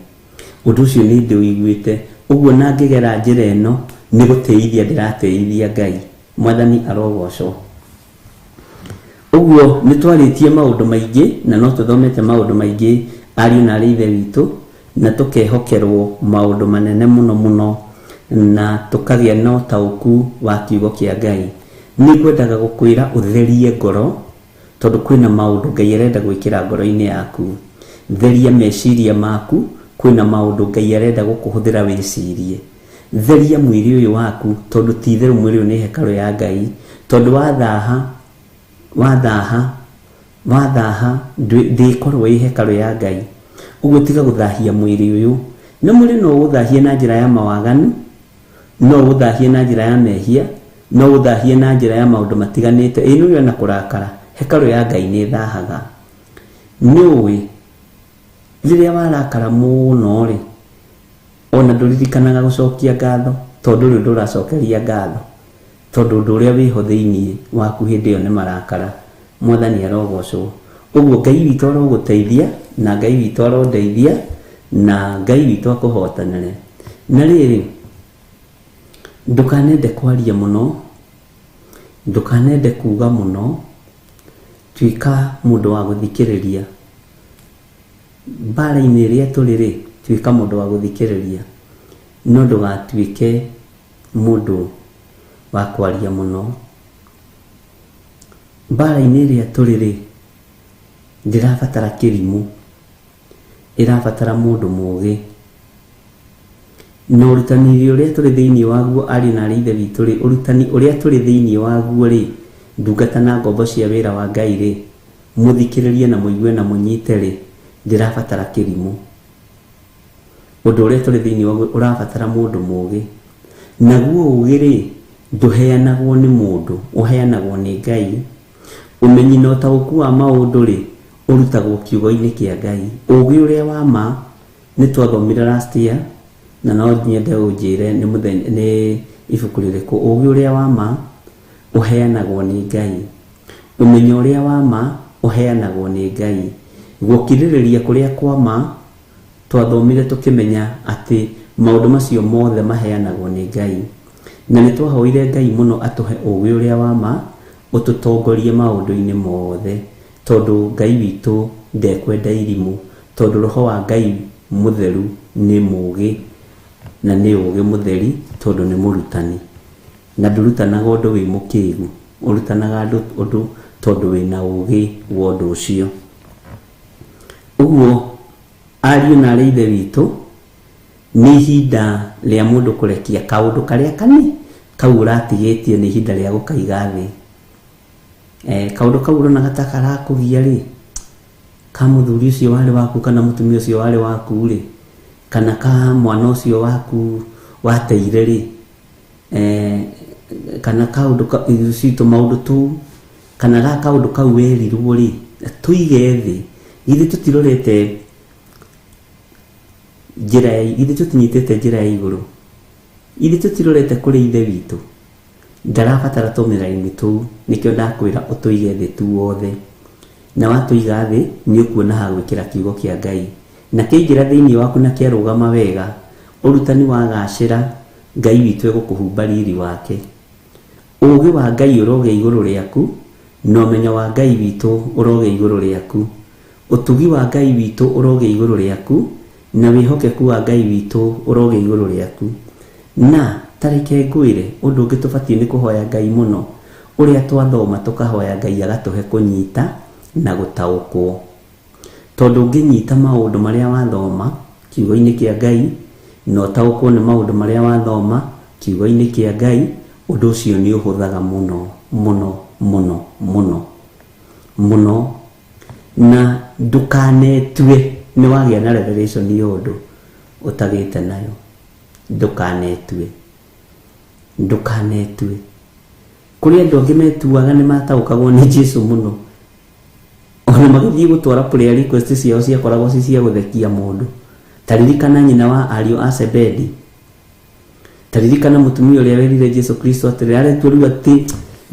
Ũndũ ũcio nĩ ndĩũiguĩte. Ũguo na ngĩgera njĩra ĩno nĩ gũtĩithia ndĩratĩithia Ngai. Mwathani arogocwo. Ũguo nĩ twarĩtie maũndũ maingĩ na no tũthomete maũndũ maingĩ ariũ na arĩ ithe witũ, na tũkehokerwo maũndũ manene mũno mũno, na tũkagĩa na ũtaũku wa kiugo kĩa Ngai. Nĩ ngwendaga gũkwĩra ũtherie ngoro, tondũ kwĩna maũndũ Ngai arenda gwĩkĩra ngoro-inĩ yaku. Theria meciria maku, kwĩna maũndũ Ngai arenda gũkũhũthĩra wĩcirie. Theria mwĩrĩ ũyũ waku, tondũ ti itherũ mwĩrĩ ũyũ nĩ hekarũ ya Ngai, tondũ wathaha wathaha wathaha ndĩkorwo ĩ hekarũ ya Ngai. Ũguo tiga gũthahia mwĩrĩ ũyũ. Na mwĩrĩ no ũũthahie na njĩra ya mawaganu, no ũũthahie na njĩra ya mehia, no ũũthahie na njĩra ya maũndũ matiganĩte. Ĩ nĩũĩ ona kũrakara, hekarũ ya Ngai nĩ ĩthahaga. Nĩũĩ rĩrĩa warakara mũno rĩ, ona ndũririkanaga gũcokia ngatho, tondũ ndũrĩ ũndũ ũracokeria ngatho, tondũ ũndũ ũrĩa wĩho thĩinĩ waku hĩndĩ ĩyo nĩ marakara. Mwathani arogocwo. Ũguo Ngai witũ arogũteithia, na Ngai witũ arondeithia, na Ngai witũ akũhotanĩre. Na rĩrĩ, ndũkanende kwaria mũno, ndũkanende kuga mũno, tuĩka mũndũ wa gũthikĩrĩria. Mbara-inĩ ĩrĩa tũrĩ rĩ, tuĩka mũndũ wa gũthikĩrĩria, no ndũgatuĩke mũndũ wa kwaria mũno. Mbara-inĩ ĩrĩa tũrĩ rĩ, ndĩrabatara kĩrimũ, ĩrabatara mũndũ mũgĩ. Na ũrutani ũrĩa tũrĩ thĩinĩ waguo ariũ na aarĩ a Ithe witũ rĩ, ũrutani ũrĩa tũrĩ thĩinĩ waguo rĩ, ndungata na ngombo cia wĩra wa Ngai rĩ, mũthikĩrĩrie na mũigue na mũnyite rĩ, ndĩrabatara kĩrimũ. Ũndũ ũrĩa tũrĩ thĩinĩ waguo ũrabatara mũndũ mũgĩ. Naguo ũgĩ rĩ, ndũheanagwo nĩ mũndũ, ũheanagwo nĩ Ngai. Ũmenyi na ũtaũku wa maũndũ rĩ, ũrutagwo kiugo-inĩ kĩa Ngai. Ũgĩ ũrĩa wa ma, nĩ twathomire last year, na no nyende ũnjĩre nĩ mũthenya, nĩ ibuku rĩrĩkũ. Ũgĩ ũrĩa wa ma ũheanagwo nĩ Ngai. Ũmenyo ũrĩa wa ma ũheanagwo nĩ Ngai. Gũkirĩrĩria kũrĩa kwa ma, twathomire tũkĩmenya atĩ maũndũ macio mothe maheanagwo nĩ Ngai. Na nĩ twahoire Ngai mũno atũhe ũgĩ ũrĩa wa ma, ũtũtongorie maũndũ-inĩ mothe, tondũ Ngai witũ ndekwenda irimũ, tondũ Roho wa Ngai mũtheru nĩ mũgĩ, na nĩ ũgĩ mũtheri, tondũ nĩ mũrutani. Na ndũrutanaga ũndũ wĩ mũkĩgu, ũrutanaga ũndũ tondũ wĩna ũgĩ wa ũndũ ũcio. Ũguo ariũ na arĩ ithe witũ, nĩ ihinda rĩa mũndũ kũrekia kaũndũ karĩa kani kau ũratigĩtie, nĩ ihinda rĩa gũkaiga thĩ. Kaũndũ kau ũronaga ta karakũgia rĩ, ka mũthuri ũcio warĩ waku kana mũtumia ũcio warĩ waku rĩ, kana ka mwana ũcio waku wateire rĩ, kana kaũndũ citũ maũndũ tũu, kana ga kaũndũ kau werirwo rĩ, tũige thĩ. Githĩ tũtirorete njĩra ya, githĩ tũtinyitĩte njĩra ya igũrũ? Githĩ tũtirorete kũrĩ ithe witũ? Ndarabatara tũmĩraini tũu, nĩkĩo ndakwĩra ũtũige thĩ tu wothe. Na watũiga thĩ, nĩ ũkuona ha gwĩkĩra kiugo kĩa Ngai. Na kĩaingĩra thĩinĩ waku na kĩarũgama wega, ũrutani wagacĩra, Ngai witũ egũkũhumba riri wake. Ũũgĩ wa Ngai ũrogĩa igũrũ rĩaku, na ũmenyo wa Ngai witũ ũrogĩa igũrũ rĩaku. Ũtugi wa Ngai witũ ũrogĩa igũrũ rĩaku, na wĩhokeku wa Ngai witũ ũrogĩa igũrũ rĩaku. Na ta reke ngwĩre, ũndũ ũngĩ tũbatiĩ nĩ kũhoya Ngai mũno, ũrĩa twathoma tũkahoya Ngai agatũhe kũnyita na gũtaũkwo. Tondũ ũngĩnyita maũndũ marĩa wathoma kiugo-inĩ kĩa Ngai, na ũtaũkwo nĩ maũndũ marĩa wathoma kiugo-inĩ kĩa Ngai, ũndũ ũcio nĩ ũhũthaga mũno mũno mũno mũno mũno. Na ndũkanetue nĩ wagĩa na revelation ya ũndũ ũtagĩte nayo. Ndũkanetue, ndũkanetue. Kũrĩ andũ angĩ metuaga nĩ mataũkagwo nĩ Jesu mũno, ona magĩthiĩ gũtwara prayer request ciao ciakoragwo ci cia gũthekia mũndũ. Ta ririkana nyina wa ariũ a Zebedi. Ta ririkana mũtumia ũrĩa werire Jesu Kristo atĩrĩ, aretua rĩu atĩ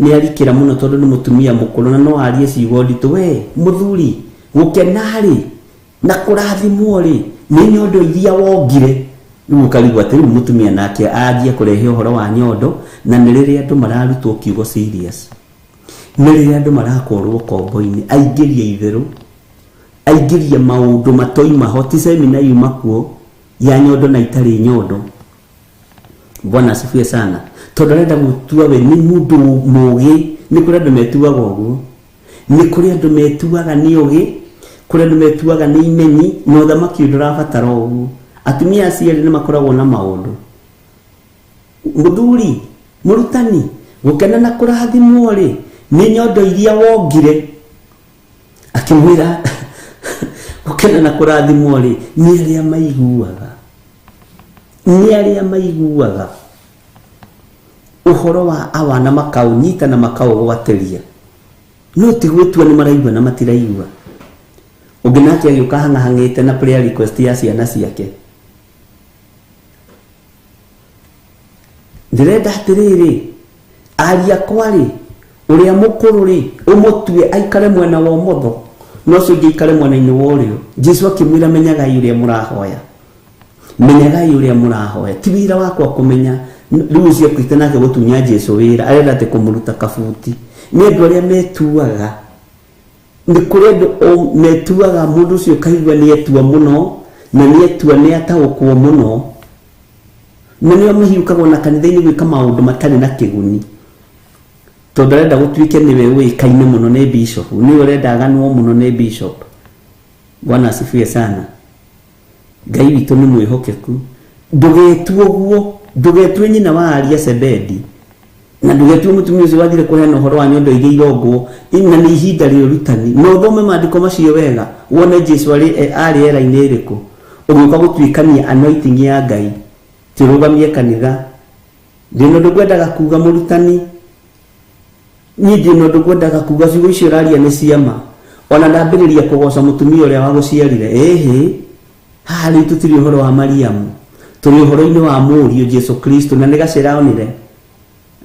nĩ arikĩra mũno tondũ nĩ mũtumia mũkũrũ na no arie ciugo nditũ, we mũthuri, gũkena rĩ na kũrathimwo rĩ nĩ nyondo iria wongire. Rĩu ũkarigwo atĩ rĩu mũtumia nake anjie kũrehe ũhoro wa nyondo, na nĩ rĩrĩa andũ mararutwo kiugo serious. Nĩ rĩrĩa andũ marakorwo ũkombo-inĩ, aingĩrie itherũ, aingĩrie maũndũ matoima ho, ti semina yuma kuo ya nyondo na itarĩ nyondo. Bwana asifiwe sana. Tondũ arenda gũtua we nĩ mũndũ mũgĩ, nĩ kũrĩ andũ metuaga ũguo. Nĩ kũrĩ andũ metuaga nĩ ogĩ, kũrĩ andũ metuaga nĩ imenyi, na ũthamaki ũyũ ndũrabatara ũguo. Atumia acio erĩ nĩ makoragwo na maũndũ. Mũthuri, mũrutani, gũkena na kũrathimwo-rĩ, nĩ nyondo iria wongire. Akĩmwĩra, gũkena na kũrathimwo-rĩ, nĩ arĩa maiguaga. Nĩ arĩa maiguaga ũhoro wa awa na makaũnyita na makaũgwatĩria. No ti gwĩtua nĩ maraigua na matiraigua. Ũngĩ nake agĩũka ahang'ahang'ĩte na prayer request ya ciana ciake. Ndĩrenda atĩrĩrĩ, ariũ akwa-rĩ, ũrĩa mũkũrũ-rĩ, ũmũtue aikare mwena wa ũmotho, na ũcio ũngĩ aikare mwena-inĩ wa ũrĩo. Jesu akĩmwĩra, menyagai ũrĩa mũrahoya. Menyagai ũrĩa mũrahoya. Ti wĩra wakwa kũmenya. Rĩu ũcio okĩte nake gũtunya Jesu wĩra, arenda atĩ kũmũruta kabuti. Nĩ andũ arĩa metuaga. Nĩ kũrĩ andũ metuaga, mũndũ ũcio ũkaigua nĩ etua mũno, na nĩ etua nĩ ataũkwo mũno. Na nĩo mahiũkaga ona kanitha-inĩ gwĩka maũndũ matarĩ na kĩguni. Tondũ arenda gũtuĩke nĩwe ũĩkaine mũno nĩ bishop, nĩwe ũrenda aganwo mũno nĩ bishop. Bwana asifiwe sana. Ngai witũ nĩ mwĩhokeku. Ndũgetue ũguo, ndũgetue nyina wa aria Sebedi, na ndũgetue mũtumia ũcio wathire kũheana ũhoro wa nyondo iria irongwo, na nĩ ihinda rĩa ũrutani. Na ũthome maandĩko macio wega, wone Jesu arĩ arĩ era-inĩ ĩrĩkũ. Ũgĩũka gũtuĩkania anointing ya Ngai, ti ũrũgamie kanitha. Ndĩ na ũndũ ngwendaga kuga mũrutani, niĩ ndĩ na ũndũ ngwendaga kuga, ciugo icio ũraria nĩ cia ma. Ona ndambĩrĩria kũgoca mũtumia ũrĩa wagũciarire, ĩhĩ, haha rĩu tũtirĩ ũhoro wa Mariamu, tũrĩ ũhoro-inĩ wa mũriũ Jesu Kristo, na nĩ gacĩra onire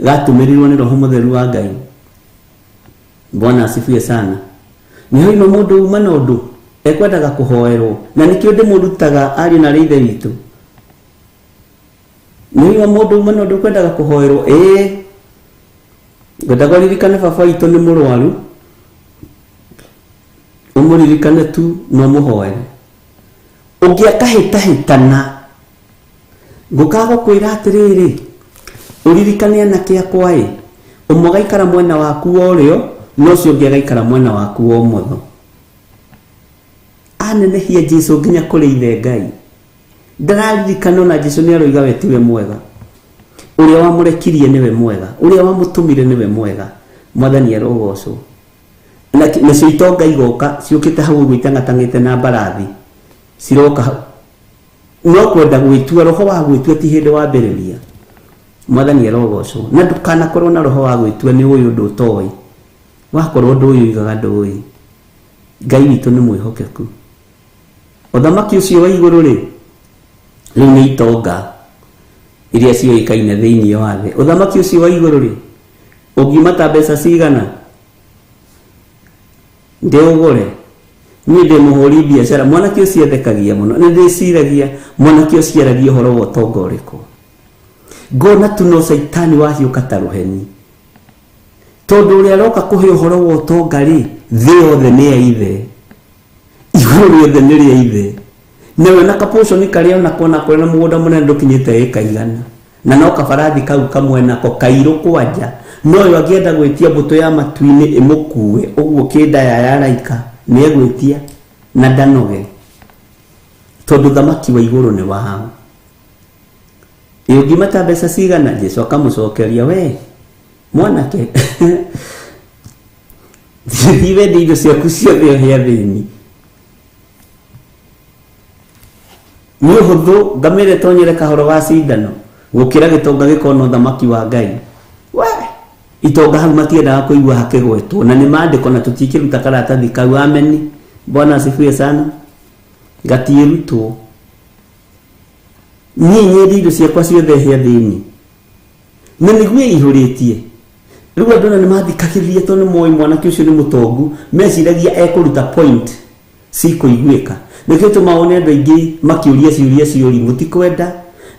gatũmĩrirwo nĩ Roho Mũtheru wa Ngai. Bwana asifiwe sana. Nĩ hoima mũndũ uma na ũndũ ekwendaga kũhoerwo, na nĩkĩo ndĩmũrutaga ariũ na arĩ ithe witũ. Nĩ hoima mũndũ uma na ũndũ ũkwendaga kũhoerwo, ĩĩ ngwendaga ũririkane baba witũ nĩ mũrwaru, ũmũririkane tu na ũmũhoere. Ũngĩ akahĩtahĩtana, ngũkaga gũkwĩra atĩrĩrĩ, ũririkane anake akwa ĩ, ũmwe agaikara mwena waku wa ũrĩo na ũcio ũngĩ agaikara mwena waku wa ũmotho. Anenehia Jesu nginya kũrĩ ithe Ngai. Ndararirikana ona Jesu nĩ aroiga we tiwe mwega. Ũrĩa wamũrekirie nĩwe mwega, ũrĩa wamũtũmire nĩwe mwega. Mwathani arogocwo. Nacio itonga igoka ciũkĩte hau ũguo itang'atang'ĩte na mbarathi, ciroka hau. No kwenda gwĩtua, roho wa gwĩtua ti hĩndĩ wambĩrĩria. Mwathani arogocwo. Na ndũkanakorwo na roho wa gwĩtua nĩ ũĩ ũndũ ũtoĩ. Wakorwo ndũĩ ugaga ndũĩ. Ngai witũ nĩ mwĩhokeku. Ũthamaki ũcio wa igũrũ rĩ, rĩu nĩ itonga iria ciũĩkaine thĩinĩ wa thĩ. Ũthamaki ũcio wa igũrũ rĩ, ũngiuma ta mbeca cigana? Ndĩũgũre. Niĩ ndĩ mũhũri biacara. Mwanake ũcio athekagia mũno. Nĩ ndĩciragia mwanake ũcio aragia ũhoro wa ũtonga ũrĩkũ. Ngona tu no caitani wahiũka ta rũheni. Tondũ ũrĩa aroka kũhe ũhoro wa ũtonga rĩ, thĩ yothe nĩ ya ithe. Igũrũ rĩothe nĩ rĩa ithe. Nawe na kapũconi karĩa onako onakorwo na mũgũnda mũnene ndũkinyĩte ĩka igana. Na no kabarathi kau kamwe nako kairũ kwanja. No yo angĩenda gwĩtia mbũtũ ya matu-inĩ ĩmũkue ũguo kĩndaya ya araika nĩ egwĩtia na ndanoge. Tondũ thamaki wa igũrũ nĩ wao. Ĩ ũngiuma ta mbeca cigana? Jesu akamũcokeria, we mwanake thiĩ wendie indo ciaku ciothe ũhe athĩni. Nĩ ũhũthũ ngamĩra ĩtonyere kahoro ga cindano gũkĩra gĩtonga gĩkona ũthamaki wa Ngai. We itonga hau matiendaga kũigua hakĩgwetwo na nĩ maandĩko na tũtikĩruta karatathi kau. Ameni. Bwana asifiwe sana. Gatiĩrutwo. Niĩ nyendie indo ciakwa ciothe he athĩni. Na nĩguo ĩihũrĩtie. Rĩu andũ ona nĩ mathikagĩrĩria tondũ nĩ moĩ mwanake ũcio nĩ mũtongu, meciragia ekũruta point cikũiguĩka. Nĩkĩo gĩtũmaga wone andũ aingĩ makĩũria ciũria cia ũrimũ, ti kwenda,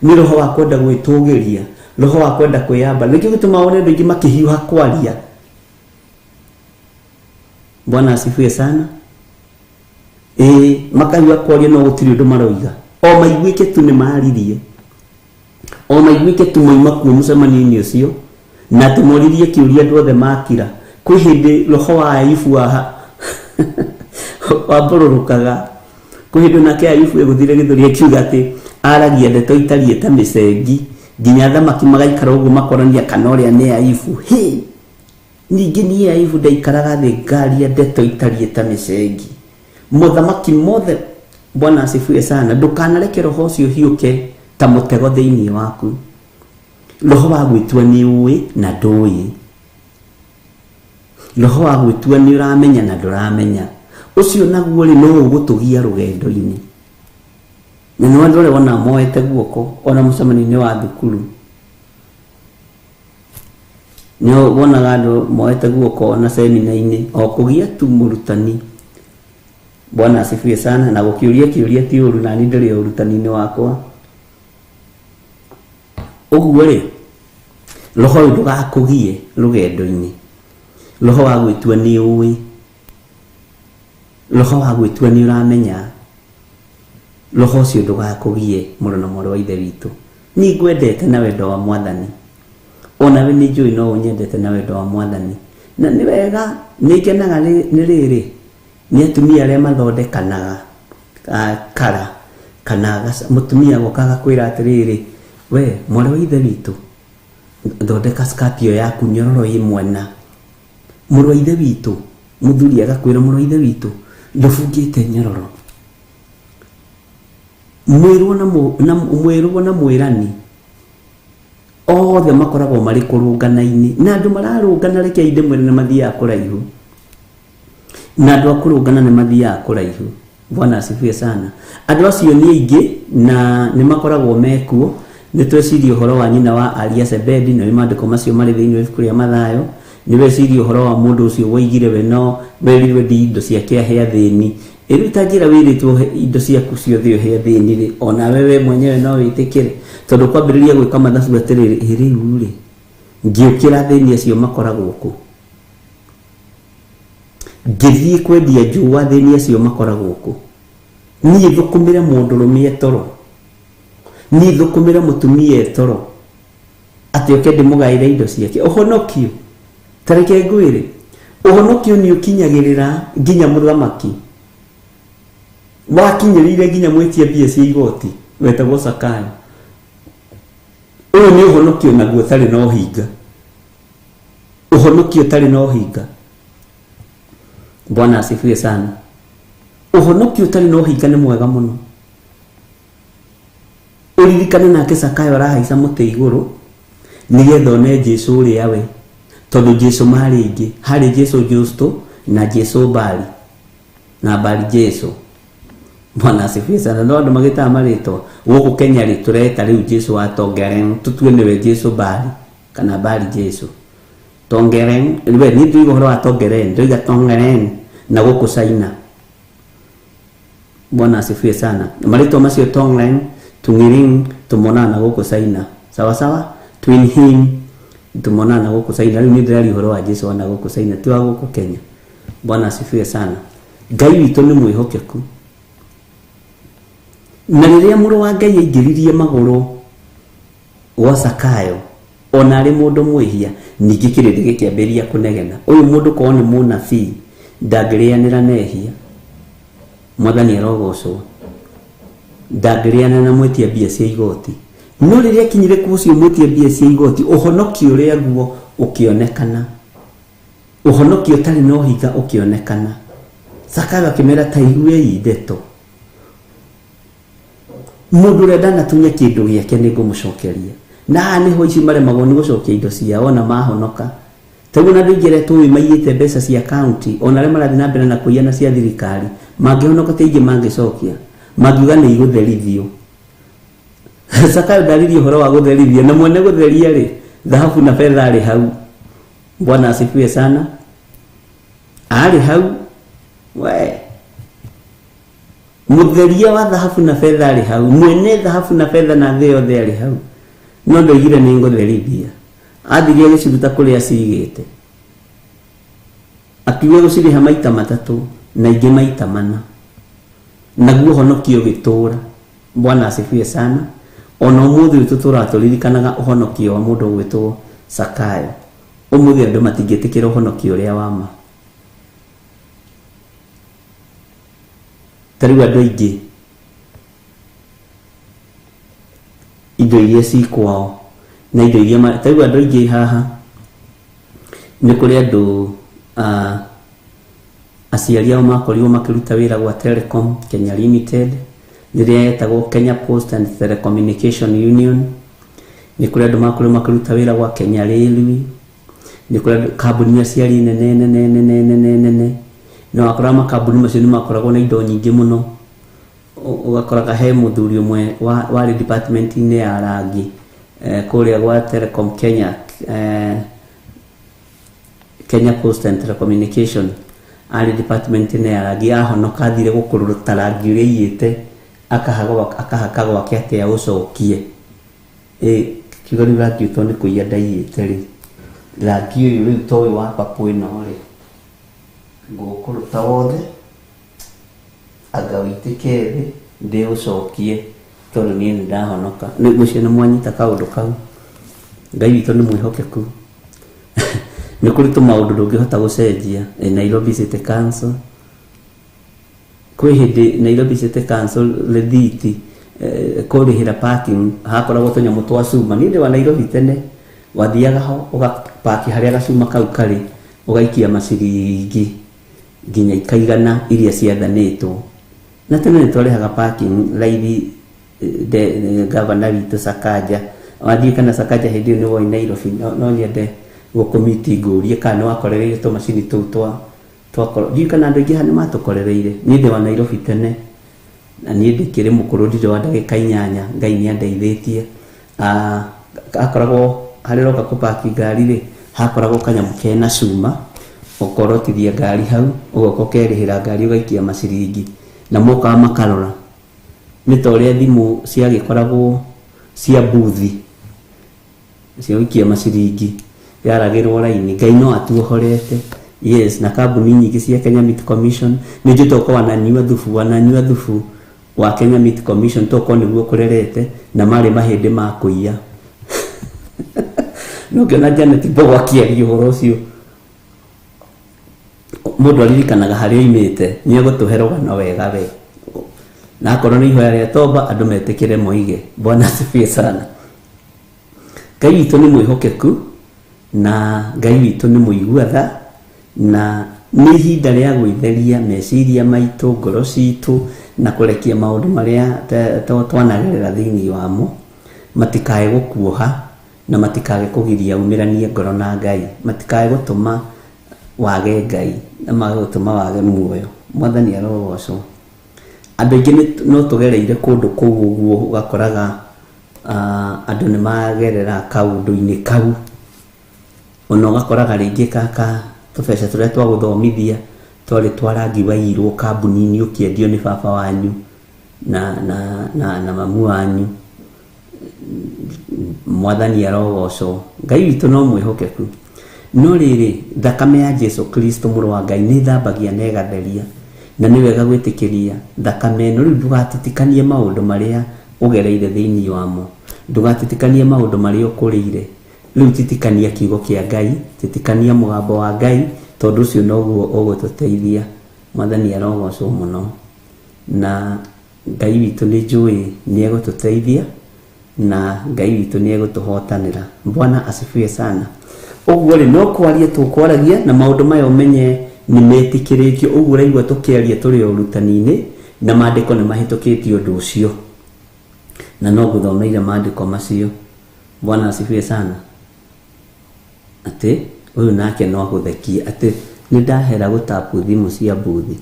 nĩ roho wa kwenda gwĩtũgĩria, roho wa kwenda kwĩyamba. Nĩkĩo gĩtũmaga wone andũ aingĩ makĩhiũha kwaria. Bwana asifiwe sana. Ĩĩ, makaigua kwaria no gũtirĩ ũndũ maroiga, o maiguĩke tu nĩ maririe, o maiguĩke tu moima kuo mũcemanio-inĩ ũcio, na atĩ moririe kĩũria andũ othe makira. Kwĩ hĩndĩ roho wa Ayubu wa wambũrũrũkaga, kwĩ hĩndĩ onake Ayubu egũthire gĩthũri akiuga atĩ aragia ndeto itariĩ ta mĩcengi, nginya athamaki magaikara ũguo makorania kana ũrĩa nĩ Ayubu. Hĩ, ningĩ niĩ Ayubu ndaikaraga thĩ ngaria ndeto itariĩ ta mĩcengi, mothamaki mothe. Bwana asifiwe sana. Ndũkanareke roho ũcio ũhiũke ta mũtego thĩinĩ waku, roho wa gwĩtua nĩ ũĩ na ndũĩ, roho wa gwĩtua nĩ ũramenya na ndũramenya. Ũcio naguo rĩ, no ũgũtũgia rũgendo-inĩ. Na nĩ andũ arĩa wona moete guoko ona mũcemanio-inĩ wa thukuru, nĩ wonaga andũ moete guoko ona semina-inĩ, o kũgia tu mũrutani. Bwana asifiwe sana. Na gũkĩũria kĩũria ti ũru, na niĩ ndĩrĩ o ũrutani-inĩ wakwa. Ũguo rĩ, roho ũyũ ndũgakũgie rũgendo-inĩ, roho wa gwĩtua nĩ ũĩ, roho wa gwĩtua nĩ ũramenya, roho ũcio ndũgakũgie, mũrũ na mwarĩ wa Ithe witũ. Niĩ ngwendete na wendo wa Mwathani, onawe nĩ njũĩ no ũnyendete na wendo wa Mwathani. Na nĩ wega, nĩ ngenaga nĩ rĩrĩ, nĩ atumia arĩa mathondekanaga kara, kana mũtumia agoka agakwĩra atĩrĩrĩ, we mwarĩ wa Ithe witũ, thondeka skirt ĩyo yaku nyororo ĩ mwena. Mũrũ wa Ithe witũ, mũthuri agakwĩra, mũrũ wa Ithe witũ, ndũbungĩte nyororo. Mwĩrwo na mwĩrwo na mwĩrani othe makoragwo marĩ kũrũngana-inĩ, na andũ mararũngana, rekei ndĩmwĩre, nĩ mathiaga kũraihu, na andũ a kũrũngana nĩ mathiaga kũraihu. Bwana asifiwe sana. Andũ acio nĩ aingĩ na nĩ makoragwo mekuo. Nĩ tweciria ũhoro wa nyina wa Aria Sebedi, na maandĩko macio marĩ thĩinĩ wa ibuku rĩa Mathayo. Nĩ weciria ũhoro wa mũndũ ũcio woigire we no werirwe ndi indo ciake ahe athĩni. Ĩrĩu ta njĩra wĩrĩtwo indo ciaku ciothe ũhe athĩni rĩ, onawe we mwenyewe no wĩtĩkĩre, tondũ kwambĩrĩria gwĩka mathabu atĩrĩrĩ, ĩ rĩu rĩ, ngĩũkĩra athĩni acio makoragwo kũ? Ngĩthiĩ kwendia njũa athĩni acio makoragwo kũ? Niĩ thũkũmĩre mũndũrũme etoro, niĩ thũkũmĩre mũtumia etoro, atĩ oke ndĩmũgaĩre indo ciake? Ũhonokio, ta reke ngwĩre, ũhonokio nĩ ũkinyagĩrĩra nginya mũthamaki, wakinyĩrĩire nginya mwĩtia mbia cia igoti wetagwo Zakayo. Ũyũ nĩ ũhonokio naguo ũtarĩ na ũhinga, ũhonokio ũtarĩ na ũhinga. Bwana asifiwe sana. Ũhonokio ũtarĩ na ũhinga nĩ mwega mũno. Ũririkane nake Zakayo arahaica mũtĩ igũrũ nĩgetha one Jesu ũrĩa we, tondũ Jesu marĩ aingĩ, harĩ Jesu Justo na Jesu Bali na Bali Jesu. Bwana asifiwe sana. No andũ magĩtaga marĩtwa gũkũ Kenya rĩ, tũreta rĩu Jesu wa Tongeren, tũtue nĩwe Jesu Bali kana Bali Jesu Tongeren. We niĩ ndoiga ũhoro wa Tongeren, ndoiga Tongeren na gũkũ China. Bwana asifiwe sana. Marĩtwa macio Tongren, Tungiring, tũmonaga na gũkũ China. Sawa sawa. Twin Him tũmonaga na gũkũ China. Rĩu niĩ ndĩraria ũhoro wa Jesu wa na gũkũ China, ti wa gũkũ Kenya. Bwana asifiwe sana. Ngai witũ nĩ mwĩhokeku, na rĩrĩa mũrũ wa Ngai aingĩririe magũrũ gwa Zakayo, ona arĩ mũndũ mwĩhia, ningĩ kĩrĩndĩ gĩkĩambĩrĩria kũnegena, ũyũ mũndũ korwo nĩ mũnabii ndangĩrĩanĩra na ehia. Mwathani arogocwo. Ndangĩrĩanĩra na mwĩtia mbia cia igoti. No rĩrĩa akinyire kwa ũcio mwĩtia mbia cia igoti, ũhonokio ũrĩa guo ũkĩonekana, ũhonokio ũtarĩ na ũhinga ũkĩonekana. Zakayo akĩmera, ta iguei ndeto, mũndũ ũrĩa ndanatunya kĩndũ gĩake nĩ ngũmũcokeria. Na haha nĩho ici maremagwo nĩ gũcokia indo ciao ona mahonoka. Taguo na andũ aingĩ arĩa tũĩ maiyĩte mbeca cia kaunti, ona arĩa marathiĩ na mbere na kũiya na cia thirikari, mangĩhonoka ti aingĩ mangĩcokia, mangiuga nĩ igũtherithio. Zakayo ndaririe ũhoro wa gũtherithio, na mwene gũtheria rĩ, thahabu na betha arĩ hau. Bwana asifiwe sana. Arĩ hau we mũtheria wa thahabu na betha arĩ hau, mwene thahabu na betha na thĩ yothe arĩ hau, no ndoigire nĩ ngũtherithia. Athire agĩciruta kũrĩa acigĩte. Akiuga gũcirĩha maita matatũ na ingĩ maita mana, naguo ũhonokio ũgĩtũũra. Bwana asifiwe sana. Ona ũmũthĩ ũyũ tũtũraga tũririkanaga ũhonokio wa mũndũ ũgwĩtwo Sakayo. Ũmũthĩ andũ matingĩtĩkĩra ũhonokio ũrĩa wa ma. Ta rĩu andũ aingĩ indo iria ci kwao na indo iria ta rĩu andũ aingĩ haha nĩ kũrĩ andũ aciari ao makorirwo makĩruta wĩra gwa Telecom Kenya Limited rĩrĩa yetagwo Kenya Post and Telecommunication Union. Nĩ kũrĩ andũ makorirwo makĩruta wĩra gwa Kenya Railway. Nĩ kũrĩ andũ kambuni iria ciarĩ nene nene nene nene nene, na wakoraga makambuni macio nĩ makoragwo na indo nyingĩ mũno. Ũgakoraga he mũthuri ũmwe warĩ department-inĩ ya rangi kũrĩa gwa Telecom Kenya, Kenya Post and Telecommunication, arĩ department-inĩ ya rangi, ahonoka athire gũkũrũta rangi ũrĩa aiyĩte akahaka gwake atĩ aũcokie. Kiuga rĩu rangi ũyũ tondũ nĩ kũiya ndaiyĩte rĩ, rangi ũyũ rĩu to ũyũ wa purple ĩno rĩ, ngũkũrũta wothe anga ũitĩke thĩ ndĩũcokie tondũ niĩ nĩ ndahonoka. Nĩ ngwĩciria nĩ mwanyita kaũndũ kau. Ngai witũ nĩ mwĩhokeku. Nĩ kũrĩ tũmaũndũ ndũngĩhota gũcenjia. Nairobi City Council, kwĩ hĩndĩ Nairobi City Council rĩthiti kũrĩhĩra parking hakoragwo tũnyamũ twa cuma. Niĩ ndĩ wa Nairobi tene, wathiaga ho ũgapaki harĩa gacuma kau karĩ, ũgaikia maciringi nginya ikaigana iria ciathanĩtwo. Na tene nĩ twarĩhaga parking raithi. Gavana witũ Sakaja, wathiĩ kana Sakaja hĩndĩ ĩyo nĩ woi Nairobi, no nyende gũkũmiti ngũrie kana nĩ wakorereire tũmacini tũu twa twakorwo ndiũĩ kana andũ aingĩ haha nĩ matũkorereire. Niĩ ndĩ wa Nairobi tene, na niĩ ndĩkĩrĩ mũkũrũ, ndirĩ wa ndagĩka inyanya, Ngai nĩ andeithĩtie. Hakoragwo harĩa ũroka kũpaki ngari rĩ, hakoragwo kanyamũ kena cuma, ũkorotithia ngari hau, ũgoka ũkerĩhĩra ngari ũgaikia maciringi, na mokaga makarora. Nĩ ta ũrĩa thimũ ciagĩkoragwo cia mbuthi cia gũikia maciringi, yaragĩrwo raini. Ngai no atuohorete. Yes, na kambuni nyingĩ cia Kenya Meat Commission nĩ njũĩ tokorwo wananyua thubu, wananyua thubu wa Kenya Meat Commission, tokorwo nĩguo ũkũrerete na marĩ mahĩndĩ ma kũiya. No ngĩona Janet Mbogo akĩaria ũhoro ũcio, mũndũ aririkanaga harĩa oimĩte, nĩ egũtũhe rũgano wega we. Na akorwo nĩ ihoya rĩa toba, andũ metĩkĩre moige. Bwana asifiwe sana. Ngai witũ nĩ mwĩhokeku, na Ngai witũ nĩ mũigua tha, na nĩ ihinda rĩa gwĩtheria meciria maitũ, ngoro citũ, na kũrekia maũndũ marĩa twanagerera thĩinĩ wamo matikae gũkuoha na matikae kũgiria umĩranie ngoro na Ngai, matikae gũtũma wage Ngai na mage gũtũma wage muoyo. Mwathani arogocwo. Andũ aingĩ no tũgereire kũndũ kũu ũguo, ũgakoraga andũ nĩ magerera kaũndũ-inĩ kau, ona ũgakoraga rĩngĩ kaka tũbeca tũrĩa twa gũthomithia twarĩ twa rangi wa irũ kambuni-inĩ ũkĩendio nĩ baba wanyu na mamu wanyu. Mwathani arogocwo. Ngai witũ no mwĩhokeku. No rĩrĩ, thakame ya Jesu Kristo mũrũ wa Ngai nĩ ĩthambagia na ĩgatheria, na nĩ wega gwĩtĩkĩria thakame ĩno. Rĩu ndũgatitikanie maũndũ marĩa ũgereire thĩinĩ wamo, ndũgatitikanie maũndũ marĩa ũkũrĩire. Rĩu titikania kiugo kĩa Ngai, titikania mũgambo wa Ngai, tondũ ũcio noguo ũgũtũteithia. Mwathani arogocwo mũno. Na Ngai witũ nĩ njũĩ nĩ egũtũteithia, na Ngai witũ nĩ egũtũhotanĩra. Bwana asifiwe sana. Ũguo rĩ, no kwaria tũkwaragia, na maũndũ maya ũmenye nĩ metĩkĩrĩtio. Ũguo ũraigua tũkĩaria tũrĩ o ũrutani-inĩ, na maandĩko nĩ mahĩtũkĩtie ũndũ ũcio, na no ngũthomeire maandĩko macio. Bwana asifiwe sana. Atĩ ũyũ nake no agũthekie atĩ nĩ ndahera gũtapu thimũ cia mbuthi,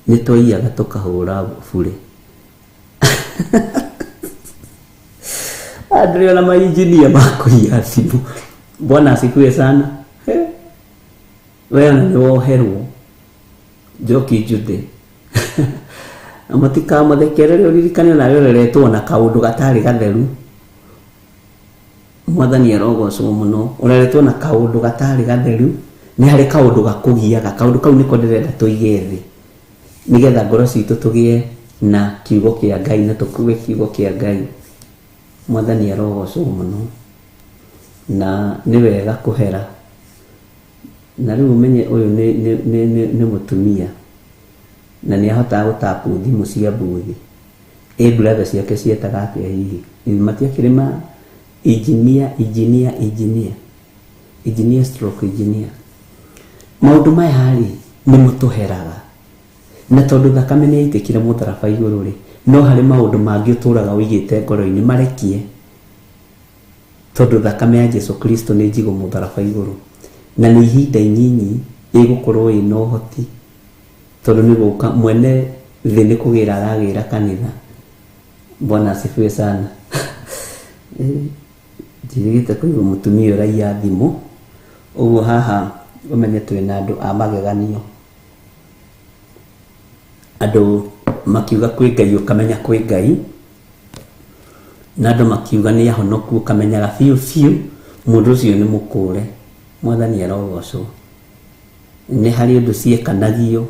nĩ twaiyaga tũkahũra burĩ. Andũ ona mainjinia ma kũiya thimũ. Bwana asifiwe sana. We ona nĩ woherwo Njoki Njuthĩ, na mũtikamũthekerere, ũririkane nawe ũreretwo na kaũndũ gatarĩ gatheru. Mwathani arogocwo mũno. Ũreretwo na kaũndũ gatarĩ gatheru, Nĩ harĩ kaũndũ gakũgiaga, kaũndũ kau nĩko ndĩrenda tũige thĩ nĩgetha ngoro citũ tũgĩe na kiugo kĩa Ngai na tũkue kiugo kĩa Ngai. Mwathani arogocwo mũno, na nĩ wega kũhera. Na rĩu ũmenye ũyũ nĩ, nĩ, nĩ, nĩ, nĩ mũtumia na nĩ ahotaga gũtapu thimũ cia mbuthi. Ĩ brother ciake cietaga atĩa hihi? Matiakĩrĩ ma engineer, engineer, engineer, engineer stroke engineer. Maũndũ maya rĩ nĩmo tũheraga, na tondũ thakame nĩ yaitĩkire mũtharaba igũrũ rĩ, no harĩ maũndũ mangĩ ũtũraga ũigĩte ngoro-inĩ marekie, tondũ thakame ya Jesu Kristo nĩ njigũ mũtharaba igũrũ, na nĩ ihinda inyinyi ĩgũkorwo ĩna ũhoti, tondũ nĩ gũka mwene thĩ nĩ kũgĩra aragĩra kanitha. Bwana asifiwe sana. Njirigĩte kũigua mũtumia ũraiya thimũ, ũguo haha ũmenye twĩna andũ a mageganio, andũ makiuga kwĩ Ngai ũkamenya kwĩ Ngai, na andũ makiuga nĩ ahonoku ũkamenyaga biũ biũ mũndũ ũcio nĩ mũkũre. Mwathani arogocwo. Nĩ harĩ ũndũ ciekanagio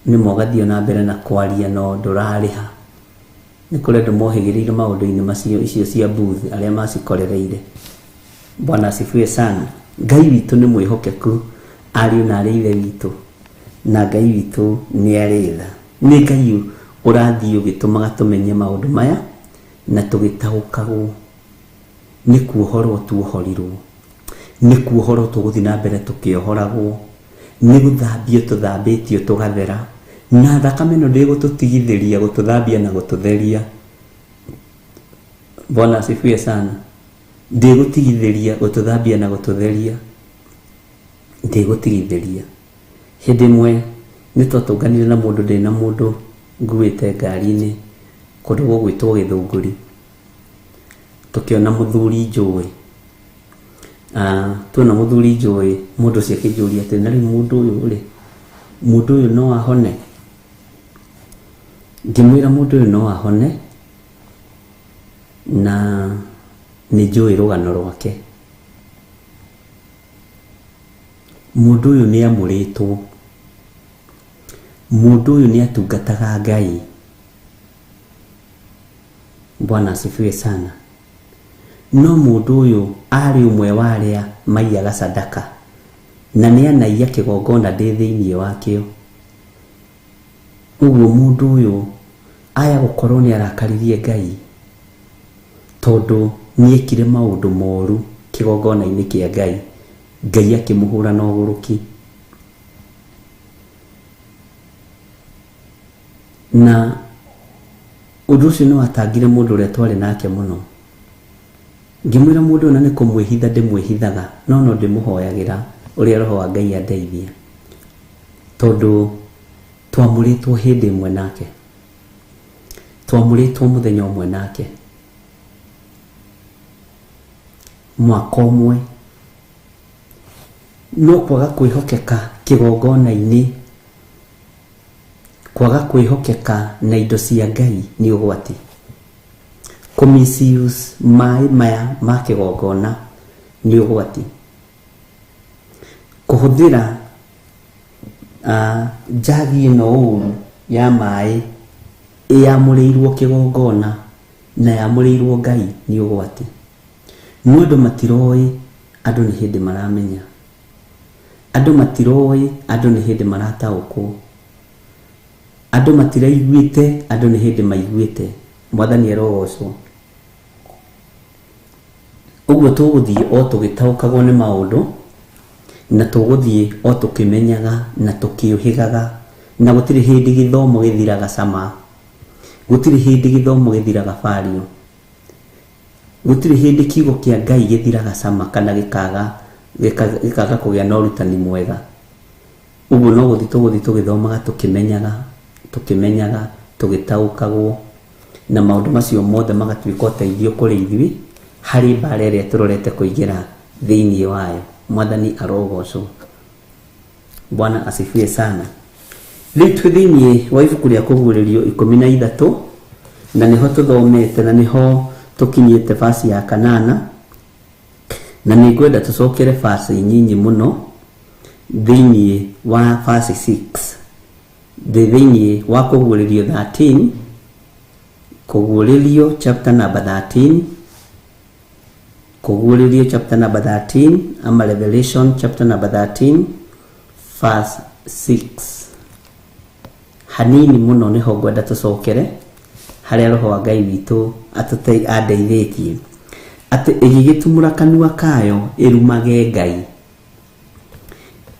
nĩ ma ũgathiĩ na mbere na kwaria no ndũrarĩha. Nĩ kũrĩ andũ mohĩgĩrĩire maũndũ-inĩ macio, icio cia booth arĩa macikorereire. Bwana asifiwe sana. Ngai witũ nĩ mwĩhokeku, ariũ na arĩ ithe witũ, na Ngai witũ nĩ arĩ tha. Nĩ Ngai ũrathiĩ ũgĩtũmaga tũmenye maũndũ maya na tũgĩtaũkagwo nĩ kuohorwo tuohorirwo, nĩ kuohorwo tũgũthiĩ na mbere tũkĩohoragwo, nĩ gũthambio tũthambĩtio tũgathera, na thakame ĩno ndĩgũtũtigithĩria gũtũthambia na gũtũtheria. Bwana asifiwe sana. Ndĩgũtigithĩria gũtũthambia na gũtũtheria, ndĩgũtigithĩria. Hĩndĩ ĩmwe nĩ twatũnganire na mũndũ, ndĩ na mũndũ nguĩte ngari-inĩ kũndũ gũgwĩtwo Gĩthũngũri, tũkĩona mũthuri njũĩ. Tuona mũthuri njũĩ, mũndũ ũcio akĩnjũria atĩrĩ, na rĩu mũndũ ũyũ rĩ, mũndũ ũyũ no ahone? Ngĩmwĩra mũndũ ũyũ no ahone, na nĩ njũĩ rũgano rwake. Mũndũ ũyũ nĩ amũrĩtwo, mũndũ ũyũ nĩ atungataga Ngai. Bwana asifiwe sana. No mũndũ ũyũ arĩ ũmwe wa arĩa maiyaga sadaka, na nĩ anaiya kĩgongona ndĩ thĩinĩ wakĩo. Ũguo mũndũ ũyũ aya gũkorwo nĩ arakaririe Ngai, tondũ nĩ ekire maũndũ moru kĩgongona-inĩ kĩa Ngai. Ngai akĩmũhũra na ũgũrũki. Na ũndũ ũcio nĩ watangire mũndũ ũrĩa twarĩ nake mũno. Ngĩmwĩra mũndũ ũyũ na nĩ kũmwĩhitha ndĩmwĩhithaga, no no ndĩmũhoyagĩra ũrĩa roho wa Ngai andeithia, tondũ twamũrĩtwo hĩndĩ ĩmwe nake, twamũrĩtwo mũthenya ũmwe nake, mwaka ũmwe. No kwaga kwĩhokeka kĩgongona-inĩ, kwaga kwĩhokeka na indo cia Ngai nĩ ũgwati. Kũ misuse maĩ maya ma kĩgongona nĩ ũgwati. Kũhũthĩra njagi ĩno ũru ya maĩ ĩyamũrĩirwo kĩgongona na yamũrĩirwo Ngai nĩ ũgwati. No andũ matiroĩ, andũ nĩ hĩndĩ maramenya. Andũ matiroĩ, andũ nĩ hĩndĩ marataũkwo. Andũ matiraiguĩte, andũ nĩ hĩndĩ maiguĩte. Mwathani arogocwo. Ũguo tũgũthiĩ o tũgĩtaũkagwo nĩ maũndũ, na tũgũthiĩ o tũkĩmenyaga na tũkĩũhĩgaga, na gũtirĩ hĩndĩ gĩthomo gĩthiraga cama, gũtirĩ hĩndĩ gĩthomo gĩthiraga bario, gũtirĩ hĩndĩ kiugo kĩa Ngai gĩthiraga cama kana gĩkaga kũgĩa na ũrutani mwega. Ũguo no gũthiĩ tũgũthiĩ tũgĩthomaga, tũkĩmenyaga, tũkĩmenyaga, tũgĩtaũkagwo, na maũndũ macio mothe magatuĩka ũteithio kũrĩ ithuĩ harĩ mbara ĩrĩa tũrorete kũingĩra thĩinĩ wayo. Mwathani arogocwo. Bwana asifiwe sana. Rĩu twĩ thĩinĩ wa ibuku rĩa Kũguũrĩrio 13, na nĩho tũthomete na nĩho tũkinyĩte verse ya kanana, na nĩ ngwenda tũcokere verse nyinyi mũno. Thĩinĩ wa verse 6, thĩinĩ wa Kũguũrĩrio 13, Kũguũrĩrio chapter number 13, Kũguũrĩrio chapter number 13 ama Revelation chapter number 13 verse 6, hanini mũno nĩho ngwenda tũcokere harĩa Roho wa Ngai witũ andeithĩtie atĩ ĩgĩgĩtumũra kanua kayo ĩrumage Ngai,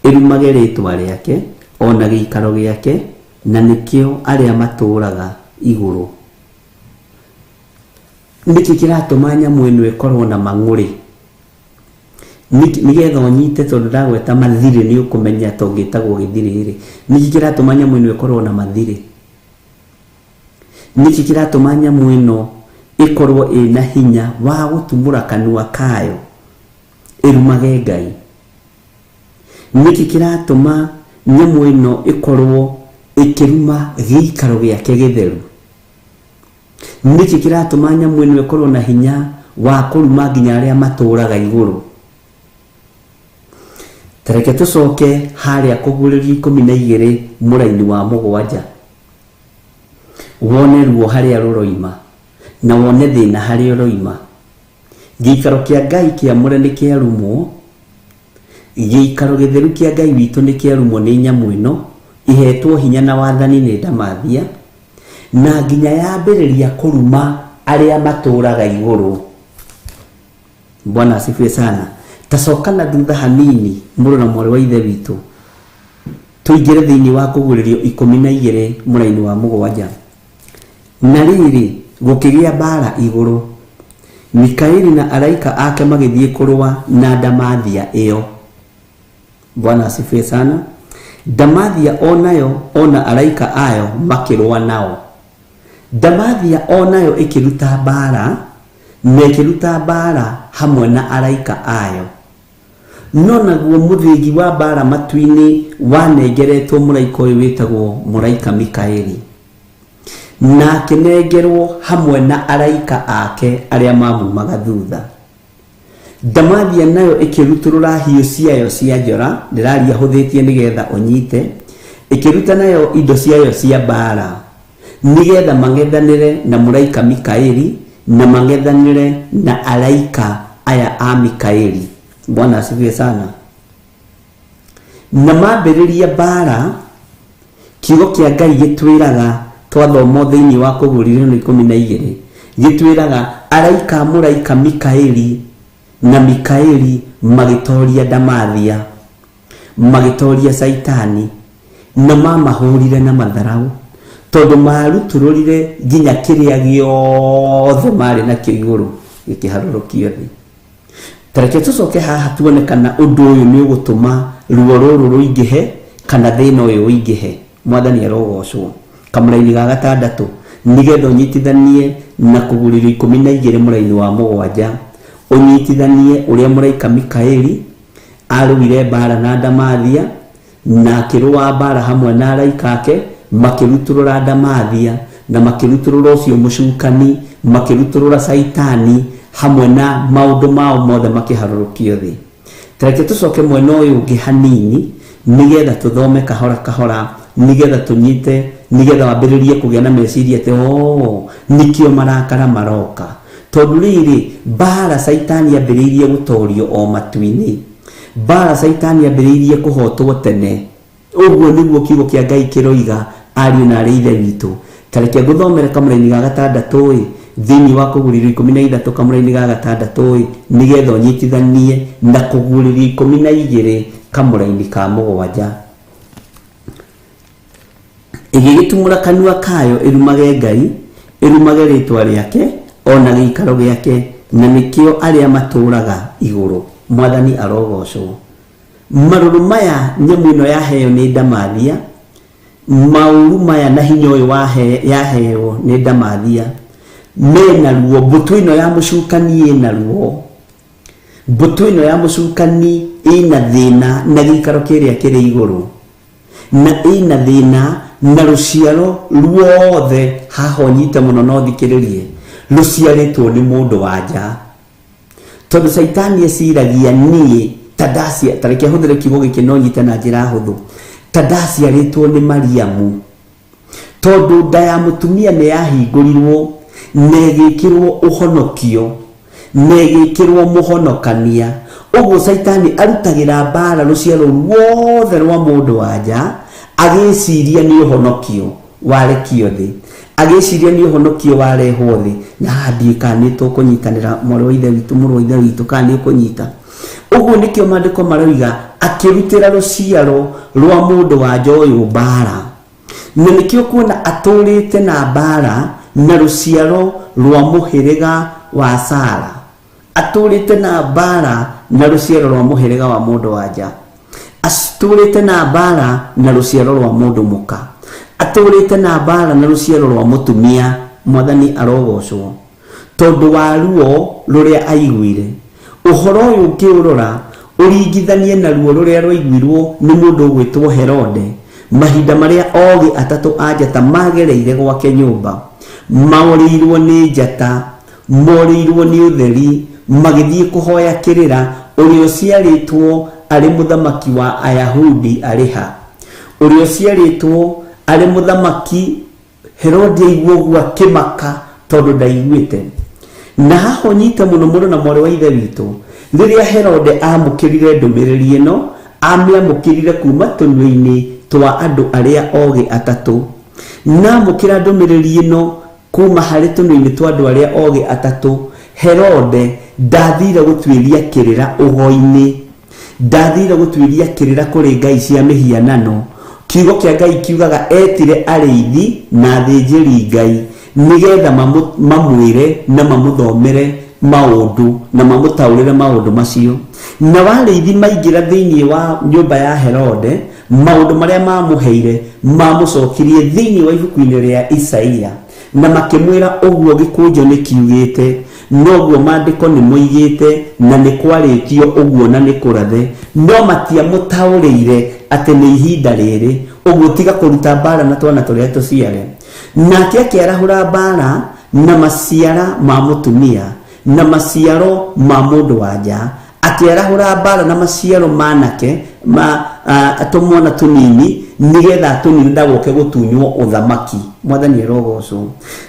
ĩrumage rĩtwa rĩake ona gĩikaro gĩake, na nĩkĩo arĩa matũũraga igũrũ. Nĩkĩ kĩratũma nyamũ ĩno ĩkorwo na mang'ũrĩ? Nĩgetha ũnyite, tondũ ndagweta mathirĩ nĩ ũkũmenya tongĩtagwo gĩthirĩ rĩ. Nĩkĩ kĩratũma nyamũ ĩno ĩkorwo na mathirĩ? Nĩkĩ kĩratũma nyamũ ĩno ĩkorwo ĩna hinya wa gũtumũra kanua kayo ĩrumage Ngai? Nĩkĩ kĩratũma nyamũ ĩno ĩkorwo ĩkĩruma gĩikaro gĩake gĩtheru? Nĩkĩ kĩratũma nyamũ ĩno ĩkorwo na hinya wa kũruma nginya arĩa matũũraga igũrũ? Ta reke tũcoke harĩa Kũguũrĩrio 12 mũraini wa 7, wone ruo harĩa rũroima na wone thĩna harĩa ũroima. Gĩikaro kĩa Ngai kĩamũre nĩ kĩarumwo, gĩikaro gĩtheru kĩa Ngai witũ nĩ kĩarumwo nĩ nyamũ ĩno ihetwo hinya na wathani nĩ ndamathia, na nginya yambĩrĩria kũruma arĩa matũũraga igũrũ. Bwana asifiwe sana. Tacoka na thutha hanini, mũrũ na mwarĩ wa Ithe witũ, tũingĩre thĩinĩ wa Kũguũrĩrio 12 mũraini wa 7. Na rĩrĩ, gũkĩgĩa mbaara igũrũ. Mikaeli na araika ake magĩthiĩ kũrũa na ndamathia ĩyo. Bwana asifiwe sana. Ndamathia o nayo o na araika ayo makĩrũa nao. Ndamathia o nayo ĩkĩruta mbaara, na ĩkĩruta mbaara hamwe na araika ayo. No naguo mũthĩgi wa mbaara matu-inĩ wanengeretwo mũraika ũyũ wĩtagwo mũraika Mikaeli, na akĩnengerwo hamwe na araika ake arĩa mamumaga thutha. Ndamathia nayo ĩkĩrutũrũra hiũ ciayo cia njora, ndĩraria hũthĩtie nĩgetha ũnyite, ĩkĩruta nayo indo ciayo cia mbaara, nĩgetha mang'ethanĩre na mũraika Mikaeli, na mang'ethanĩre na araika aya a Mikaeli. Bwana asifiwe sana. Na mambĩrĩria mbaara, kiugo kĩa Ngai gĩtwĩraga twathoma thĩinĩ wa Kũguũrĩrio 12, gĩtwĩraga araika a mũraika Mikaeli na Mikaeli magĩtoria ndamathia, magĩtoria Caitani, na mamahũrire na matharau, tondũ marutũrũrire nginya kĩrĩa gĩothe marĩ nakĩo igũrũ gĩkĩharũrũkio thĩ. Ta reke tũcoke haha tuone kana ũndũ ũyũ nĩ ũgũtũma ruo rũrũ rũingĩhe kana thĩna ũyũ ũingĩhe. Mwathani arogocwo. Kamũraini ga 6, nĩgetha ũnyitithanie na Kũguũrĩrio 12 mũraini wa 7, ũnyitithanie ũrĩa mũraika Mikaeli arũire mbara na ndamathia, na akĩrũa mbara hamwe na araika ake, makĩrutũrũra ndamathia na makĩrutũrũra ũcio mũcukani, makĩrutũrũra Caitani hamwe na maũndũ mao mothe makĩharũrũkio thĩ. Ta reke tũcoke mwena ũyũ ũngĩ hanini nĩgetha tũthome kahora kahora, nĩgetha tũnyite, nĩgetha wambĩrĩrie kũgĩa na meciria atĩ oo nĩkĩo marakara maroka. Tondũ rĩrĩ, mbara Caitani ambĩrĩirie gũtorio o matu-inĩ. Mbara Caitani ambĩrĩirie kũhotwo tene. Ũguo nĩguo kiugo kĩa Ngai kĩroiga, ariũ na arĩ Ithe witũ. Ta reke ngũthomere kamũraini ga 6 ĩ, thĩinĩ wa Kũguũrĩrio 13 kamũraini ga 6 ĩ, nĩgetha ũnyitithanie na Kũguũrĩrio 12 kamũraini ka 7. Ĩgĩgĩtumũra kanua kayo ĩrumage Ngai, ĩrumage rĩtwa rĩake o na gĩikaro gĩake, na nĩkĩo arĩa matũũraga igũrũ. Mwathani arogocwo. Marũrũ maya nyamũ ĩno yaheo nĩ ndamathia, maũru maya na hinya ũyũ yaheo nĩ ndamathia, mena ruo. Mbũtũ ĩno ya mũcukani ĩna ruo, mbũtũ ĩno ya mũcukani ĩna thĩna na gĩikaro kĩrĩa kĩrĩ igũrũ, na ĩna thĩna na rũciaro ruothe. Haha ũnyite mũno na ũthikĩrĩrie, rũciarĩtwo nĩ mũndũ wa nja, tondũ Caitani eciragia niĩ Ta ndacia, ta reke hũthĩre kiugo gĩkĩ no nyite na njĩra hũthũ, ta ndaciarĩtwo nĩ Mariamu, tondũ nda ya mũtumia nĩ yahingũrirwo na ĩgĩkĩrwo ũhonokio na ĩgĩkĩrwo mũhonokania. Ũguo Caitani arutagĩra mbara rũciaro ruothe rwa mũndũ wa nja, agĩciria nĩ ũhonokio warekio thĩ, agĩciria nĩ ũhonokio warehwo thĩ. Na haha ndiũĩ kana nĩ tũkũnyitanĩra, mwarĩ wa ithe witũ, mũrũ wa ithe witũ, kana nĩ ũkũnyita. Ũguo nĩkĩo maandĩko maroiga akĩrutĩra rũciaro rwa mũndũ wa nja ũyũ mbara, na nĩkĩo kuona atũrĩte na mbara na rũciaro rwa mũhĩrĩga wa Sara, atũrĩte na mbara na rũciaro rwa mũhĩrĩga wa mũndũ wa nja, atũrĩte na mbara na rũciaro rwa mũndũ mũka, atũrĩte na mbara na rũciaro rwa mũtumia. Mwathani arogocwo tondũ wa ruo rũrĩa aiguire. Ũhoro ũyũ ũngĩũrora ũringithanie na ruo rũrĩa rwaiguirwo nĩ mũndũ ũgwĩtwo Herode mahinda marĩa ogĩ atatũ a njata magereire gwake nyũmba, maũrĩirwo nĩ njata, morĩirwo nĩ ũtheri, magĩthiĩ kũhoya kĩrĩra ũrĩa ũciarĩtwo arĩ mũthamaki wa Ayahudi arĩ ha, ũrĩa ũciarĩtwo arĩ mũthamaki. Herode aigua ũguo akĩmaka tondũ ndaiguĩte. Na haha ũnyite mũno mũno na mwarĩ wa ithe witũ, rĩrĩa Herode amũkĩrire ndũmĩrĩri ĩno, amĩamũkĩrire kuma tũnua-inĩ twa andũ arĩa ogĩ atatũ. Na amũkĩra ndũmĩrĩri ĩno kuma harĩ tũnua-inĩ twa andũ arĩa ogĩ atatũ, Herode ndathire gũtuĩria kĩrĩra ũgo-inĩ, ndathire gũtuĩria kĩrĩra kũrĩ ngai cia mĩhianano. Kiugo kĩa Ngai kiugaga etire arĩithi na athĩnjĩri Ngai nĩgetha mamwĩre na mamũthomere maũndũ na mamũtaũrĩre maũndũ macio. Na warĩithi maingĩra thĩinĩ wa nyũmba ya Herode, maũndũ marĩa mamũheire mamũcokirie thĩinĩ wa ibuku-inĩ rĩa Isaia, na makĩmwĩra ũguo gĩkũnjo nĩ kiugĩte, noguo maandĩko nĩ moigĩte, na nĩ kwarĩtio ũguo na nĩ kũrathe. No matiamũtaũrĩire atĩ nĩ ihinda rĩrĩ ũguo, tiga kũruta mbara na twana tũrĩa tũciare. Nake akĩarahũra mbara na maciara ma mũtumia na maciaro ma mũndũ wa nja, akĩarahũra mbara na maciaro manake ma tũmwana tũnini, nĩgetha atũnine ndagoke gũtunywo ũthamaki. Mwathani arogocwo.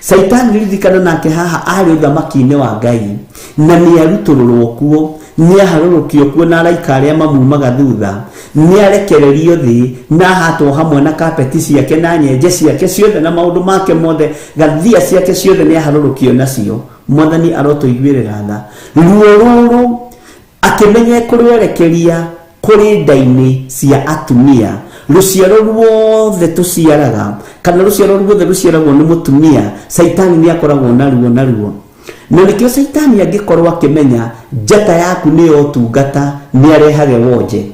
Caitani ririkana nake haha arĩ ũthamaki-inĩ wa Ngai, na nĩ arutũrũrwo kuo, nĩ aharũrũkio kuo na araika arĩa mamumaga thutha, nĩ arekererio thĩ na ahatwo hamwe na kapeti ciake na nyenje ciake ciothe na maũndũ make mothe, gathia ciake ciothe nĩ aharũrũkio nacio. Mwathani arotũiguĩrĩra tha. Ruo rũrũ akĩmenya kũrwerekeria kũrĩ nda-inĩ cia atumia. Rũciaro ruothe tũciaraga, kana rũciaro ruothe rũciaragwo nĩ mũtumia, Caitani nĩ akoragwo na ruo na ruo. Na nĩkĩo Caitani angĩkorwo akĩmenya njata yaku nĩ ya ũtungata, nĩ arehage wonje.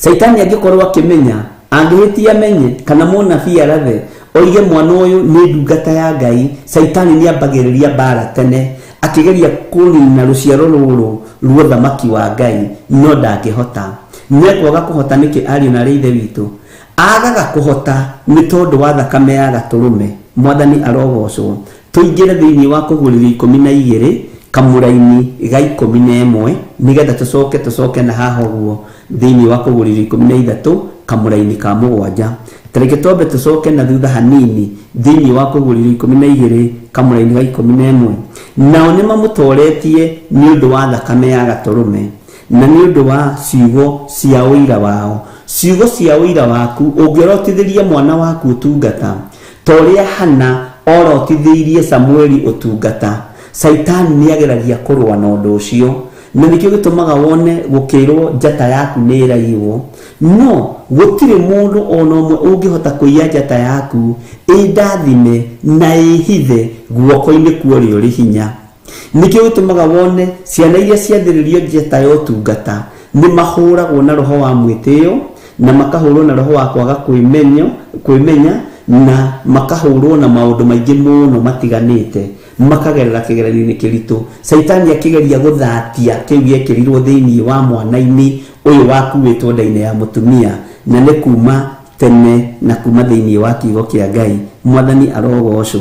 Caitani angĩkorwo akĩmenya, angĩhĩtia amenye kana mũnabii arathe oige mwana ũyũ nĩ ndungata ya Ngai, Caitani nĩ ambagĩrĩria mbara tene akĩgeria kũnina rũciaro rũrũ rwa ũthamaki wa Ngai, no ndangĩhota. Nĩ ekwaga kũhota nĩkĩ, ariũ na arĩ ithe witũ? Agaga kũhota nĩ tondũ wa thakame ya gatũrũme. Mwathani arogocwo. Tũingĩre thĩinĩ wa kũgũrĩrio 12 kamũraini ga 11, nĩgetha tũcoke tũcoke na haha ũguo thĩinĩ wa kũgũrĩrio 13 kamũraini ka 7. Tareke twambe tũcoke na thutha hanini thĩinĩ wa kũgũrĩrio 12 kamũraini ga 11. Nao nĩ mamũtoretie nĩ ũndũ wa thakame ya gatũrũme na nĩ ũndũ wa ciugo cia ũira wao. Ciugo cia ũira waku, ũngĩorotithĩria mwana waku ũtungata ta ũrĩa Hana orotithĩirie Samueli ũtungata, Caitani nĩ ageragia kũrũa na ũndũ ũcio. Na nĩkĩo gĩtũmaga wone gũkĩrwo njata yaku nĩ ĩraiywo. No gũtirĩ mũndũ ona ũmwe ũngĩhota kũiya njata yaku ĩndathime na ĩhithe guoko-inĩ kwa ũrĩa ũrĩ hinya. Nĩkĩo gĩtũmaga wone ciana iria ciathĩrĩrio njata ya ũtungata nĩ mahũragwo na roho wa mwĩtĩo, na makahũrwo na roho wa kwaga kwĩmenya, na makahũrwo na maũndũ maingĩ mũno matiganĩte, makagerera kĩgeranio-inĩ kĩritũ. Caitani akĩgeria gũthatia kĩu gĩekĩrirwo thĩinĩ wa mwana-inĩ ũyũ wakuĩtwo nda-inĩ ya mũtumia, na nĩ kuma tene na kuma thĩinĩ wa kiugo kĩa Ngai. Mwathani arogocwo.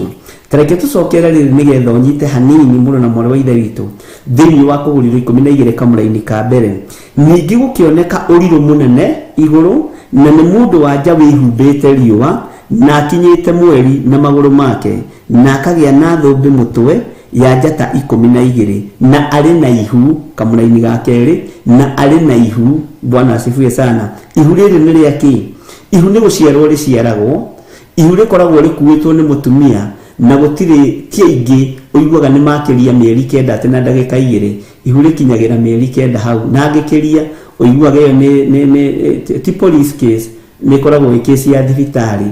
Tareke tũcokere rĩrĩ nĩgetha ũnyite hanini mũrũ na mwarĩ wa ithe witũ thĩinĩ wa kũgũrirwo 12 kamũraini ka mbere. Ningĩ gũkĩoneka ũrirũ mũnene igũrũ, na nĩ mũndũ wa nja wĩhumbĩte riũa, na akinyĩte mweri na magũrũ make, na akagĩa na thũmbĩ mũtwe ya njata 12, na arĩ na ihu, kamũraini ga kerĩ, na arĩ na ihu. Bwana asifiwe sana. Ihu rĩrĩ nĩ rĩa kĩ? Ihu nĩ gũciarwo rĩciaragwo, ihu rĩkoragwo rĩkuĩtwo nĩ mũtumia, na gũtirĩ ti aingĩ ũiguaga nĩ makĩria mĩeri 9 atĩ na ndagĩka 2, ihu rĩkinyagĩra mĩeri 9 hau, na angĩkĩria ũiguaga ĩyo nĩ ti police case, nĩ ĩkoragwo ĩ case ya thibitarĩ.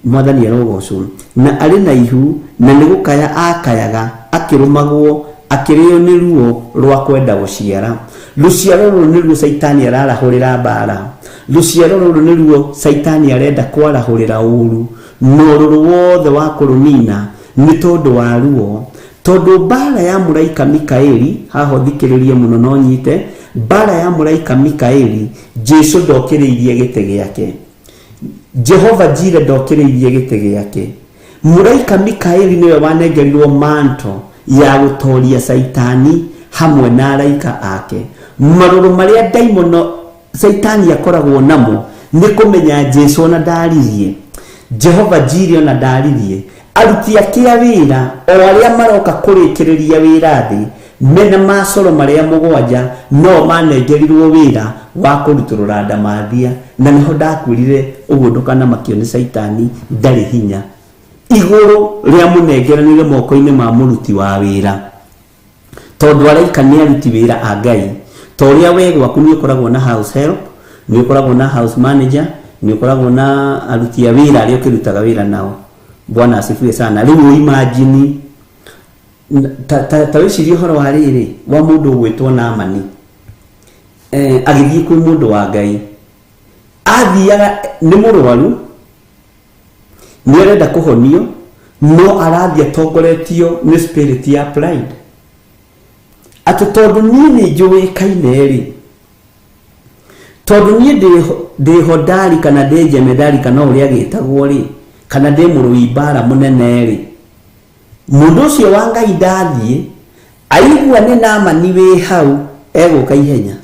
Mwathani arogocwo. Na arĩ na ihu, na nĩ gũkaya akayaga, akĩrũmagwo, akĩrĩo nĩ ruo rwa kwenda gũciara. Rũciaro rũrũ nĩruo Caitani ararahũrĩra mbara. Rũciaro rũrũ nĩruo Caitani arenda kwarahũrĩra ũru, na ũrũrũ wothe wa kũrũnina nĩ tondũ wa ruo. Tondũ mbara ya mũraika Mikaeli, haha ũthikĩrĩrie mũno no nyite, mbara ya mũraika Mikaeli, Jesu ndokĩrĩirie gĩtĩ gĩake. Jehova Jire ndokĩrĩirie gĩtĩ gĩake. Mũraika Mikaeli nĩwe wanengerirwo manto ya gũtoria Caitani hamwe na araika ake. Marũrũ marĩa ndaimono Caitani akoragwo namo nĩ kũmenya Jesu ona ndaririe, Jehova Jire ona ndaririe, aruti ake a wĩra o arĩa maroka kũrĩkĩrĩria wĩra thĩ mena macoro marĩa 7 no manengerirwo wĩra wa kũrutũrũra ndamathia, na nĩho ndakwĩrire ũguo ndũkanamakio nĩ Caitani, ndarĩ hinya. Igũrũ rĩamũnengeranire moko-inĩ ma mũruti wa wĩra, tondũ araika nĩ aruti wĩra a Ngai. Ta ũrĩa we gwaku nĩ ũkoragwo na house help, nĩ ũkoragwo na house manager, nĩ ũkoragwo na aruti a wĩra arĩa ũkĩrutaga wĩra nao. Bwana asifiwe sana. Rĩu imagine ta wĩcirie ũhoro wa rĩrĩ wa mũndũ ũgwĩtwo Naamani, agĩthiĩ kwĩ mũndũ wa Ngai, athiaga nĩ mũrwaru, nĩ arenda kũhonio, no arathiĩ atongoretio nĩ spirit ya pride, atĩ tondũ niĩ nĩ njũĩkaine rĩ, tondũ niĩ ndĩ hodari kana ndĩ jemedari kana ũrĩa agĩtagwo rĩ, kana ndĩ mũrũi mbara mũnene rĩ, mũndũ ũcio wa Ngai ndathiĩ aigua nĩ Naamani wĩ hau egũka ihenya,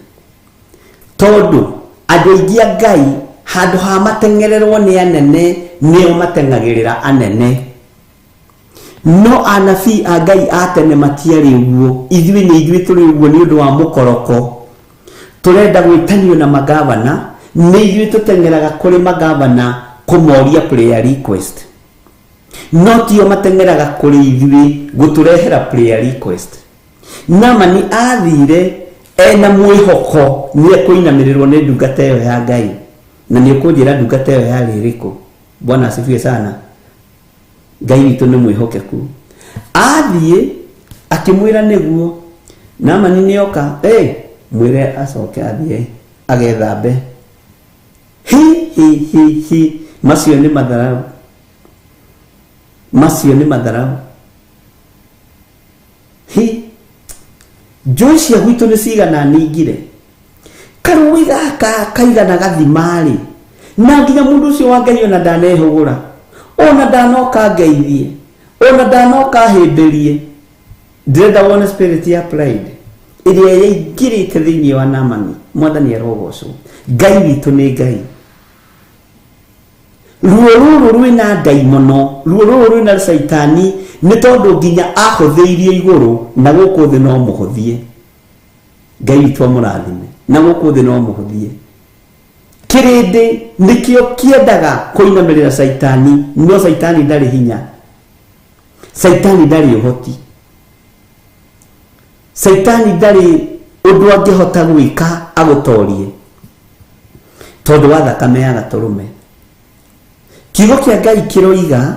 tondũ andũ aingĩ a Ngai handũ ha mateng'ererwo nĩ anene nĩo mateng'agĩrĩra anene. No anabii a Ngai a tene matiarĩ ũguo, ithuĩ nĩ ithuĩ tũrĩ ũguo nĩ ũndũ wa mũkoroko. Tũrenda gwĩtanio na magavana, nĩ ithuĩ tũteng'eraga kũrĩ magavana kũmoria prayer request, no tio mateng'eraga kũrĩ ithuĩ gũtũrehera prayer request. Naamani athire ena mwĩhoko nĩ ekũinamĩrĩrwo nĩ ndungata ĩyo ya Ngai, na nĩ ũkũnjĩra ndungata ĩyo yarĩ ĩrĩkũ? Bwana asifiwe sana. Ngai witũ nĩ mwĩhokeku. Athiĩ akĩmwĩra nĩguo, Naamani nĩoka, mwĩre acoke athiĩ agethambe. Hi hi hi hi, macio nĩ matharau, macio nĩ matharau. Hi, njũĩ cia gwitũ nĩ cigana ningire, karũĩ gaka kaigana gathima-rĩ, na nginya mũndũ ũcio wa Ngai ona ndanehũgũra, ona ndanoka ngeithie, ona ndanoka hĩmbĩrie. Ndĩrenda wone spirit ya pride ĩrĩa yaingĩrĩte thĩinĩ wa Naamani. Mwathani arogocwo. Ngai witũ nĩ Ngai. Ruo rũrũ rwĩna ndaimono, ruo rũrũ rwĩna Caitani, nĩ tondũ nginya ahũthĩirie igũrũ na gũkũ thĩ no mũhũthie. Ngai witũ amũrathime, na gũkũ thĩ no mũhũthie. Kĩrĩndĩ nĩkĩo kĩendaga kũinamĩrĩra Caitani, no Caitani ndarĩ hinya, Caitani ndarĩ ũhoti, Caitani ndarĩ ũndũ angĩhota gwĩka agũtorie, tondũ wa thakame ya gatũrũme. Kiugo kĩa Ngai kĩroiga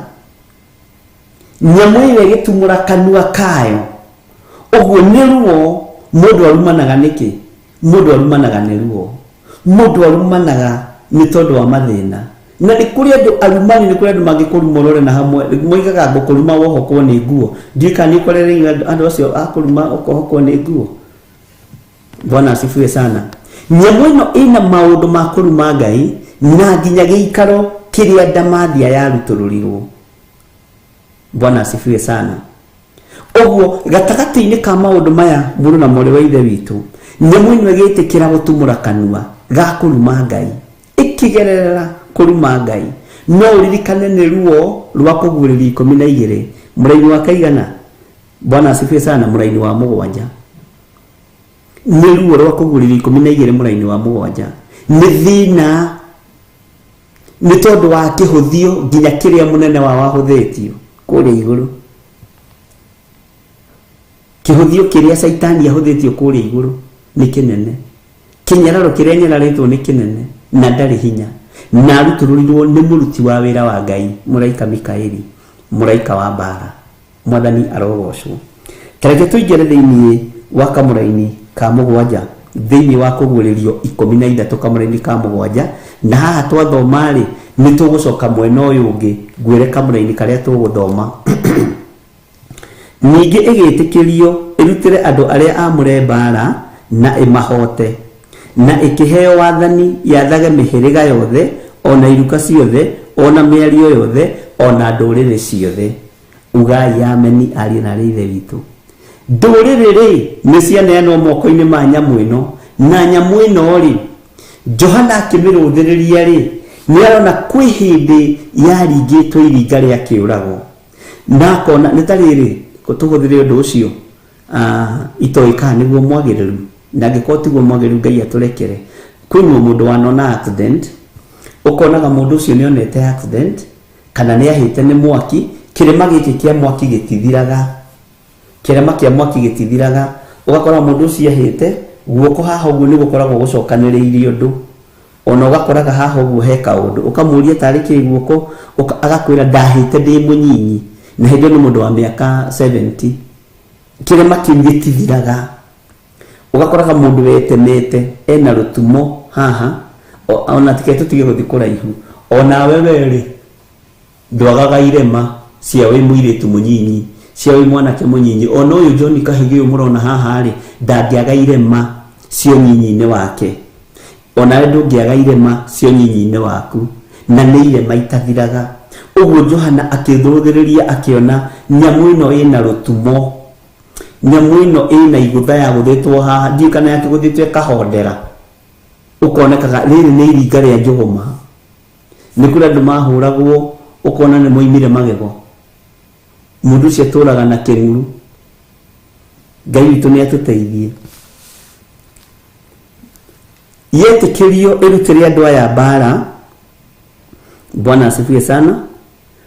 nyamũ ĩyo ĩgĩtumũra kanua kayo, ũguo nĩ ruo. Mũndũ arumanaga nĩkĩ? Mũndũ arumanaga nĩ ruo, mũndũ arumanaga nĩ tondũ wa mathĩna. Na nĩ kũrĩ andũ arumani, nĩ kũrĩ andũ mangĩkũruma ũrore na hamwe, moigaga ngũkũruma wohokwo nĩ nguo. Ndiũĩ kana nĩ ũkorereire andũ acio a kũruma ũkohokwo nĩ nguo. Bwana asifiwe sana. Nyamũ ĩno ĩna maũndũ ma kũruma Ngai, na nginya gĩikaro kĩrĩa ndamathia yarutũrũrirwo. Bwana asifiwe sana. Ũguo gatagatĩ-inĩ ka maũndũ maya, mũrũ na mwarĩ wa Ithe witũ, nyamũ ĩno ĩgĩtĩkĩra gũtumũra kanua ga kũruma Ngai, ĩkĩgererera kũruma Ngai. No ũririkane nĩ ruo rwa kũguũrĩria 12 mũraini wa kaigana? Bwana asifiwe sana. Mũraini wa 7. Nĩ ruo rwa kũguũrĩria 12 mũraini wa 7. Nĩ thĩna, nĩ tondũ wa kĩhũthio nginya kĩrĩa mũnene wao ahũthĩtio kũrĩa igũrũ. Kĩhũthio kĩrĩa Caitani ahũthĩtio kũrĩa igũrũ nĩ kĩnene. Kĩnyararo kĩrĩa anyararĩtwo nĩ kĩnene, na ndarĩ hinya, na arutũrũrirwo nĩ mũruti wa wĩra wa Ngai, mũraika Mikaeli, mũraika wa mbaara. Mwathani arogocwo. Ta reke tũingĩre thĩinĩ wa kamũraini ka 7, thĩinĩ wa kũguũrĩrio 13 kamũraini ka 7, na haha twathoma-rĩ, nĩ tũgũcoka mwena ũyũ ũngĩ ngwĩre kamũraini karĩa tũgũthoma. Ningĩ ĩgĩĩtĩkĩrio ĩrutĩre andũ arĩa aamũre mbaara na ĩmahoote, na ĩkĩheo wathani yathage mĩhĩrĩga yothe, o na iruka ciothe, o na mĩario yothe, o na ndũrĩrĩ ciothe. Ugai ameni, ariũ na aarĩ a Ithe witũ. Ndũrĩrĩ-rĩ, nĩ cianeanwo moko-inĩ ma nyamũ ĩno, na nyamũ ĩno-rĩ, Johana akĩmĩrũthĩrĩria-rĩ, nĩ arona kwĩ hĩndĩ yaringĩtwo iringa rĩa kĩũrago. Na akona, nĩ ta rĩrĩ, tũhũthĩre ũndũ ũcio, itoĩ kana nĩguo mwagĩrĩru, na angĩkorwo tiguo mwagĩrĩru Ngai atũrekere. Kwĩ mũndũ wanona accident, ũkonaga mũndũ ũcio nĩ onete accident, kana nĩ ahĩte nĩ mwaki. Kĩrĩma gĩkĩ kĩa mwaki gĩtithiraga, kĩrĩma kĩa mwaki gĩtithiraga. Ũgakora mũndũ ũcio ahĩte guoko haha ũguo, nĩ gũkoragwo gũcokanĩrĩirie ũndũ, ona ũgakoraga haha ũguo he kaũndũ, ũkamũria tarĩ kĩ guoko, agakwĩra ndahĩte ndĩ mũnyinyi, na hĩndĩ ĩyo nĩ mũndũ wa mĩaka 70. Kĩrĩma kĩu gĩtithiraga. Ũgakoraga mũndũ wetemete ena rũtumo haha. Ona tike tũtige gũthiĩ kũraihu, onawe werĩ ndwagaga irema cia wĩ mũirĩtu mũnyinyi, cia wĩ mwanake mũnyinyi. Ona ũyũ John Kahigi ũyũ mũrona haha rĩ, ndangĩaga irema cia ũnyinyi-inĩ wake. Onawe ndũngĩaga irema cia ũnyinyi-inĩ waku, na nĩ irema itathiraga. Ũguo Johana akĩthũthĩrĩria akĩona nyamũ ĩno ĩna rũtumo, nyamũ ĩno ĩna igũtha yagũthĩtwo haha, ndiũĩ kana yakĩgũthĩtwo ĩkahondera, ũkonekaga rĩrĩ nĩ iringa rĩa njũgũma. Nĩ kũrĩ andũ mahũragwo ũkona nĩ moimire magego, mũndũ ũcio atũraga na kĩng'uru. Ngai witũ nĩ atũteithie. Yetĩkĩrio ĩrutĩre andũ aya mbara, Bwana asifiwe sana,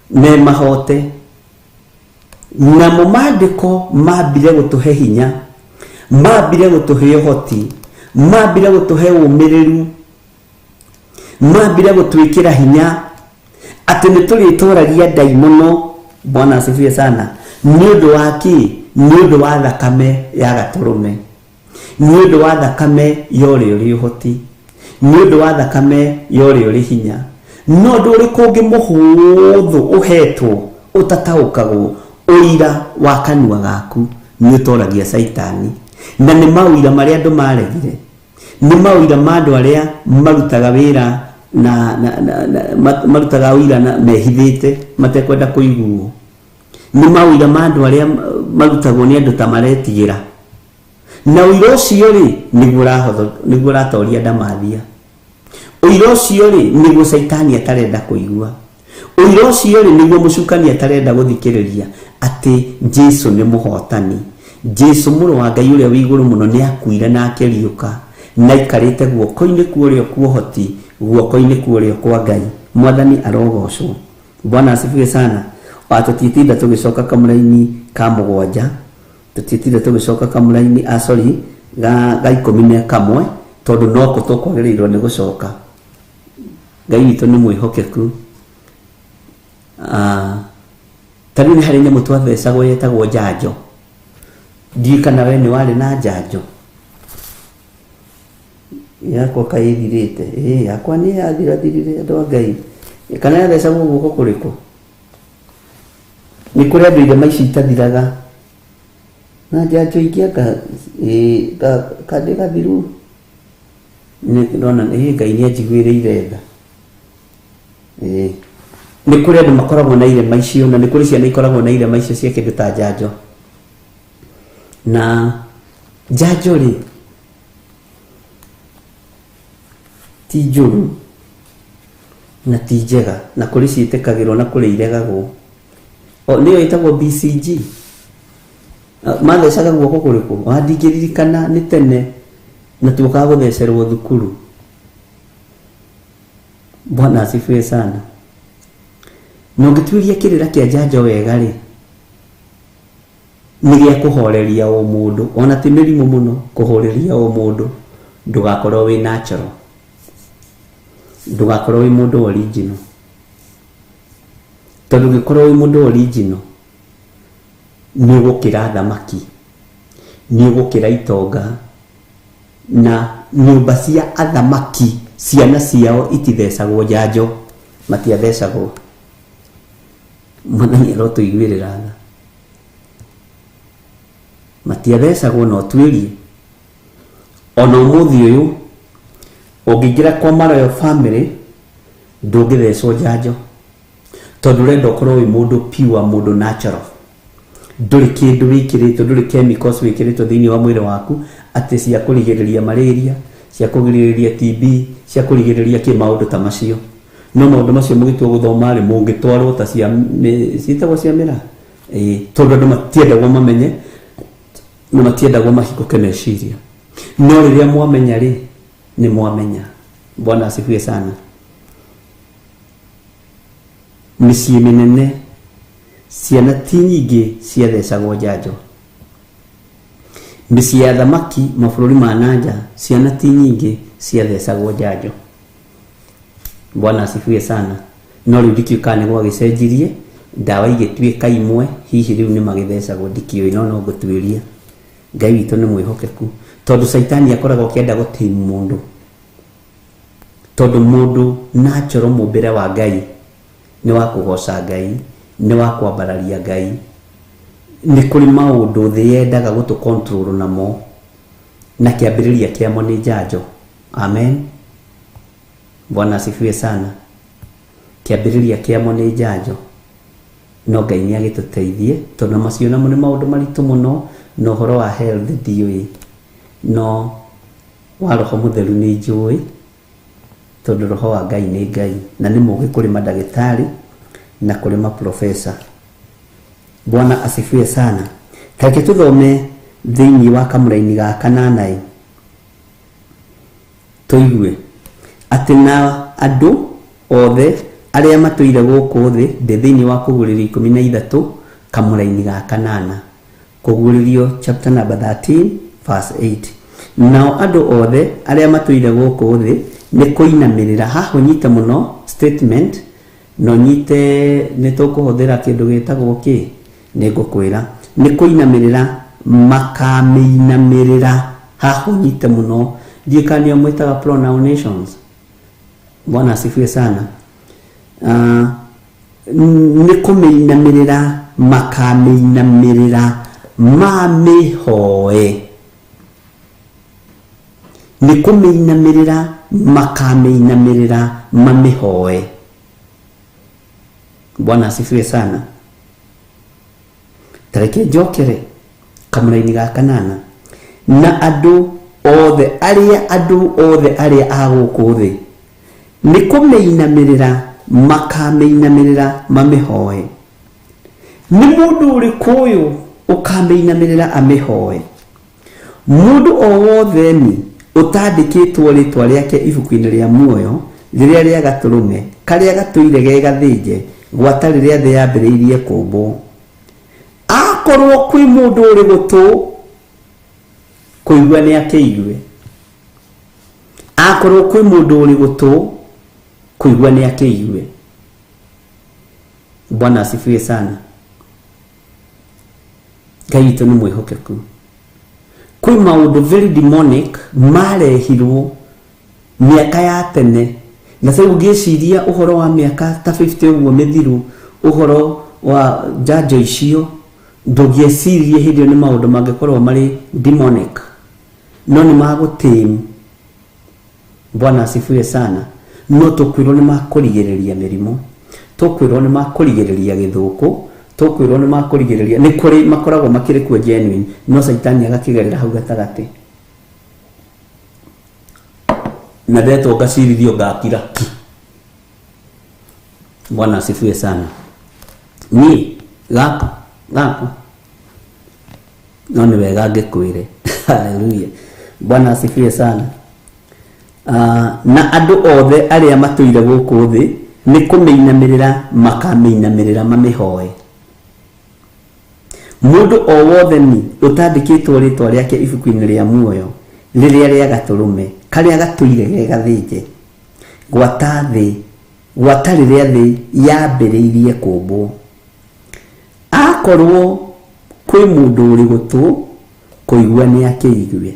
na ĩmahote. Namo maandĩko mambire gũtũhe hinya, mambire gũtũhe ũhoti, mambire gũtũhe ũmĩrĩru, mambire gũtwĩkĩra hinya atĩ nĩ tũrĩtoragia ndaimono. Bwana asifiwe sana. Nĩ ũndũ wa kĩ? Nĩ ũndũ wa thakame ya Gatũrũme, nĩ ũndũ wa thakame ya ũrĩa ũrĩ ũhoti, nĩ ũndũ wa thakame ya ũrĩa ũrĩ hinya. No ũndũ ũrĩkũ ũngĩ mũhũthũ ũhetwo ũtataũkagwo? Ũira wa kanua gaku nĩ ũtoragia Caitani. Na nĩ maũira marĩa andũ maregire, nĩ maũira ma andũ arĩa marutaga wĩra na, na, na, na marutaga ũira na mehithĩte matekwenda kũiguo. Nĩ maũira ma andũ arĩa marutagwo nĩ andũ ta maretigĩra, na ũira ũcio rĩ, nĩguo nĩguo ũratoria ndamathia. Ũira ũcio rĩ, nĩguo Caitani atarenda kũigua. Ũira ũcio rĩ, nĩguo mũcukani atarenda gũthikĩrĩria, atĩ Jesu nĩ mũhotani. Jesu mũrũ wa Ngai ũrĩa wĩ igũrũ mũno nĩ akuire na akĩriũka, na aikarĩte guoko-inĩ kwa ũrĩo kwa ũhoti, guoko-inĩ kwa ũrĩo kwa Ngai. Mwathani arogocwo. Bwana asifiwe sana. Tũtitinda tũgĩcoka kamũraini ka 7, tũtitinda tũgĩcoka kamũraini, sorry, ga 11, tondũ noko tũkwagĩrĩirwo nĩ gũcoka. Ngai witũ nĩ mwĩhokeku. Ta rĩu nĩ harĩ nyamũ twathecagwo yetagwo njanjo. Ndiũĩ kana we nĩ warĩ na njanjo. Yakwa kaĩ ĩthirĩte? Ĩĩ, yakwa nĩ yathirathirire, andũ a Ngai. Kana yathecagwo guoko kũrĩkũ? Nĩ kũrĩ andũ irema ici itathiraga. Na njanjo ingĩ anga ĩĩ kandĩ gathiru. Nĩ ndona ĩĩ Ngai nĩ anjiguĩrĩire tha. Ĩĩ. Nĩ kũrĩ andũ makoragwo na irema icio, na nĩ kũrĩ ciana ikoragwo na irema icio cia kĩndũ ta njanjo. Na njanjo rĩ, ti njũru na ti njega, na kũrĩ ciĩtĩkagĩrwo na kũrĩ iregagwo. O, nĩyo ĩtagwo BCG. Mathecaga guoko kũrĩkũ? Ona ndingĩririkana, nĩ tene na tuokaga gũthecerwo thukuru. Bwana asifiwe sana. Na ũngĩtuĩria kĩrĩra kĩa njanjo wega rĩ, nĩ gĩa kũhoreria o mũndũ, ona ti mĩrimũ mũno, kũhoreria o mũndũ, ndũgakorwo wĩ natural, ndũgakorwo wĩ mũndũ original. Tondũ ũngĩkorwo wĩ mũndũ original, nĩ ũgũkĩra athamaki, nĩ ũgũkĩra itonga, na nyũmba cia athamaki ciana ciao itithecagwo njanjo, matiathecagwo. Mwathani arotũiguĩrĩra tha. Matiathecagwo na ũtuĩrie. Ona ũmũthĩ ũyũ ũngĩingĩra kwa Maroyal family ndũngĩthecwo njanjo, tondũ ũrenda ũkorwo wĩ mũndũ pure, mũndũ natural. Ndũrĩ kĩndũ wĩkĩrĩtwo, ndũrĩ chemicals wĩkĩrĩtwo thĩinĩ wa mwĩrĩ waku atĩ cia kũrigĩrĩria malaria, cia kũgirĩrĩria TB, cia kũrigĩrĩria kĩ maũndũ ta macio. No maũndũ macio mũgĩtua gũthoma rĩ, mũngĩtwarwo ta cia ciĩtagwo cia mĩraa? Ĩĩ, tondũ andũ matiendagwo mamenye na matiendagwo mahingũke meciria. No rĩrĩa mwamenya rĩ, nĩ mwamenya. Bwana asifiwe sana. Mĩciĩ mĩnene ciana ti nyingĩ ciathecagwo njanjo. Mĩciĩ ya thamaki mabũrũri ma nanja ciana ti nyingĩ ciathecagwo njanjo. Bwana asifiwe sana. No rĩu ndikĩũĩ kana nĩ gwagĩcenjirie, ndawa igĩtuĩka imwe, hihi rĩu nĩ magĩthecagwo ndikĩũĩ, no no ngũtuĩria. Ngai witũ nĩ mwĩhokeku, tondũ caitani akoragwo akĩenda gũtame mũndũ. Tondũ mũndũ natural mũmbĩre wa Ngai nĩ wa kũgoca Ngai, nĩ wa kwambararia Ngai. Nĩ kũrĩ maũndũ thĩ yendaga gũtũ control namo, na kĩambĩrĩria kĩamo nĩ njanjo. Amen. Bwana asifiwe sana. Kĩambĩrĩria kĩamo nĩ njanjo. No Ngai nĩ agĩtũteithie, tondũ macio namo nĩ maũndũ maritũ mũno, na ũhoro wa health ndiũĩ, no wa roho mũtheru nĩ njũĩ, tondũ roho wa Ngai nĩ Ngai, na nĩ mũgĩ kũrĩ mandagĩtarĩ na kũrĩ maprofesa. Bwana asifiwe sana. Tareke tũthome thĩinĩ wa kamũraini ga kanana ĩ, tũigue atĩ na andũ othe arĩa matũire gũkũ thĩ, ndĩ thĩinĩ wa Kũguũrĩrio 13 kamũraini ga kanana. Kũguũrĩrio chapter number 13 verse 8. Nao andũ othe arĩa matũire gũkũ thĩ nĩ kũinamĩrĩra. Haha ũnyite mũno statement, na ũnyite nĩ tũkũhũthĩra kĩndũ gĩtagwo kĩ, nĩ ngũkwĩra nĩ kũinamĩrĩra, makamĩinamĩrĩra. Haha ũnyite mũno, ndiũĩ kana nĩyo mwĩtaga pronunciations. Bwana asifiwe sana. Nĩ kũmĩinamĩrĩra, makamĩinamĩrĩra, mamĩhoe. Nĩ kũmĩinamĩrĩra, makamĩinamĩrĩra, mamĩhoe. Bwana asifiwe sana. Tareke njokere kamũraini ga kanana. Na andũ othe arĩa, andũ othe arĩa a gũkũ thĩ nĩ kũmĩinamĩrĩra, makamĩinamĩrĩra, mamĩhoe. Nĩ mũndũ ũrĩkũ ũyũ ũkamĩinamĩrĩra amĩhoe? Mũndũ o wothe ni ũtandĩkĩtwo rĩtwa rĩake ibuku-inĩ rĩa muoyo rĩrĩa rĩa gatũrũme karĩa gatũire ge gathĩnje gwata rĩrĩa thĩ yambĩrĩirie kũmbwo. Akorwo kwĩ mũndũ ũrĩ gũtũ kũigua nĩ akĩigue. Akorwo kwĩ mũndũ ũrĩ gũtũ kũigua nĩ akĩigue. Bwana asifiwe sana. Ngai witũ nĩ mwĩhokeku. Kwĩ maũndũ very demonic marehirwo mĩaka ya tene, na rĩu ũngĩciria ũhoro wa mĩaka ta 50 ũguo mĩthiru, ũhoro wa njanjo icio, ndũngĩeciririe hĩndĩ ĩyo nĩ maũndũ mangĩkorwo marĩ demonic, no nĩ magũtame. Bwana asifiwe sana. No tũkwĩrwo nĩ makũrigĩrĩria mĩrimũ, Tũkwĩrwo nĩ makũrigĩrĩria gĩthũkũ, tũkwĩrwo nĩ makũrigĩrĩria, nĩ kũrĩ makoragwo makĩrĩ kuo genuine, no caitani agakĩgerera hau gatagatĩ. Na ndetwo ngacirithio ngakira ki. Bwana asifiwe sana. Niĩ gaka gaka no nĩ wega ngĩkwĩre. Haleluya. Bwana asifiwe sana. Na andũ othe arĩa matũire gũkũ thĩ nĩ kũmĩinamĩrĩra makamĩinamĩrĩra mamĩhoe. Mũndũ o wothe ni ũtandĩkĩtwo rĩtwa rĩake ibuku-inĩ rĩa muoyo rĩrĩa rĩa gatũrũme karĩa gatũire ge gathĩnje gwata thĩ gwata rĩrĩa thĩ yambĩrĩirie kũmbwo. Akorwo kwĩ mũndũ ũrĩ gũtũ kũigua nĩ akĩigue.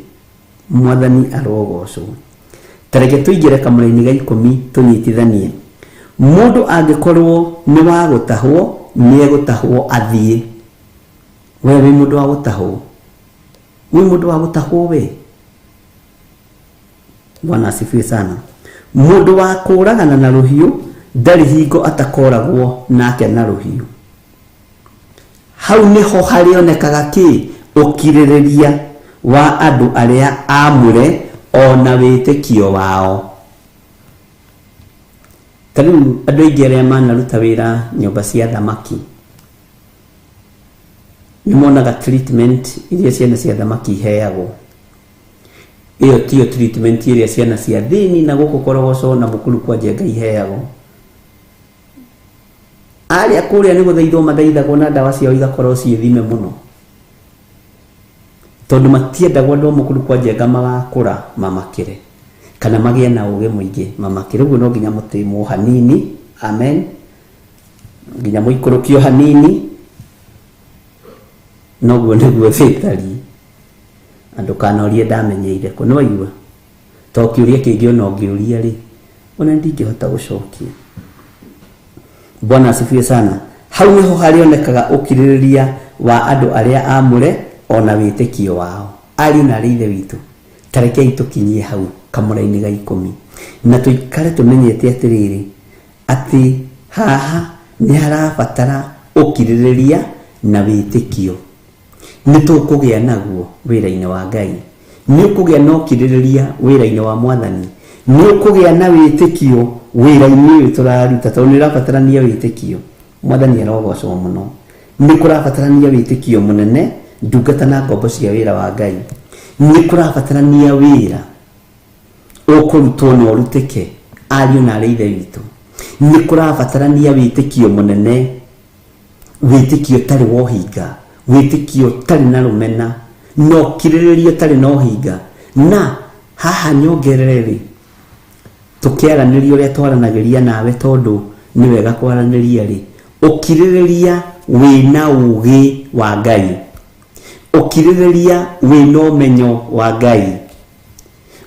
Mwathani arogocwo. Ta reke tũingĩre kamũra-inĩ ga 10 tũnyitithanie. Mũndũ angĩkorwo nĩ wa gũtahwo nĩ egũtahwo athiĩ. We wĩ mũndũ wa gũtahwo, wĩ mũndũ wa gũtahwo we. Bwana asifiwe sana. Mũndũ wa kũragana na rũhiũ ndarĩ hingo atakoragwo nake na rũhiũ. Hau nĩho harĩonekaga kĩ? Ũkirĩrĩria wa andũ arĩa aamũre ona wĩtĩkio wao. Ta rĩu andũ aingĩ arĩa manaruta wĩra nyũmba cia thamaki nĩ monaga treatment iria ciana cia thamaki iheagwo. Ĩyo tiyo treatment ĩrĩa ciana cia thĩni na gũkũ Korogoco na Mũkuru kwa Njenga iheagwo. Arĩa kũrĩa nĩ gũthaithwo mathaithagwo na ndawa ciao igakorwo ciĩ thime mũno, tondũ matiendagwo andũ a Mũkuru kwa Njenga magakũra mamakĩre kana magĩe na ũgĩ mũingĩ mamakĩre. Ũguo no nginya mũtĩmwo hanini. Amen. Nginya mũikũrũkio hanini, noguo nĩguo thĩ ĩtariĩ. Na ndũkanorie ndamenyeire kũ, nĩ waigua? To kĩũria kĩngĩ ona ũngĩũria rĩ, ona ndingĩhota gũcokia. Bwana asifiwe sana. Hau nĩho harĩonekaga ũkirĩrĩria wa andũ arĩa aamũre ona wĩtĩkio wao. Ariũ na arĩ ithe witũ, ta rekei tũkinyie hau kamũra-inĩ ga 10 na tũikare tũmenyete atĩrĩrĩ, atĩ haha nĩ harabatara ũkirĩrĩria na wĩtĩkio. Nĩ tũkũgĩa naguo wĩra-inĩ wa Ngai. Nĩ ũkũgĩa na ũkirĩrĩria wĩra-inĩ wa Mwathani. Nĩ ũkũgĩa na wĩtĩkio wĩra-inĩ ũyũ tũraruta, tondũ nĩ ũrabatarania wĩtĩkio. Mwathani arogocwo mũno. Nĩ kũrabatarania wĩtĩkio mũnene, ndungata na ngombo cia wĩra wa Ngai. Nĩ kũrabatarania wĩra ũkũrutwo na ũrutĩke, ariũ na arĩ ithe witũ. Nĩ kũrabatarania wĩtĩkio mũnene, wĩtĩkio ũtarĩ wa ũhinga, wĩtĩkio ũtarĩ na rũmena, na ũkirĩrĩria ũtarĩ na ũhinga. Na haha nyongerere rĩ, tũkĩaranĩria ũrĩa twaranagĩria nawe, tondũ nĩ wega kwaranĩria rĩ, ũkirĩrĩria wĩna ũgĩ wa Ngai, ũkirĩrĩria wĩna ũmenyo wa Ngai,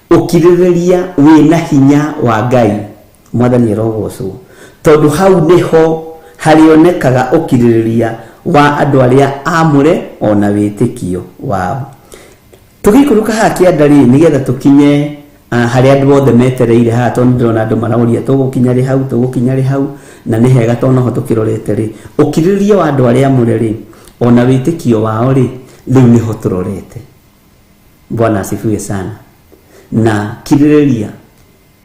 ũkirĩrĩria wĩna hinya wa Ngai. Mwathani arogocwo, tondũ hau nĩho harĩonekaga ũkirĩrĩria wa andũ arĩa aamũre ona wĩtĩkio wao. Tũgĩikũrũka haha kĩanda rĩ, nĩgetha tũkinye harĩa andũ othe metereire haha, tondũ ndĩrona andũ maroria tũgũkinya rĩ hau, tũgũkinya rĩ hau, na nĩ hega tondũ noho tũkĩrorete rĩ, ũkirĩrĩria wa andũ arĩa aamũre rĩ, ona wĩtĩkio wao rĩ, rĩu nĩho tũrorete. Bwana asifiwe sana. Na kirĩrĩria,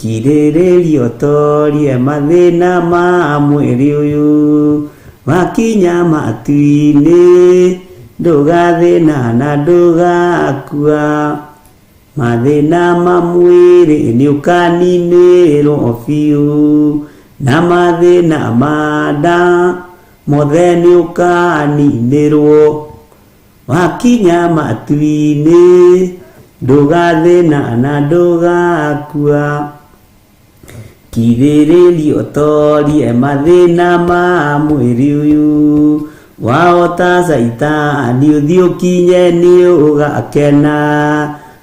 kirĩrĩria ũtorie mathĩna ma mwĩrĩ ũyũ, makinya matu-inĩ ndũgathĩna na ndũgakua. Mathĩna ma mwĩrĩ nĩ ũkaninĩrwo biũ, na mathĩna ma nda mothe nĩ ũkaninĩrwo. Wakinya matu-inĩ ndũgathĩna na ndũgakua. Kirĩrĩria ũtorie mathĩna ma mwĩrĩ ũyũ, wahota caitani ũthiĩ ũkinye nĩ ũgakena.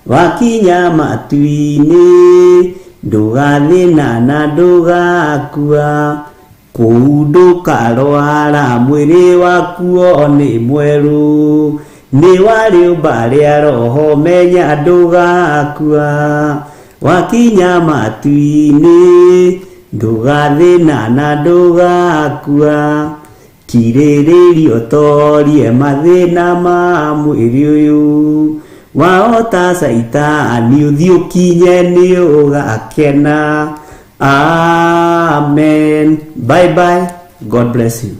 Wakinya matu-inĩ ndũgathĩna na ndũgakua. Kũu ndũkarwara mwĩrĩ waku o nĩ mwerũ, nĩ wa rĩũmba rĩa roho menya ndũgakua. Wakinya matu-inĩ Ndũgathĩna na ndũgakua, kirĩrĩria ũtorie mathĩna ma mwĩrĩ ũyũ. Wahota Caitani ũthiĩ ũkinye nĩ ũgakena. Amen. Bye bye. God bless you.